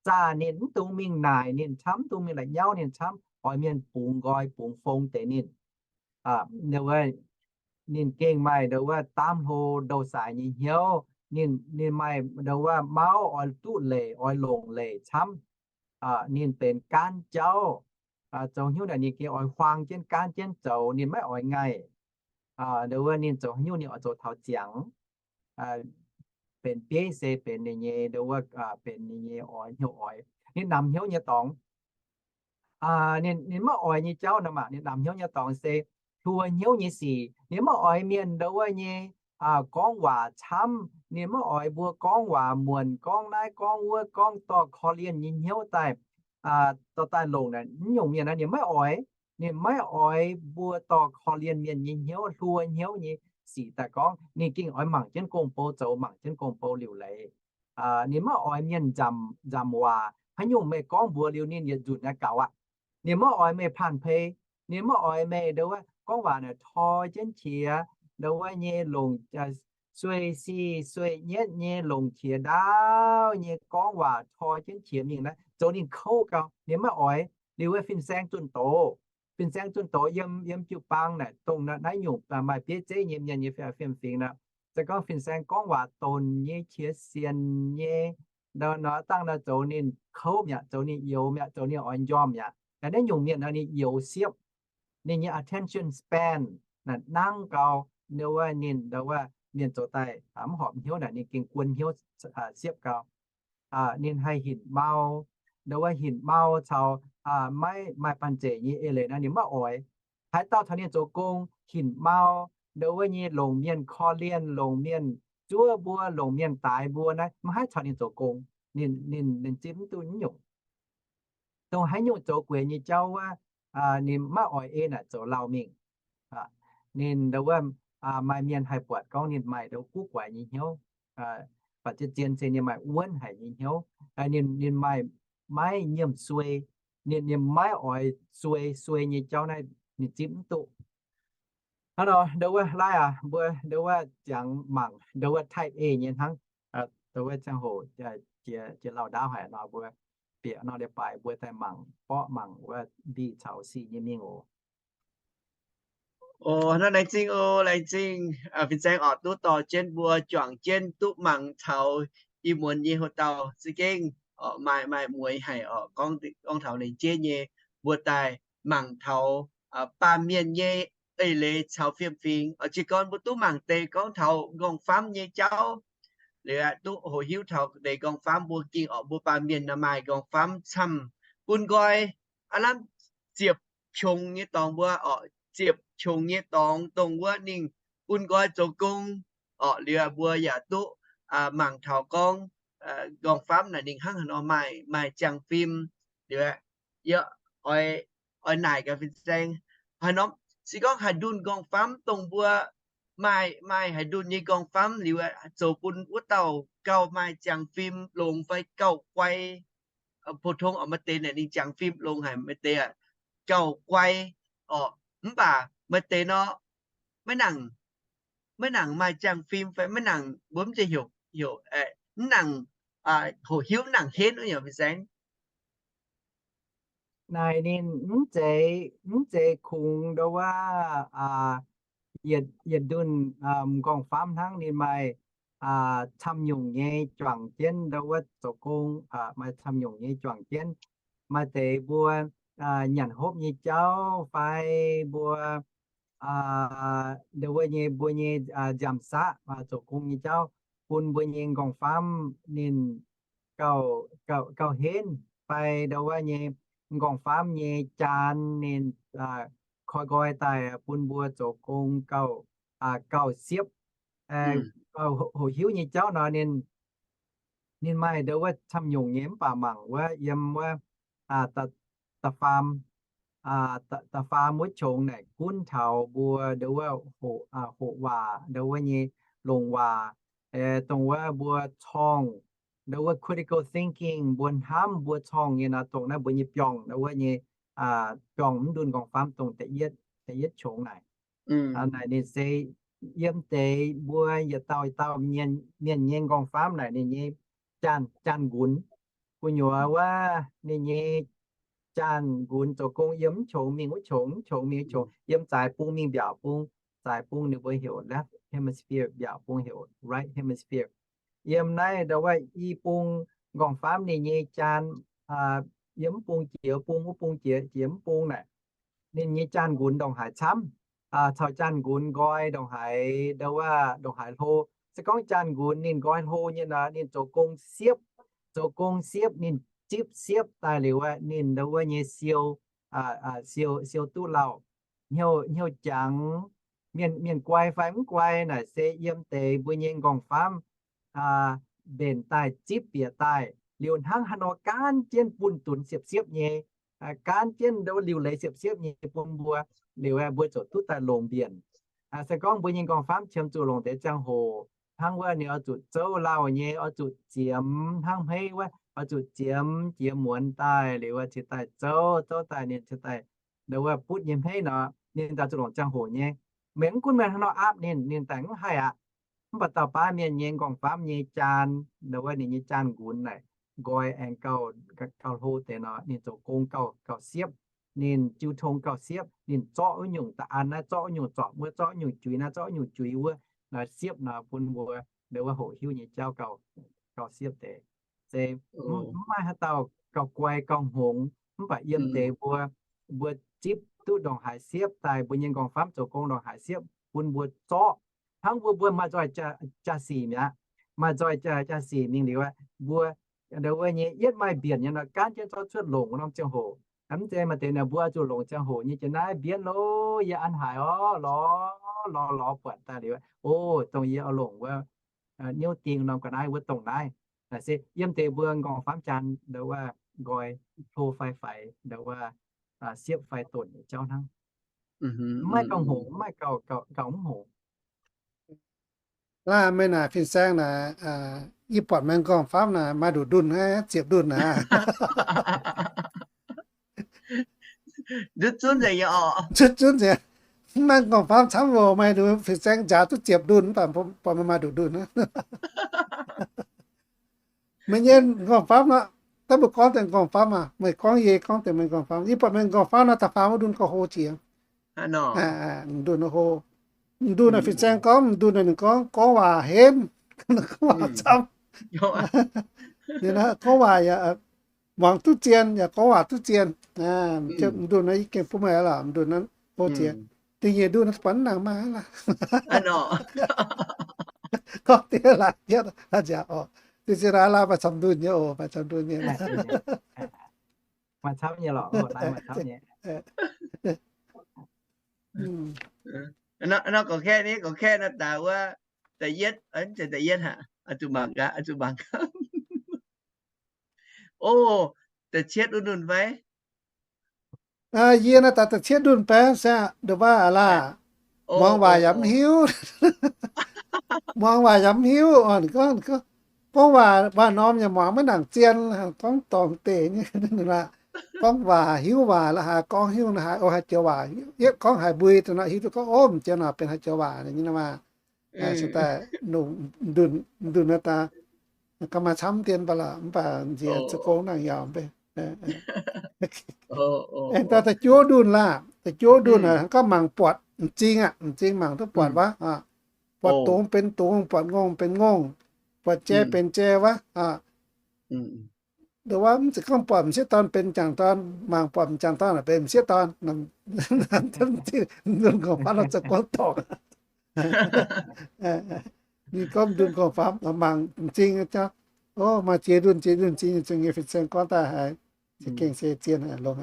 zaah ninh, mv dungx mingh naaic ninh camv, mv dungx mingh la'nyauv ninh camv, oix mienh bungx nqoi bungx fong deix ninh. Ninh gengh maaih ndo wuov daamv hlo ndou-saaix nyei hnyouv. Ninh, ninh maaih ndo wuov mauv oix duqv leic, oix longc leic camv. Ninh benx gaanv jauv. Zoux hnyouv naaic ninh gengh oix huaang jienv gaanv jienv zoux, ninh maiv oix ngaih. Ndo wuov ninh zoux haaix nyungc ninh oix zoux taux ziangx. Benx bieiv se benx ninh nyei ndo wuov, benx ninh nyei oix hnyouv oix. Ninh namx hnyouv nyei dorngx. Ninh, ninh maiv oix nyei jauv nor maah, ninh namx hnyouv nyei dorngx se hluo hnyouv nyei sic. Ninh maiv oix mienh ndo wuov nyei gorngv waac camv. Ninh maiv oix mbuo gorngv waac muonc, gorngv naaiv gorngv wuov, gorngv dorh korv-lienh nyei hnyouv daaih, dorh daaih longc naaic. Naaiv nyungc mienh naaiv ninh maiv oix. Ninh maiv oix mbuo dorh korv-lienh mienh nyei hnyouv, hluo hnyouv nyei sic daaih gorngv. Ninh gengh oix mangc jienv gong-bou zoux, mangc jienv gong-bou liuc leiz. Ninh maiv oix mienh nzamc, nzamc waac. Haaix nyungc meih gorngv mbuox liuz ninh yietc nzunc naaiv gaux aqv. Ninh maiv oix meih panh pei. Ninh maiv oix meih ndo wuov gorngv waac naaic toi jienv qiex, ndo wuov nyei longc sueih sic sueih nyietv nyei longc qiex ndaauv nyei gorngv waac toi jienv qiex mingh naaiv zoux ninh kouv gau. Ninh maiv oix. Liuz wuov fin-saeng zunh doz, fin-saeng zunh doz yiem, yiem jiu-baang naaic dongh naaiv nyungc maaih bieiv zeiv nyei mienh nyei fiem-fingx nor, se gorngv fin-saeng gorngv waac donc nyei, qiex sienx nyei, nor dangh nor zoux ninh kouv mi'aqv, zoux ninh youx mi'aqv, zoux ninh oix njormh mi'aqv. Naaiv nyungc mienh nor ninh youx siepv, ninh nyei attention span naaic nangv gau. Ndo wuov ninh, ndo wuov mienh zoux daaih mv horpc hnyouv naaic ninh gengh guon hnyouv siepv gau. Ninh haih hinc mau, ndo wuov hinc mau caux maiv maaih banh zeic nyei eix leiz naaiv ninh maiv oix. Haaix dauh caux ninh zoux gong hinc mau, ndo wuov nyei longc mienh korv-lienh, longc mienh zuov mbuo, longc mienh daix mbuo naaiv, maiv haih caux ninh zoux gong. Ninh, ninh, ninh zipv mv duqv nyungc. Dongh haaix nyungc zoux gueix nyei jauv wuov, ninh maiv oix ei naaic zoux lauh mingh. Ninh ndo wuov, maaih mienh haih buatc gorngv ninh maaih ndo guv guaix nyei hnyouv, baac zien-zien se ninh maaih wuonv haic nyei hnyouv. Ninh, ninh maaih, maiv nyiemc suei. Ninh, ninh maiv oix suei, suei nyei jauv naaiv ninh zipv mv duqv. Hnangv nor, ndau wuov laaiv aac, mbuo ndau wuov ziangx mangc ndau wuov Type A nyei hnangv. Ndau wuov ziangh hoc jiex, jiex lauh ndaauv haic nor, mbuo bieqc nor leiz-baaix mbuo daaih mangc, borqv mangc wuov B caux C nyei mingh oc. O, hnangv naaiv laengz zingh o, laengz zingh fin-saeng oc, duqv dorh jienv mbuo juangc jienv duqv mangc taux ih muonz nyei hoc-dauh za'gengh oc, maaih, maaih mueiz haic oc, gorngv, gorngv taux lengc jeiv nyei, mbuo daaih mangc taux baamh mienh nyei eix leiz caux fiem-fingx oc. Jiez gorn mbuo duqv mangc deix gorngv taux nqorngv-famv nyei jauv, liuz aeqv, duqv hoqc hiuv taux deix nqorngv-famv mbuo ging oc, mbuo baamh mienh naaiv maaih nqorngv-famv camv bun nqoi, aav lamh ziepc qongx nyei dorngx mbuo oc, ziepc qongx nyei dorngx dongh wuov ninh bun nqoi zoux gong oc. Liuz mbuo yaac duqv mangc taux gorngv nqorngv-famv naaic ninh hnangv haaix nor maaih, maaih ziangh fim. Liuz yie oix, oix naaic gaax fin-saeng haaix norm, se gorngv haaix ndunh nqorngv-famv dongh mbuo maaih, maaih haaix ndunh nyei nqorngv-famv liuz zoux bun wuov dauh gauh maaih ziangh fim longx fai gauh guai. Pou-tong oc, maaih deix naaic ninh ziangh fim longx haic, maaih deix gauh guai oc. Mv baac maaih deix nor, maiv nangc, maiv nangc maaih ziangh fim fai maiv nangc, mbuo mv zeiz heuc, heuc, mv nangc hoqc hiuv, mv nangc henv wuov nyungc fin-saeng. Naaic ninh mv zeiz, mv zeiz kungx ndau wuov yietc, yietc ndunh nqorngv-famv hnangv, ninh maaih camv nyungc nyei juangc jienv ndau wuov zoux gong, maaih camv nyungc nyei juangc jienv. Maaih deix mbuo nyanc hopv nyei jauv fai mbuo ndau wuov nyei mbuo nyei nziaamc saqv zoux gong nyei jauv, bun mbuo nyei nqorngv-famv ninh gauh, gauh henv, fai ndau wuov nyei nqorngv-famv nyei jaan ninh koi nqoi daaih bun mbuo zoux gong gauh, gauh siepv, hoqc hiuv nyei jauv nor, ninh maaih ndau wuov camv nyungc nyei. Mv baac mangc wuov yiem wuov da'faam, da'faam wuov qongx naaic gunv taux mbuo ndau wuov hoqc waac, ndau wuov nyei longc waac, dongh wuov mbuo corngh, ndau wuov critical thinking, mbuo hnamv mbuo corngh nyei nor, dongh naaiv mbuo nyei biorngh, ndau wuov nyei biorngh mv ndunh nqorngv-famv dongh da'yietv qongx naaic. Naaic ninh se yiem deix mbuo yietc dauh yietc dauh mienh nyei nqorngv-famv naaic ninh nyei jaan, jaan-nqunx. Gu'nyuoz wuov ninh nyei jaan-nqunx zoux gong yiem mv qongx mingh wuov qongx, mv qongx mingh wuov qongx, yiem zaaix bung mingh mbiaauc bung, zaaix bung ninh mbuo heuc left hemisphere, mbiaauc bung heuc right hemisphere. Yiem naaiv ndau wuov i bung nqorngv-famv ninh nyei jaan, yiem mv bung jiex bung, wuov bung jiex, jiex mv bung naaic, ninh nyei jaan-nqunx ndongc haaix camv, caux jaan-nqunx nqoi ndongc haaix, ndau wuov ndongc haaix hlo. Se gorngv jaan-nqunx ninh nqoi hlo nyei nor, ninh zoux gong siepv, zoux gong siepv, ninh zipv siepv daaih liuz aqv, ninh ndau wuov nyei siou, siou, siou duqv lauh, hnyouv, hnyouv jangx, mienh, mienh guai fai mv guai naaic se yiem deix mbuo nyei nqorngv-famv mbenc daaih zipv bieqc daaih liuz hnangv haaix nor gaanv jienv bunh dunx siepv-siepv nyei, gaanv jienv ndau wuov liuc leiz siepv-siepv nyei bun mbuo, liuz mbuo ziouc duqv daaih longc mbienc. Se gorngv mbuo nyei nqorngv-famv qiemx zuqc longc deix ziangh hoc hnangv wuov ninh oix zuqc zouv lauh nyei, oix zuqc ziemx hnangv hmeiv wuov, oix zuqc ziemx jiex muonz daaih liuz cingx daaih zouv, zouv daaih ninh cingx daaih ndau wuov butv nyei hmeiv nor, ninh daaih zuqc longc ziangh hoc nyei. Meih mv gunv meih hnangv nor aapv ninh, ninh daaih mv haih aqv. Mv baac dauh baav mienh nyei nqorngv-famv nyei jaan, ndau wuov ninh nyei jaan-nqunx naaic nqoi aengx gauh, gauh hlo deix nor, ninh zoux gong gauh, gauh siepv, ninh jiu tong gauh siepv, ninh zorqv wuov nyungc da'an naaiv, zorqv wuov nyungc zorpc wuov, zorqv wuov nyungc juix naaiv, zorqv wuov nyungc juix wuov, nor siepv nor bun mbuo ndau wuov hoqc hiuv nyei jauv gauh, gauh siepv deix. Se mv maaih haaix dauh gauh guai gauh hngongx, mv baac yiem deix mbuo, mbuo zipv duqv ndongc haaix siepv daaih, mbuo nyei nqorngv-famv zoux gong ndongc haaix siepv bun mbuo zorqv. Hnangv mbuo, mbuo maaih nzoih jaa-sic mi'aqv, maaih nzoih jaa-sic mingh liuz aqv, mbuo ndau wuov nyei yietv maaih mbienc nyei nor, gaanv jienv zorqv cuotv longc norm ziangh hoc. Mv zeiz maaih deix naaic mbuo zuqc longc ziangh hoc nyei jiex naaiv mbienv lo, yie an haaix orv, lorz, lorz, lorz buatc daaih liuz, o, dongh yie oix longc wuov niouv ding norm ga'naaiv wuov dongh naaiv. Naaic se yiem deix mbuo nqorngv-famv jaan ndau wuov nqoi hlo fai faix, ndau wuov siepv fai donc nyei jauv hnangv. Mv maaih gauh hngongx, mv maaih gauh, gauh mv hngongx. Laaih meih naaic fin-saeng naaic, yie buatc meih nqorngv-famv naaic maaih nduqc ndunh aqv, ziepc ndunh aqv. Zunv zunv nzengc, zunv zunv nzengc. Mv maaih nqorngv-famv camv oc. Maaih nduqc fin-saeng njaaux duqv ziepc ndunh mv baac buatc meih maaih nduqc ndunh. Meih nyei nqorngv-famv nor, daaih mbuo gorngv deix nqorngv-famv aac, meih gorngv yie gorngv deix meih nqorngv-famv. Yie buatc meih nqorngv-famv nor, da'faam wuov ndunh gauh hlo jiex. Ndunh hlo. Ndunh naaic fin-saeng gorngv, ndunh naaic ninh gorngv, gorngv waac henv. Gorngv waac camv. Gorngv waac yaac muangx duqv zien, yaac gorngv waac duqv zien. Ndunh naaiv yie gengh bun meih lorqc, ndunh naaiv hlo jiex. Da'nyeic ndunh naaiv buatc nangc maaih lorqc. Gorngv deix laaix jienv nziaauc oc. Da'ziex naaiv laaix maaih camv ndunh nyei oc, maaih camv ndunh nyei. Maaih camv nyei lorqc, maaih camv nyei. Nor gorngv kaeqv ni, gorngv kaeqv nor daaih wuov, da'yietv, da'yietv aqv, zuqc mangc gaax, zuqc mangc gaax. O, da'cietv wuov ndunh fai? Yie naaiv daaih da'cietv ndunh baeqv se, nduqc baav laah, muangx waac yaac mv hiuv. Muangx waac yaac mv hiuv. Gorngv, gorngv waac, waac norm yaac muangx maiv nangc zien, gorngv dorngc deix nyei. Gorngv waac hiuv waac la'haaix, gorngv hiuv la'haaix, o, haaix joux waac, yietv gorngv haiz mbui daaih nor hiuv duqv gorngv, o, m'jiex nor benx haaix joux waac nyei nor maah. Se daaih ndunh naaiv daaih gauh maaih camv dien baac lorqc, mv baac nziex zoux gong nangc yaac mv bei. Aengx daaih da'juov ndunh laah, da'juov ndunh aac, gorngv mangc buatc m'zing aqv, m'zing mangc duqv buatc wuov. Buatc dongz benx dongz, buatc ngongh benx ngongh, buatc jai benx jai wuov. Nduqc wuov mv zeiz gorngv buatc m'sieqv dorn benx m'jangc dorn, mangc buatc m'jangc dorn benx m'sieqv dorn. Ndunh gorngv-famv nor zoux gong dorngc. Ninh gorngv ndunh gorngv-famv mangc m'zing, o, maaih ziex ndunh, ziex ndunh m'zing, zungv nyei fin-saeng gorngv daaih haiz, za'gengh se zien longx.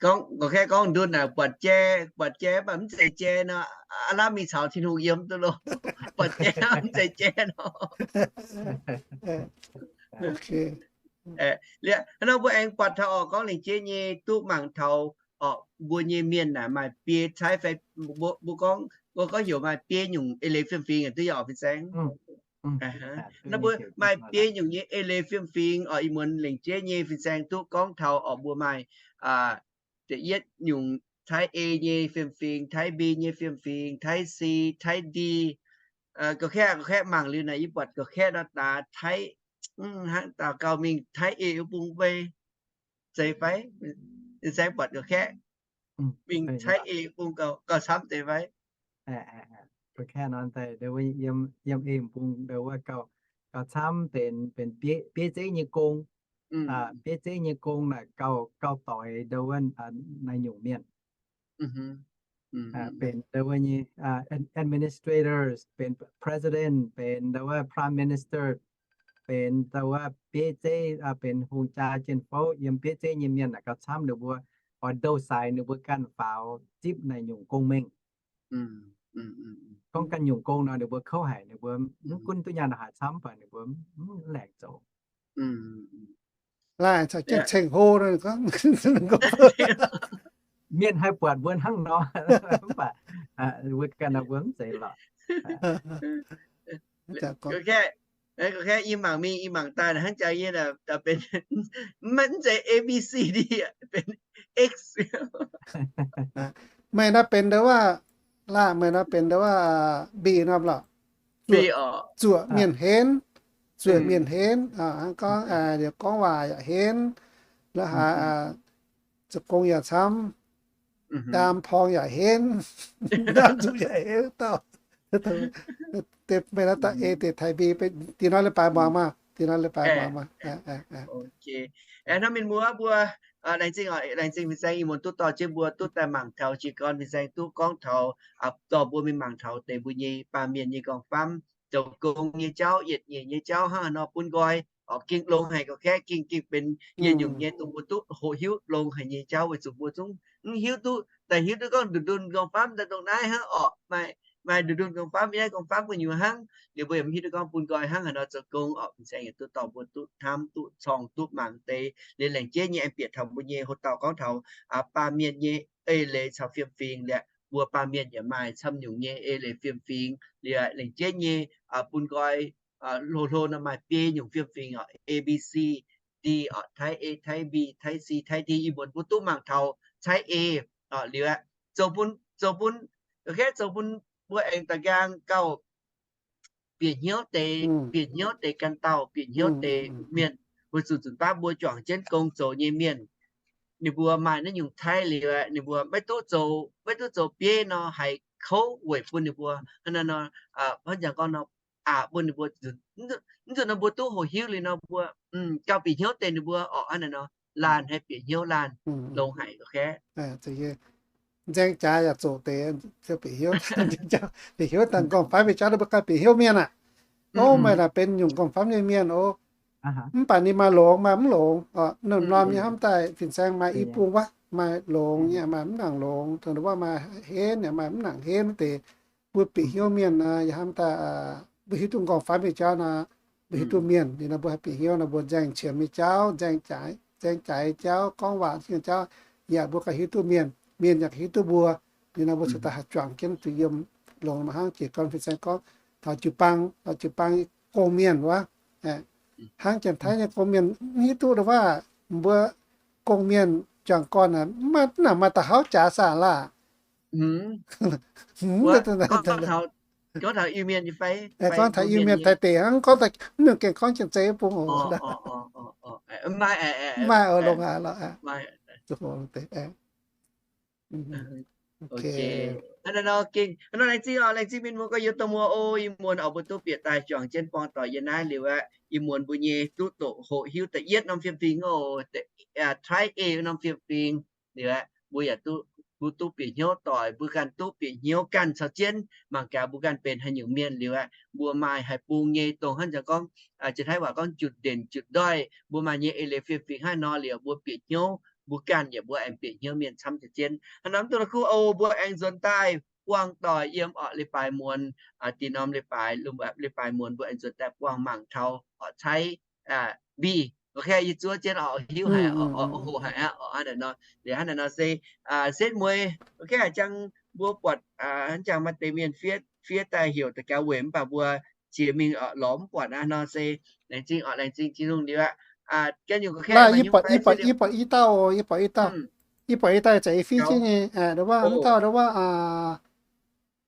Gorngv, gorngv kaeqv gorngv ndunh naaic buatc jai, buatc jai mv baac mv zeiz jai nor, aav lamh mingh caux Tin-Hungh yiem duqv loh. Buatc jai mv zeiz jai nor. Liuz nor mbuo aengx buatc taux orqc, gorngv lengc jeiv nyei duqv mangc taux orqc, mbuo nyei mienh naaic maaih biei caaiv fai, mbuo gorngv, mbuo gorngv heuc maaih biei nyungc eix leiz fiem-fingx duqv yaac fin-saeng. Nor mbuo maaih biei nyungc nyei eix leiz fiem-fingx orqc, ih muonz lengc jeiv nyei fin-saeng duqv gorngv taux orqc, mbuo maaih da'yietv nyungc caaiv ei nyei fiem-fingx, caaiv mbi nyei fiem-fingx, caaiv si, caaiv di. Ga'kaeqv, ga'kaeqv mangc liuz naaic yie buatc ga'kaeqv nor daaih caaiv, hnangv daux gaux mingh caaiv ei wuov bung mv bei zeiz fai? Fin-saeng buatc ga'kaeqv mingh caaiv ei bung gauh camv deix fai? Ga'kaeqv nor daaih yiem ei bung ndau wuov gauh camv benx, benx bieiv zeiv nyei gong. Bieiv zeiv nyei gong naaic gauh, gauh doix ndau wuov naaiv nyungc mienh. Benx ndau wuov nyei administrators, benx president, benx ndau wuov prime minister, benx ndau wuov bieiv zeiv, benx hungh jaa jien fouv yiem bieiv zeiv nyei mienh naaic gauh camv ninh mbuo oix ndouh saaix ninh mbuo ganh faaux zipv naaiv nyungc gong mengh. Gorngv ganh nyungc gong nor ninh mbuo kouv haic, ninh mbuo mv gunv duqv nyaanh haaix camv baac ninh mbuo mv laengc zoux. Laih caux jienv ceng-hlo gorngv, mienh haih buatc mbuo hnangv nor, mv baac mbuo ganh nor mbuo mv zeiz lorqc. Gorngv, gorngv yie mangc mingh, yie mangc daaih hnangv jaax yie benx, mv zeiz A B C D, benx X. Meih naaiv benx ndau wuov, laah, meih naaiv benx ndau wuov B norm lorqc. Zuoqc mienh henv, zuoqc mienh henv, hnangv gorngv liuz gorngv waac yaac henv, la'haaix zoux gong yaac camv, ndaam porng yaac henv, ndaam nzuqc yaac henv dauh. Meih naaiv daaih ei deix taaih mbi, dingh naaiv leiz-baaix muangx maah, dingh naaiv leiz-baaix muangx maah. Hnangv mienh muoz mbuo, laengz zingh, laengz zingh fin-saeng ih muonz duqv dorh jienv mbuo duqv daaih mangc taux jiez gorn fin-saeng duqv gorngv taux, dorh mbuo mingh mangc taux deix mbuo nyei baamh mienh nyei nqorngv-famv, zoux gong nyei jauv, yietc nyeic nyei jauv hnangv haaix nor bun nqoi, oix gengh longx haic gorqv-kaeqv, gengh, gengh benx yietc nyungc nyei dongh mbuo duqv hoqc hiuv longx haic nyei jauv weic zuqc mbuo zungv mv hiuv duqv, daaih hiuv duqv gorngv nduqc ndunh nqorngv-famv daaih dongh naaiv hnangv orqc, maaih, maaih nduqc ndunh nqorngv-famv, yie naaiv nqorngv-famv gu'nyuoz hnangv. Liuz mbuo yaac mv hiuv duqv gorngv bun nqoi hnangv haaix nor zoux gong orqc. Fin-saeng yaac duqv dorh mbuo duqv hnamv duqv corng duqv mangc deix. Liuz laengz jeiv nyei aengx bieqc taux mbuo nyei houx-dauh gorngv taux baamh mienh nyei eix leiz caux fiem-fingx liuz, mbuo baamh mienh yaac maaih camv nyungc nyei eix leiz fiem-fingx liuz, laengz jeiv nyei bun nqoi hlo hlo nor maaih biei nyungc fiem-fingx orqc, A B C D orqc, caaiv A, caaiv B, caaiv C, caaiv D. Ih muonz mbuo duqv mangc taux caaiv A orqc liuz, zoux bun zoux bun, ga'kengx zoux bun mbuo aengx da'nqaang gauh bieqc hnyouv deix, bieqc hnyouv deix ganh dauh, bieqc hnyouv deix mienh, weic zuqc nzunc baav mbuo juangc jienv gong zoux nyei mienh, ninh mbuo maaih naaiv nyungc taiv liuz aeqv, ninh mbuo maiv duqv zoux, maiv duqv zoux bieiv nor, haih kouv weic bun ninh mbuo hnangv naaiv nor, hnangv jangx gorngv nor, aqc bun ninh mbuo, mv nzunc nor mbuo duqv hoqc hiuv liuz nor, mbuo gauh bieqc hnyouv deix ninh mbuo orqc. Hnangv naaiv nor, laanh haih bieqc hnyouv laanh, longx haic ga'kengx. Nzaeng jaax yaac zoqc deix, bieqc hnyouv, bieqc hnyouv daaih nqorngv-famv nyei jauv, mbuo ganh bieqc hnyouv mienh aac. Ov, meih naaic benx nyungc nqorngv-famv nyei mienh oc. Mv baac ninh maaih longx maaih mv longx, norm-norm nyei hnamv daaih fin-saeng maaih i bung wuov, maaih longx nyei, maaih mv nangc longx, dongh wuov maaih henv nyei, maaih mv nangc henv deix. Mbuo bieqc hnyouv mienh yaac hnamv daaih, mbuo hiuv duqv nqorngv-famv nyei jauv nor, mbuo hiuv duqv mienh. Liuz nor mbuo haih bieqc hnyouv nor, mbuo nzaeng qiemx nyei jauv, nzaeng jaaix nyei jauv, gorngv waac nyei jauv, yaac mbuo ganh hiuv duqv mienh, mienh yaac hiuv duqv mbuo. Liuz nor mbuo cingx daaih haih juangc jienv zuqc yiem longx maiv hnangv jiex gorn fin-saeng gorngv taux jiu-baang, taux jiu-baang gong-mienh wuov. Hnangv Janx-Taiv nyei gong-mienh mv hiuv duqv dongh wuov, mbuo gong-mienh juangc gorn aac, mv nangc maaih da'hauv jaax saah laah. Gorngv taux Iu-Mienh nyei fai? Gorngv taux Iu-Mienh Taiv deic hnangv, gorngv taux mv nongc gengh gorngv Janx-Zei bung oc. Mv maaih oc, longx aqv lorqc. Hnangv naaiv nor gengh, hnangv nor laengz zingh oc, laengz zingh mienh muoz gorx-youz domh muoz oc. Ih muonz oix mbuo duqv bieqc daaih juangc jienv buangh doic yiem naaiv liuz aeqv, ih muonz mbuo nyei duqv doqc hoqc hiuv da'yietv norm fiem-fingx oc, Taiv-Eix norm fiem-fingx liuz aeqv, mbuo yaac duqv, mbuo duqv bieqc hnyouv doic, mbuo ganh duqv bieqc hnyouv ganh caux jienv mangc gaax mbuo ganh benx haaix nyungc mienh liuz aeqv, mbuo maaih haaix bung nyei dongh hnangv jangx gorngv, Janx-Taiv waac gorngv จุดเด่นจุดด้อย, mbuo maaih nyei eix leiz fiem-fingx haaix nor liuz mbuo bieqc hnyouv, mbuo ganh yaac mbuo aengx bieqc hnyouv mienh camv caux jienv. Hnangv naaiv mv duqv la'kuqv oc, mbuo aengx nzuonx daaih buangh doic yiem orqc leiz-baaix muonz, dinh norm leiz-baaix, leiz-baaix muonz mbuo aengx nzuonx daaih buangh mangc taux orqc Taiv Mbiv. Yie zuov jienv oc, hiuv haic, hoqc haic aqv oc. Hnangv naaiv nor, liuz hnangv naaiv nor se setv mueiz, jang mbuo buatc hnangv jangx maaih deix mienh fiev, fiev daaih heuc daux gaux weic mv baac mbuo jiex mingh lorz mv buatc aqv nor se laengz zingh oc, laengz zingh Tin-Hungh liuz aqv. Yie buatc, yie buatc i dauh, yie buatc i dauh, yie buatc i dauh za'eix fiev jienv nyei, ndo wuov, wuov dauh ndo wuov,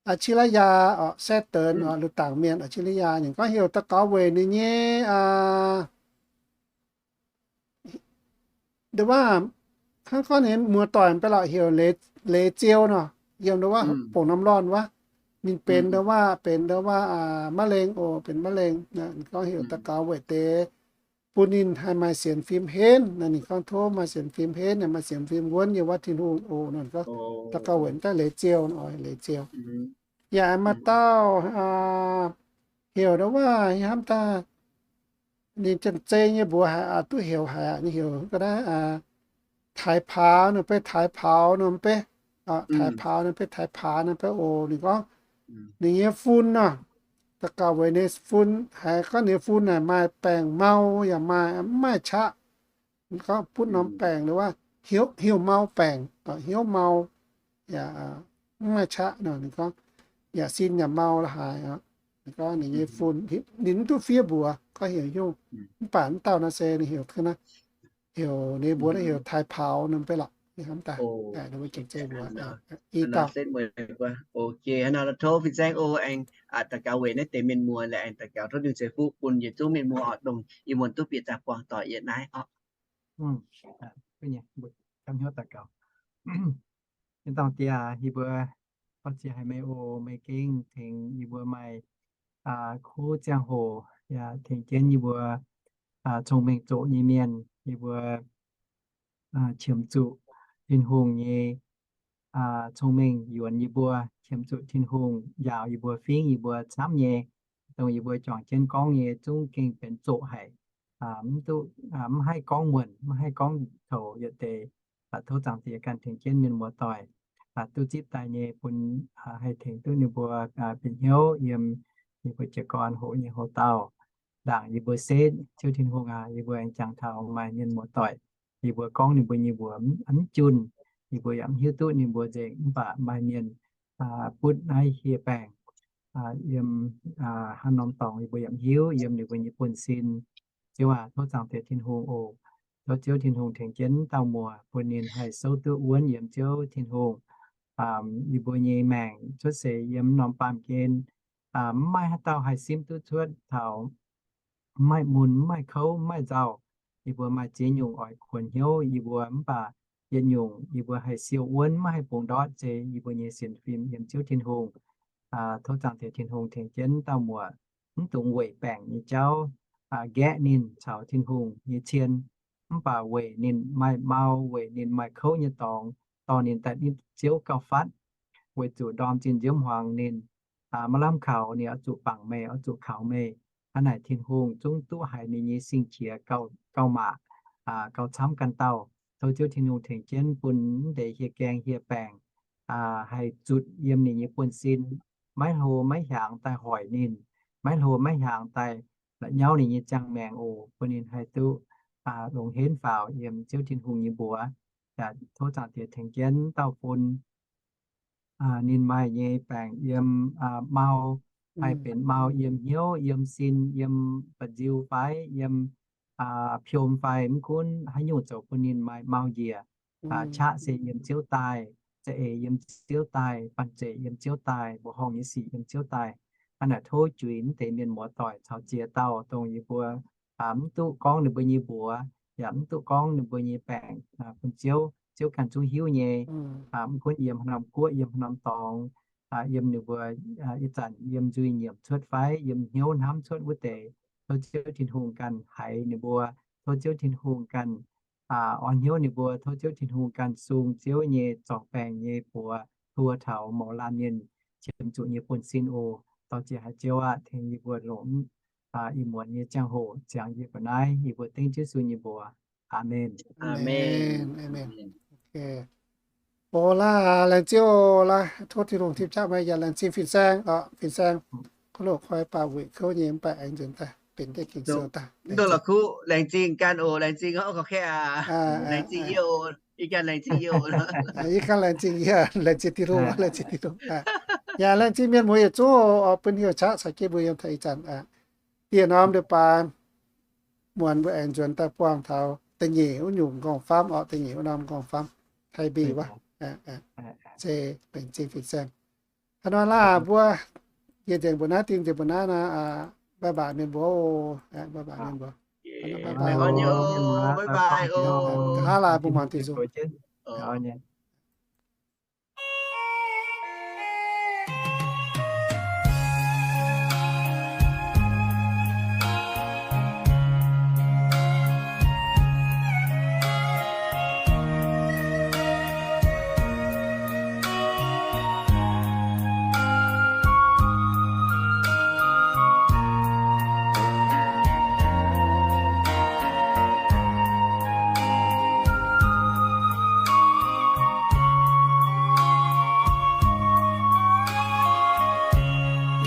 Aa^ci^laa^yaa oc, Saturn oc, Lu Dangc Mienh, Aa^ci^laa^yaa. Ninh gorngv heuc daux gaux weic ninh nyei, ndo wuov, hnangv gorngv ninh muoz-doic mv bei lorqc heuc Leiz Ziou nor, yiem ndo wuov bungx norm lorn wuov. Ninh benx ndo wuov, benx ndo wuov มะเร็ง oc, benx มะเร็ง. Ninh gorngv heuc daux gaux weic deix bun ninh haih maaih sienx fim henv. Ninh gorngv tov maaih sienx fim henv, maaih sienx fim wuonv yiem wuov Tin-Hungh oc. Ninh gorngv daux gaux weic daaih Leiz Ziou, Leiz Ziou. Yaac maaih dauh heuc ndo wuov, hnamv daaih ninh Janx-Zei nyei mbuox haic, duqv heuc haic, ninh heuc ga'naaiv Taaix Paaux nor, beiv Taaix Paaux nor, beiv Taaix Paaux nor, beiv Taaix Paaux nor, beiv oc. Ninh gorngv ninh nyei fun nor, daux gaux weic ninh fun, haiz gorngv ninh nyei fun naaic maaih baengc mau yaac maaih mv maaih qaqv. Ninh gorngv butv norm baengc ndo wuov, hnyouv mau baengc, hnyouv mau, yaac mv maaih qaqv nor. Ninh gorngv yaac sin yaac mau la'haaix. Ninh gorngv ninh nyei fun, ninh mv duqv fiev mbuox gorngv heuc nyungc. Mv baac mv dauh nor se ninh heuc ga'naaiv, heuc ninh mbuox naaiv heuc Taaix Paaux nor beiv lorqc. Hnamv daaih mbuo Janx-Zei mbuox i dauh. Ok, hnangv nor tov fin-saeng oc, aengx daux gaux weic naaiv deix mienh muoz, aengx daux gaux tov Tin-Hungh ceix fuqv bun yietc zungv mienh muoz oc, dongh ih muonz duqv bieqc daaih buangh doic yietc naaiv oc. Hnamv hnyouv daux gaux. Tin-dorngh Diex, yie mbuo oix ziex haic meih oc. Meih gengh tengx yie mbuo maaih kuv ziangh hoc, yaac tengx jienv yie mbuo cong-mengh zoqc nyei mienh. Yie mbuo qiemx zuqc Tin-Hungh nyei cong-mengh yuonx yie mbuo, qiemx zuqc Tin-Hungh njaaux yie mbuo, fingv yie mbuo camv nyei, dongh yie mbuo juangc jienv gorngv nyei zungv gengh benx zoqc haic. Mv duqv, mv haih gorngv muonc, mv haih gorngv coux yietc deix. Tov Zaangc Diex ganh tengx jienv mienh muoz-doic duqv zipv daaih nyei bun haih tengx duqv ninh mbuo bieqc hnyouv yiem ninh mbuo jiez gorn hoqc nyei houx-dauh. Ndaangc yie mbuo setv, Ziouv Tin-Hungh aac, yie mbuo aengx jangx taux maaih mienh muoz-doic, yie mbuo gorngv ninh mbuo nyei mbuox mv junh, yie mbuo yaac mv hiuv duqv ninh mbuo nzengc. Mv baac maaih mienh butv naaiv hieh baengc yiem haaix norm dorngx yie mbuo yaac mv hiuv, yiem ninh mbuo nyei buonv-sin. Ziouv aac, tov Zaangc Diex Tin-Hungh oc. Tov Ziouv Tin-Hungh tengx jienv dauh muoz bun ninh haih souv duqv wuonv yiem Ziouv Tin-Hungh. yie mbuo nyei maengc cuotv seix yiem norm baamh gen, mv maaih haaix dauh haih simv duqv cuotv taux mv maaih mun, mv maaih kouv, mv maaih nzauh. Yie mbuo maaih ziex nyungc oix kuonx hnyouv yie mbuo, mv baac yietc nyungc yie mbuo haih siou wuonv, maiv haih bungx ndortv, se yie mbuo nyei sienx fim yiem Ziouv Tin-Hungh. Tov Zaangc Diex Tin-Hungh tengx jienv dauh muoc, mv dungx weic baengc nyei jauv nqaeqv ninh caux Tin-Hungh nyei cien, mv baac weic ninh maaih mau, weic ninh maaih kouv nyei dorngx, dorh ninh daaih nitv Ziouv gauh fatv, weic zuqc ndorm zinh nziouv hmuangx ninh maiv lamh kaux, ninh oix zuqc bangc meih, oix zuqc kaux meih. Hnangv naaic Tin-Hungh zungv duqv haiz ninh nyei sing-qiex gauh maac, gauh camv ganh dauh. Tov Ziouv Tin-Hungh tengx jienv bun mv deix hieh gaeng hieh baengc haih zutc yiem ninh nyei buonv-sin, maiv hlo maiv hiaangx daaih hoic ninh, maiv hlo maiv hiaangx daaih la'nyauv ninh nyei ziangh maengc oc, bun ninh haih duqv longx henv faaux yiem Ziouv Tin-Hungh nyei mbuox. Yaac tov Zaangc Diex tengx jienv dauh bun ninh maaih nyei baengc yiem mau, haih benx mau yiem hnyouv, yiem sin, yiem ba'nziu fai yiem piom fai mv gunv haaix nyungc zoux bun ninh maaih mau njiec. Qaqv se yiem Ziouv daaih, za'eix yiem Ziouv daaih, banh zeic yiem Ziouv daaih, mbuoqc horngh nyei sic yiem Ziouv daaih. Hnangv naaic tov juix mv deix mienh muoz-doic caux ziex dauh dongh yie mbuo mv duqv gorngv ninh mbuo nyei mbuox, yaac mv duqv gorngv ninh mbuo nyei baengc bun Ziouv. Ziouv ganh zungv hiuv nyei. Mv gunv yiem haaix norm guoqv, yiem haaix norm dorngx, yiem ninh mbuo ih zanc yiem nzuih nyiemc cuotv fai yiem hnyouv hnamv cuotv wuov deix, tov Ziouv Tin-Hungh ganh haiz ninh mbuo. Tov Ziouv Tin-Hungh ganh orn hnyouv ninh mbuo. Tov Ziouv Tin-Hungh ganh sung Ziouv nyei zorc baengc nyei buoz hluo taux mouz laanh mienh qiemx zuqc nyei buonv-sin oc. Dorh jiex haiz Ziouv aqv, tengx yie mbuo longc ih muonz nyei ziangh hoc ziangx yie mbuo naaiv, yie mbuo dengv Yesu nyei mbuox. Aamen. Aamen. Oc, laengz zingh oc, laengz tov Tin-Hungh tipv qaqv meih yaac laengz zingh fin-saeng oc, fin-saeng. Kuv loz koi baac weic kouv nyei mv baac aengx nzuonx daaih benx deix Ging-Sou daaih. Laengz zingh ganh oc, laengz zingh oc, laengz zingh yie oc, ih ganh laengz zingh yie oc. Ih ganh laengz zingh yie, laengz zingh Tin-Hungh, laengz zingh Tin-Hungh. Yaac laengz zingh mienh muoz yietc zungv oc, bun heuc qaqv caux jienv mbuo yiem taux ih zanc dieh norm leiz-baaix muonz mbuo aengx nzuonx daaih buangh taux da'nyeic wuov nyungc nqorngv-famv oc, da'nyeic wuov norm nqorngv-famv, Taiv Mbiv wuov. Se laengz zingh fin-saeng. Hnangv naaiv laah mbuo njiec nzengc mbuo naaiv, dingh nzengc mbuo naaiv nor, bye bye mienh mbuo, bye bye mienh mbuo. Nqa'haav laai mbuo muangx dingc nzung.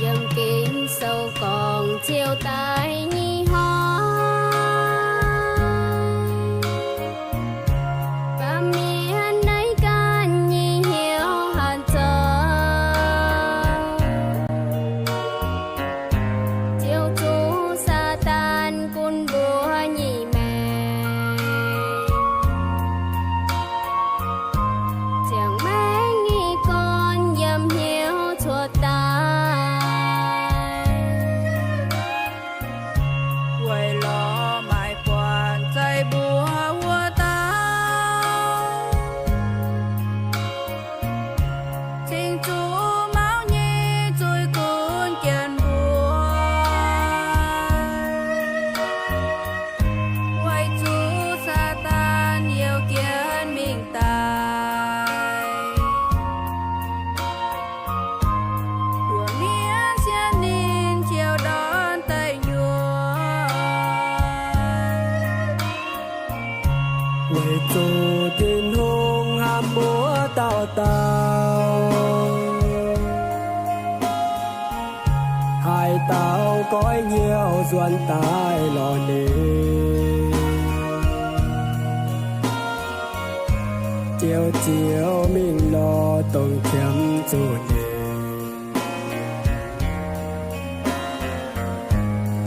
Yiem Ging-Sou gorngv Ziouv daaih nyei hnoi, baamh mienh naaiv ganh nyei hnyouv hatc zoux. Ziouv zuqc Saadaan gunv mbuo nyei maengc, ziangh maengc nyei gorn yiem hnyouv cuotv daaih, weic lorz maaih buonc zaih mbuo wuov dauh. Cingx zuqc mauv nyei zuiz gunv jienv mbuo, weic zuqc Saadaan youh jienv mingh daaih, mbuo mienh sienx ninh ziouc ndortv daaih nyuoqc. Weic zuqc Tin-Hungh hnamv mbuo dauh dauh, haaix dauh goiv hnyouv nzuonx daaih lorz ninh, Ziouv ziouc mingh lorz dongh qiemx zuqc ninh,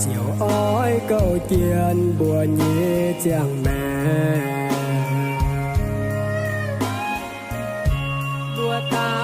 ziouc oix gouv jienv mbuo nyei ziangh maengc. Mbuo dauh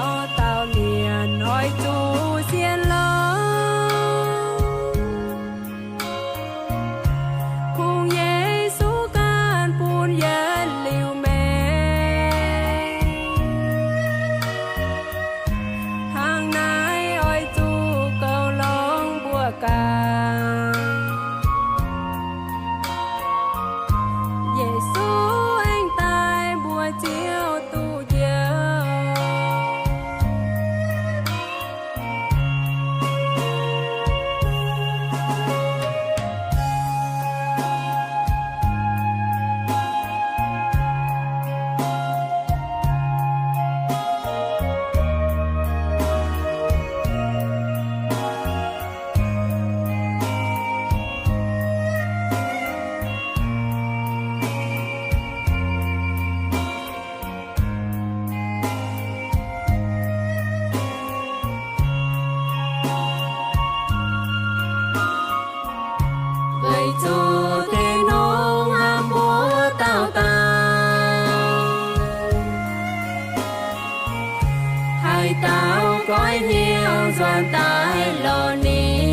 zuangx daaih lorz ninh.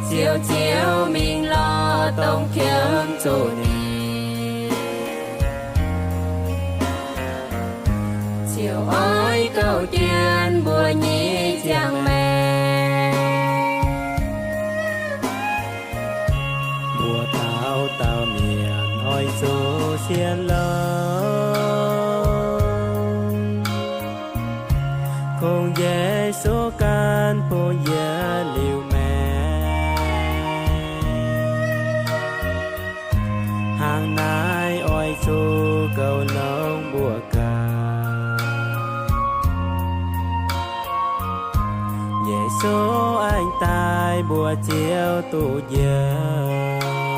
Ziouv, Ziouv mingh lorz dongh qiemx zuqc ninh. Ziouv oix gouv jienv mbuo nyei ziangh maengc. Mbuo dauh dauh mienh oix zuqc sienx longx, kungx Yesu ganh bun yie liuz maengc. Hnangv naaiv oix zuqc goux longx mbuo ganh. Yesu aengx daaih mbuox Ziouv duqv njoux.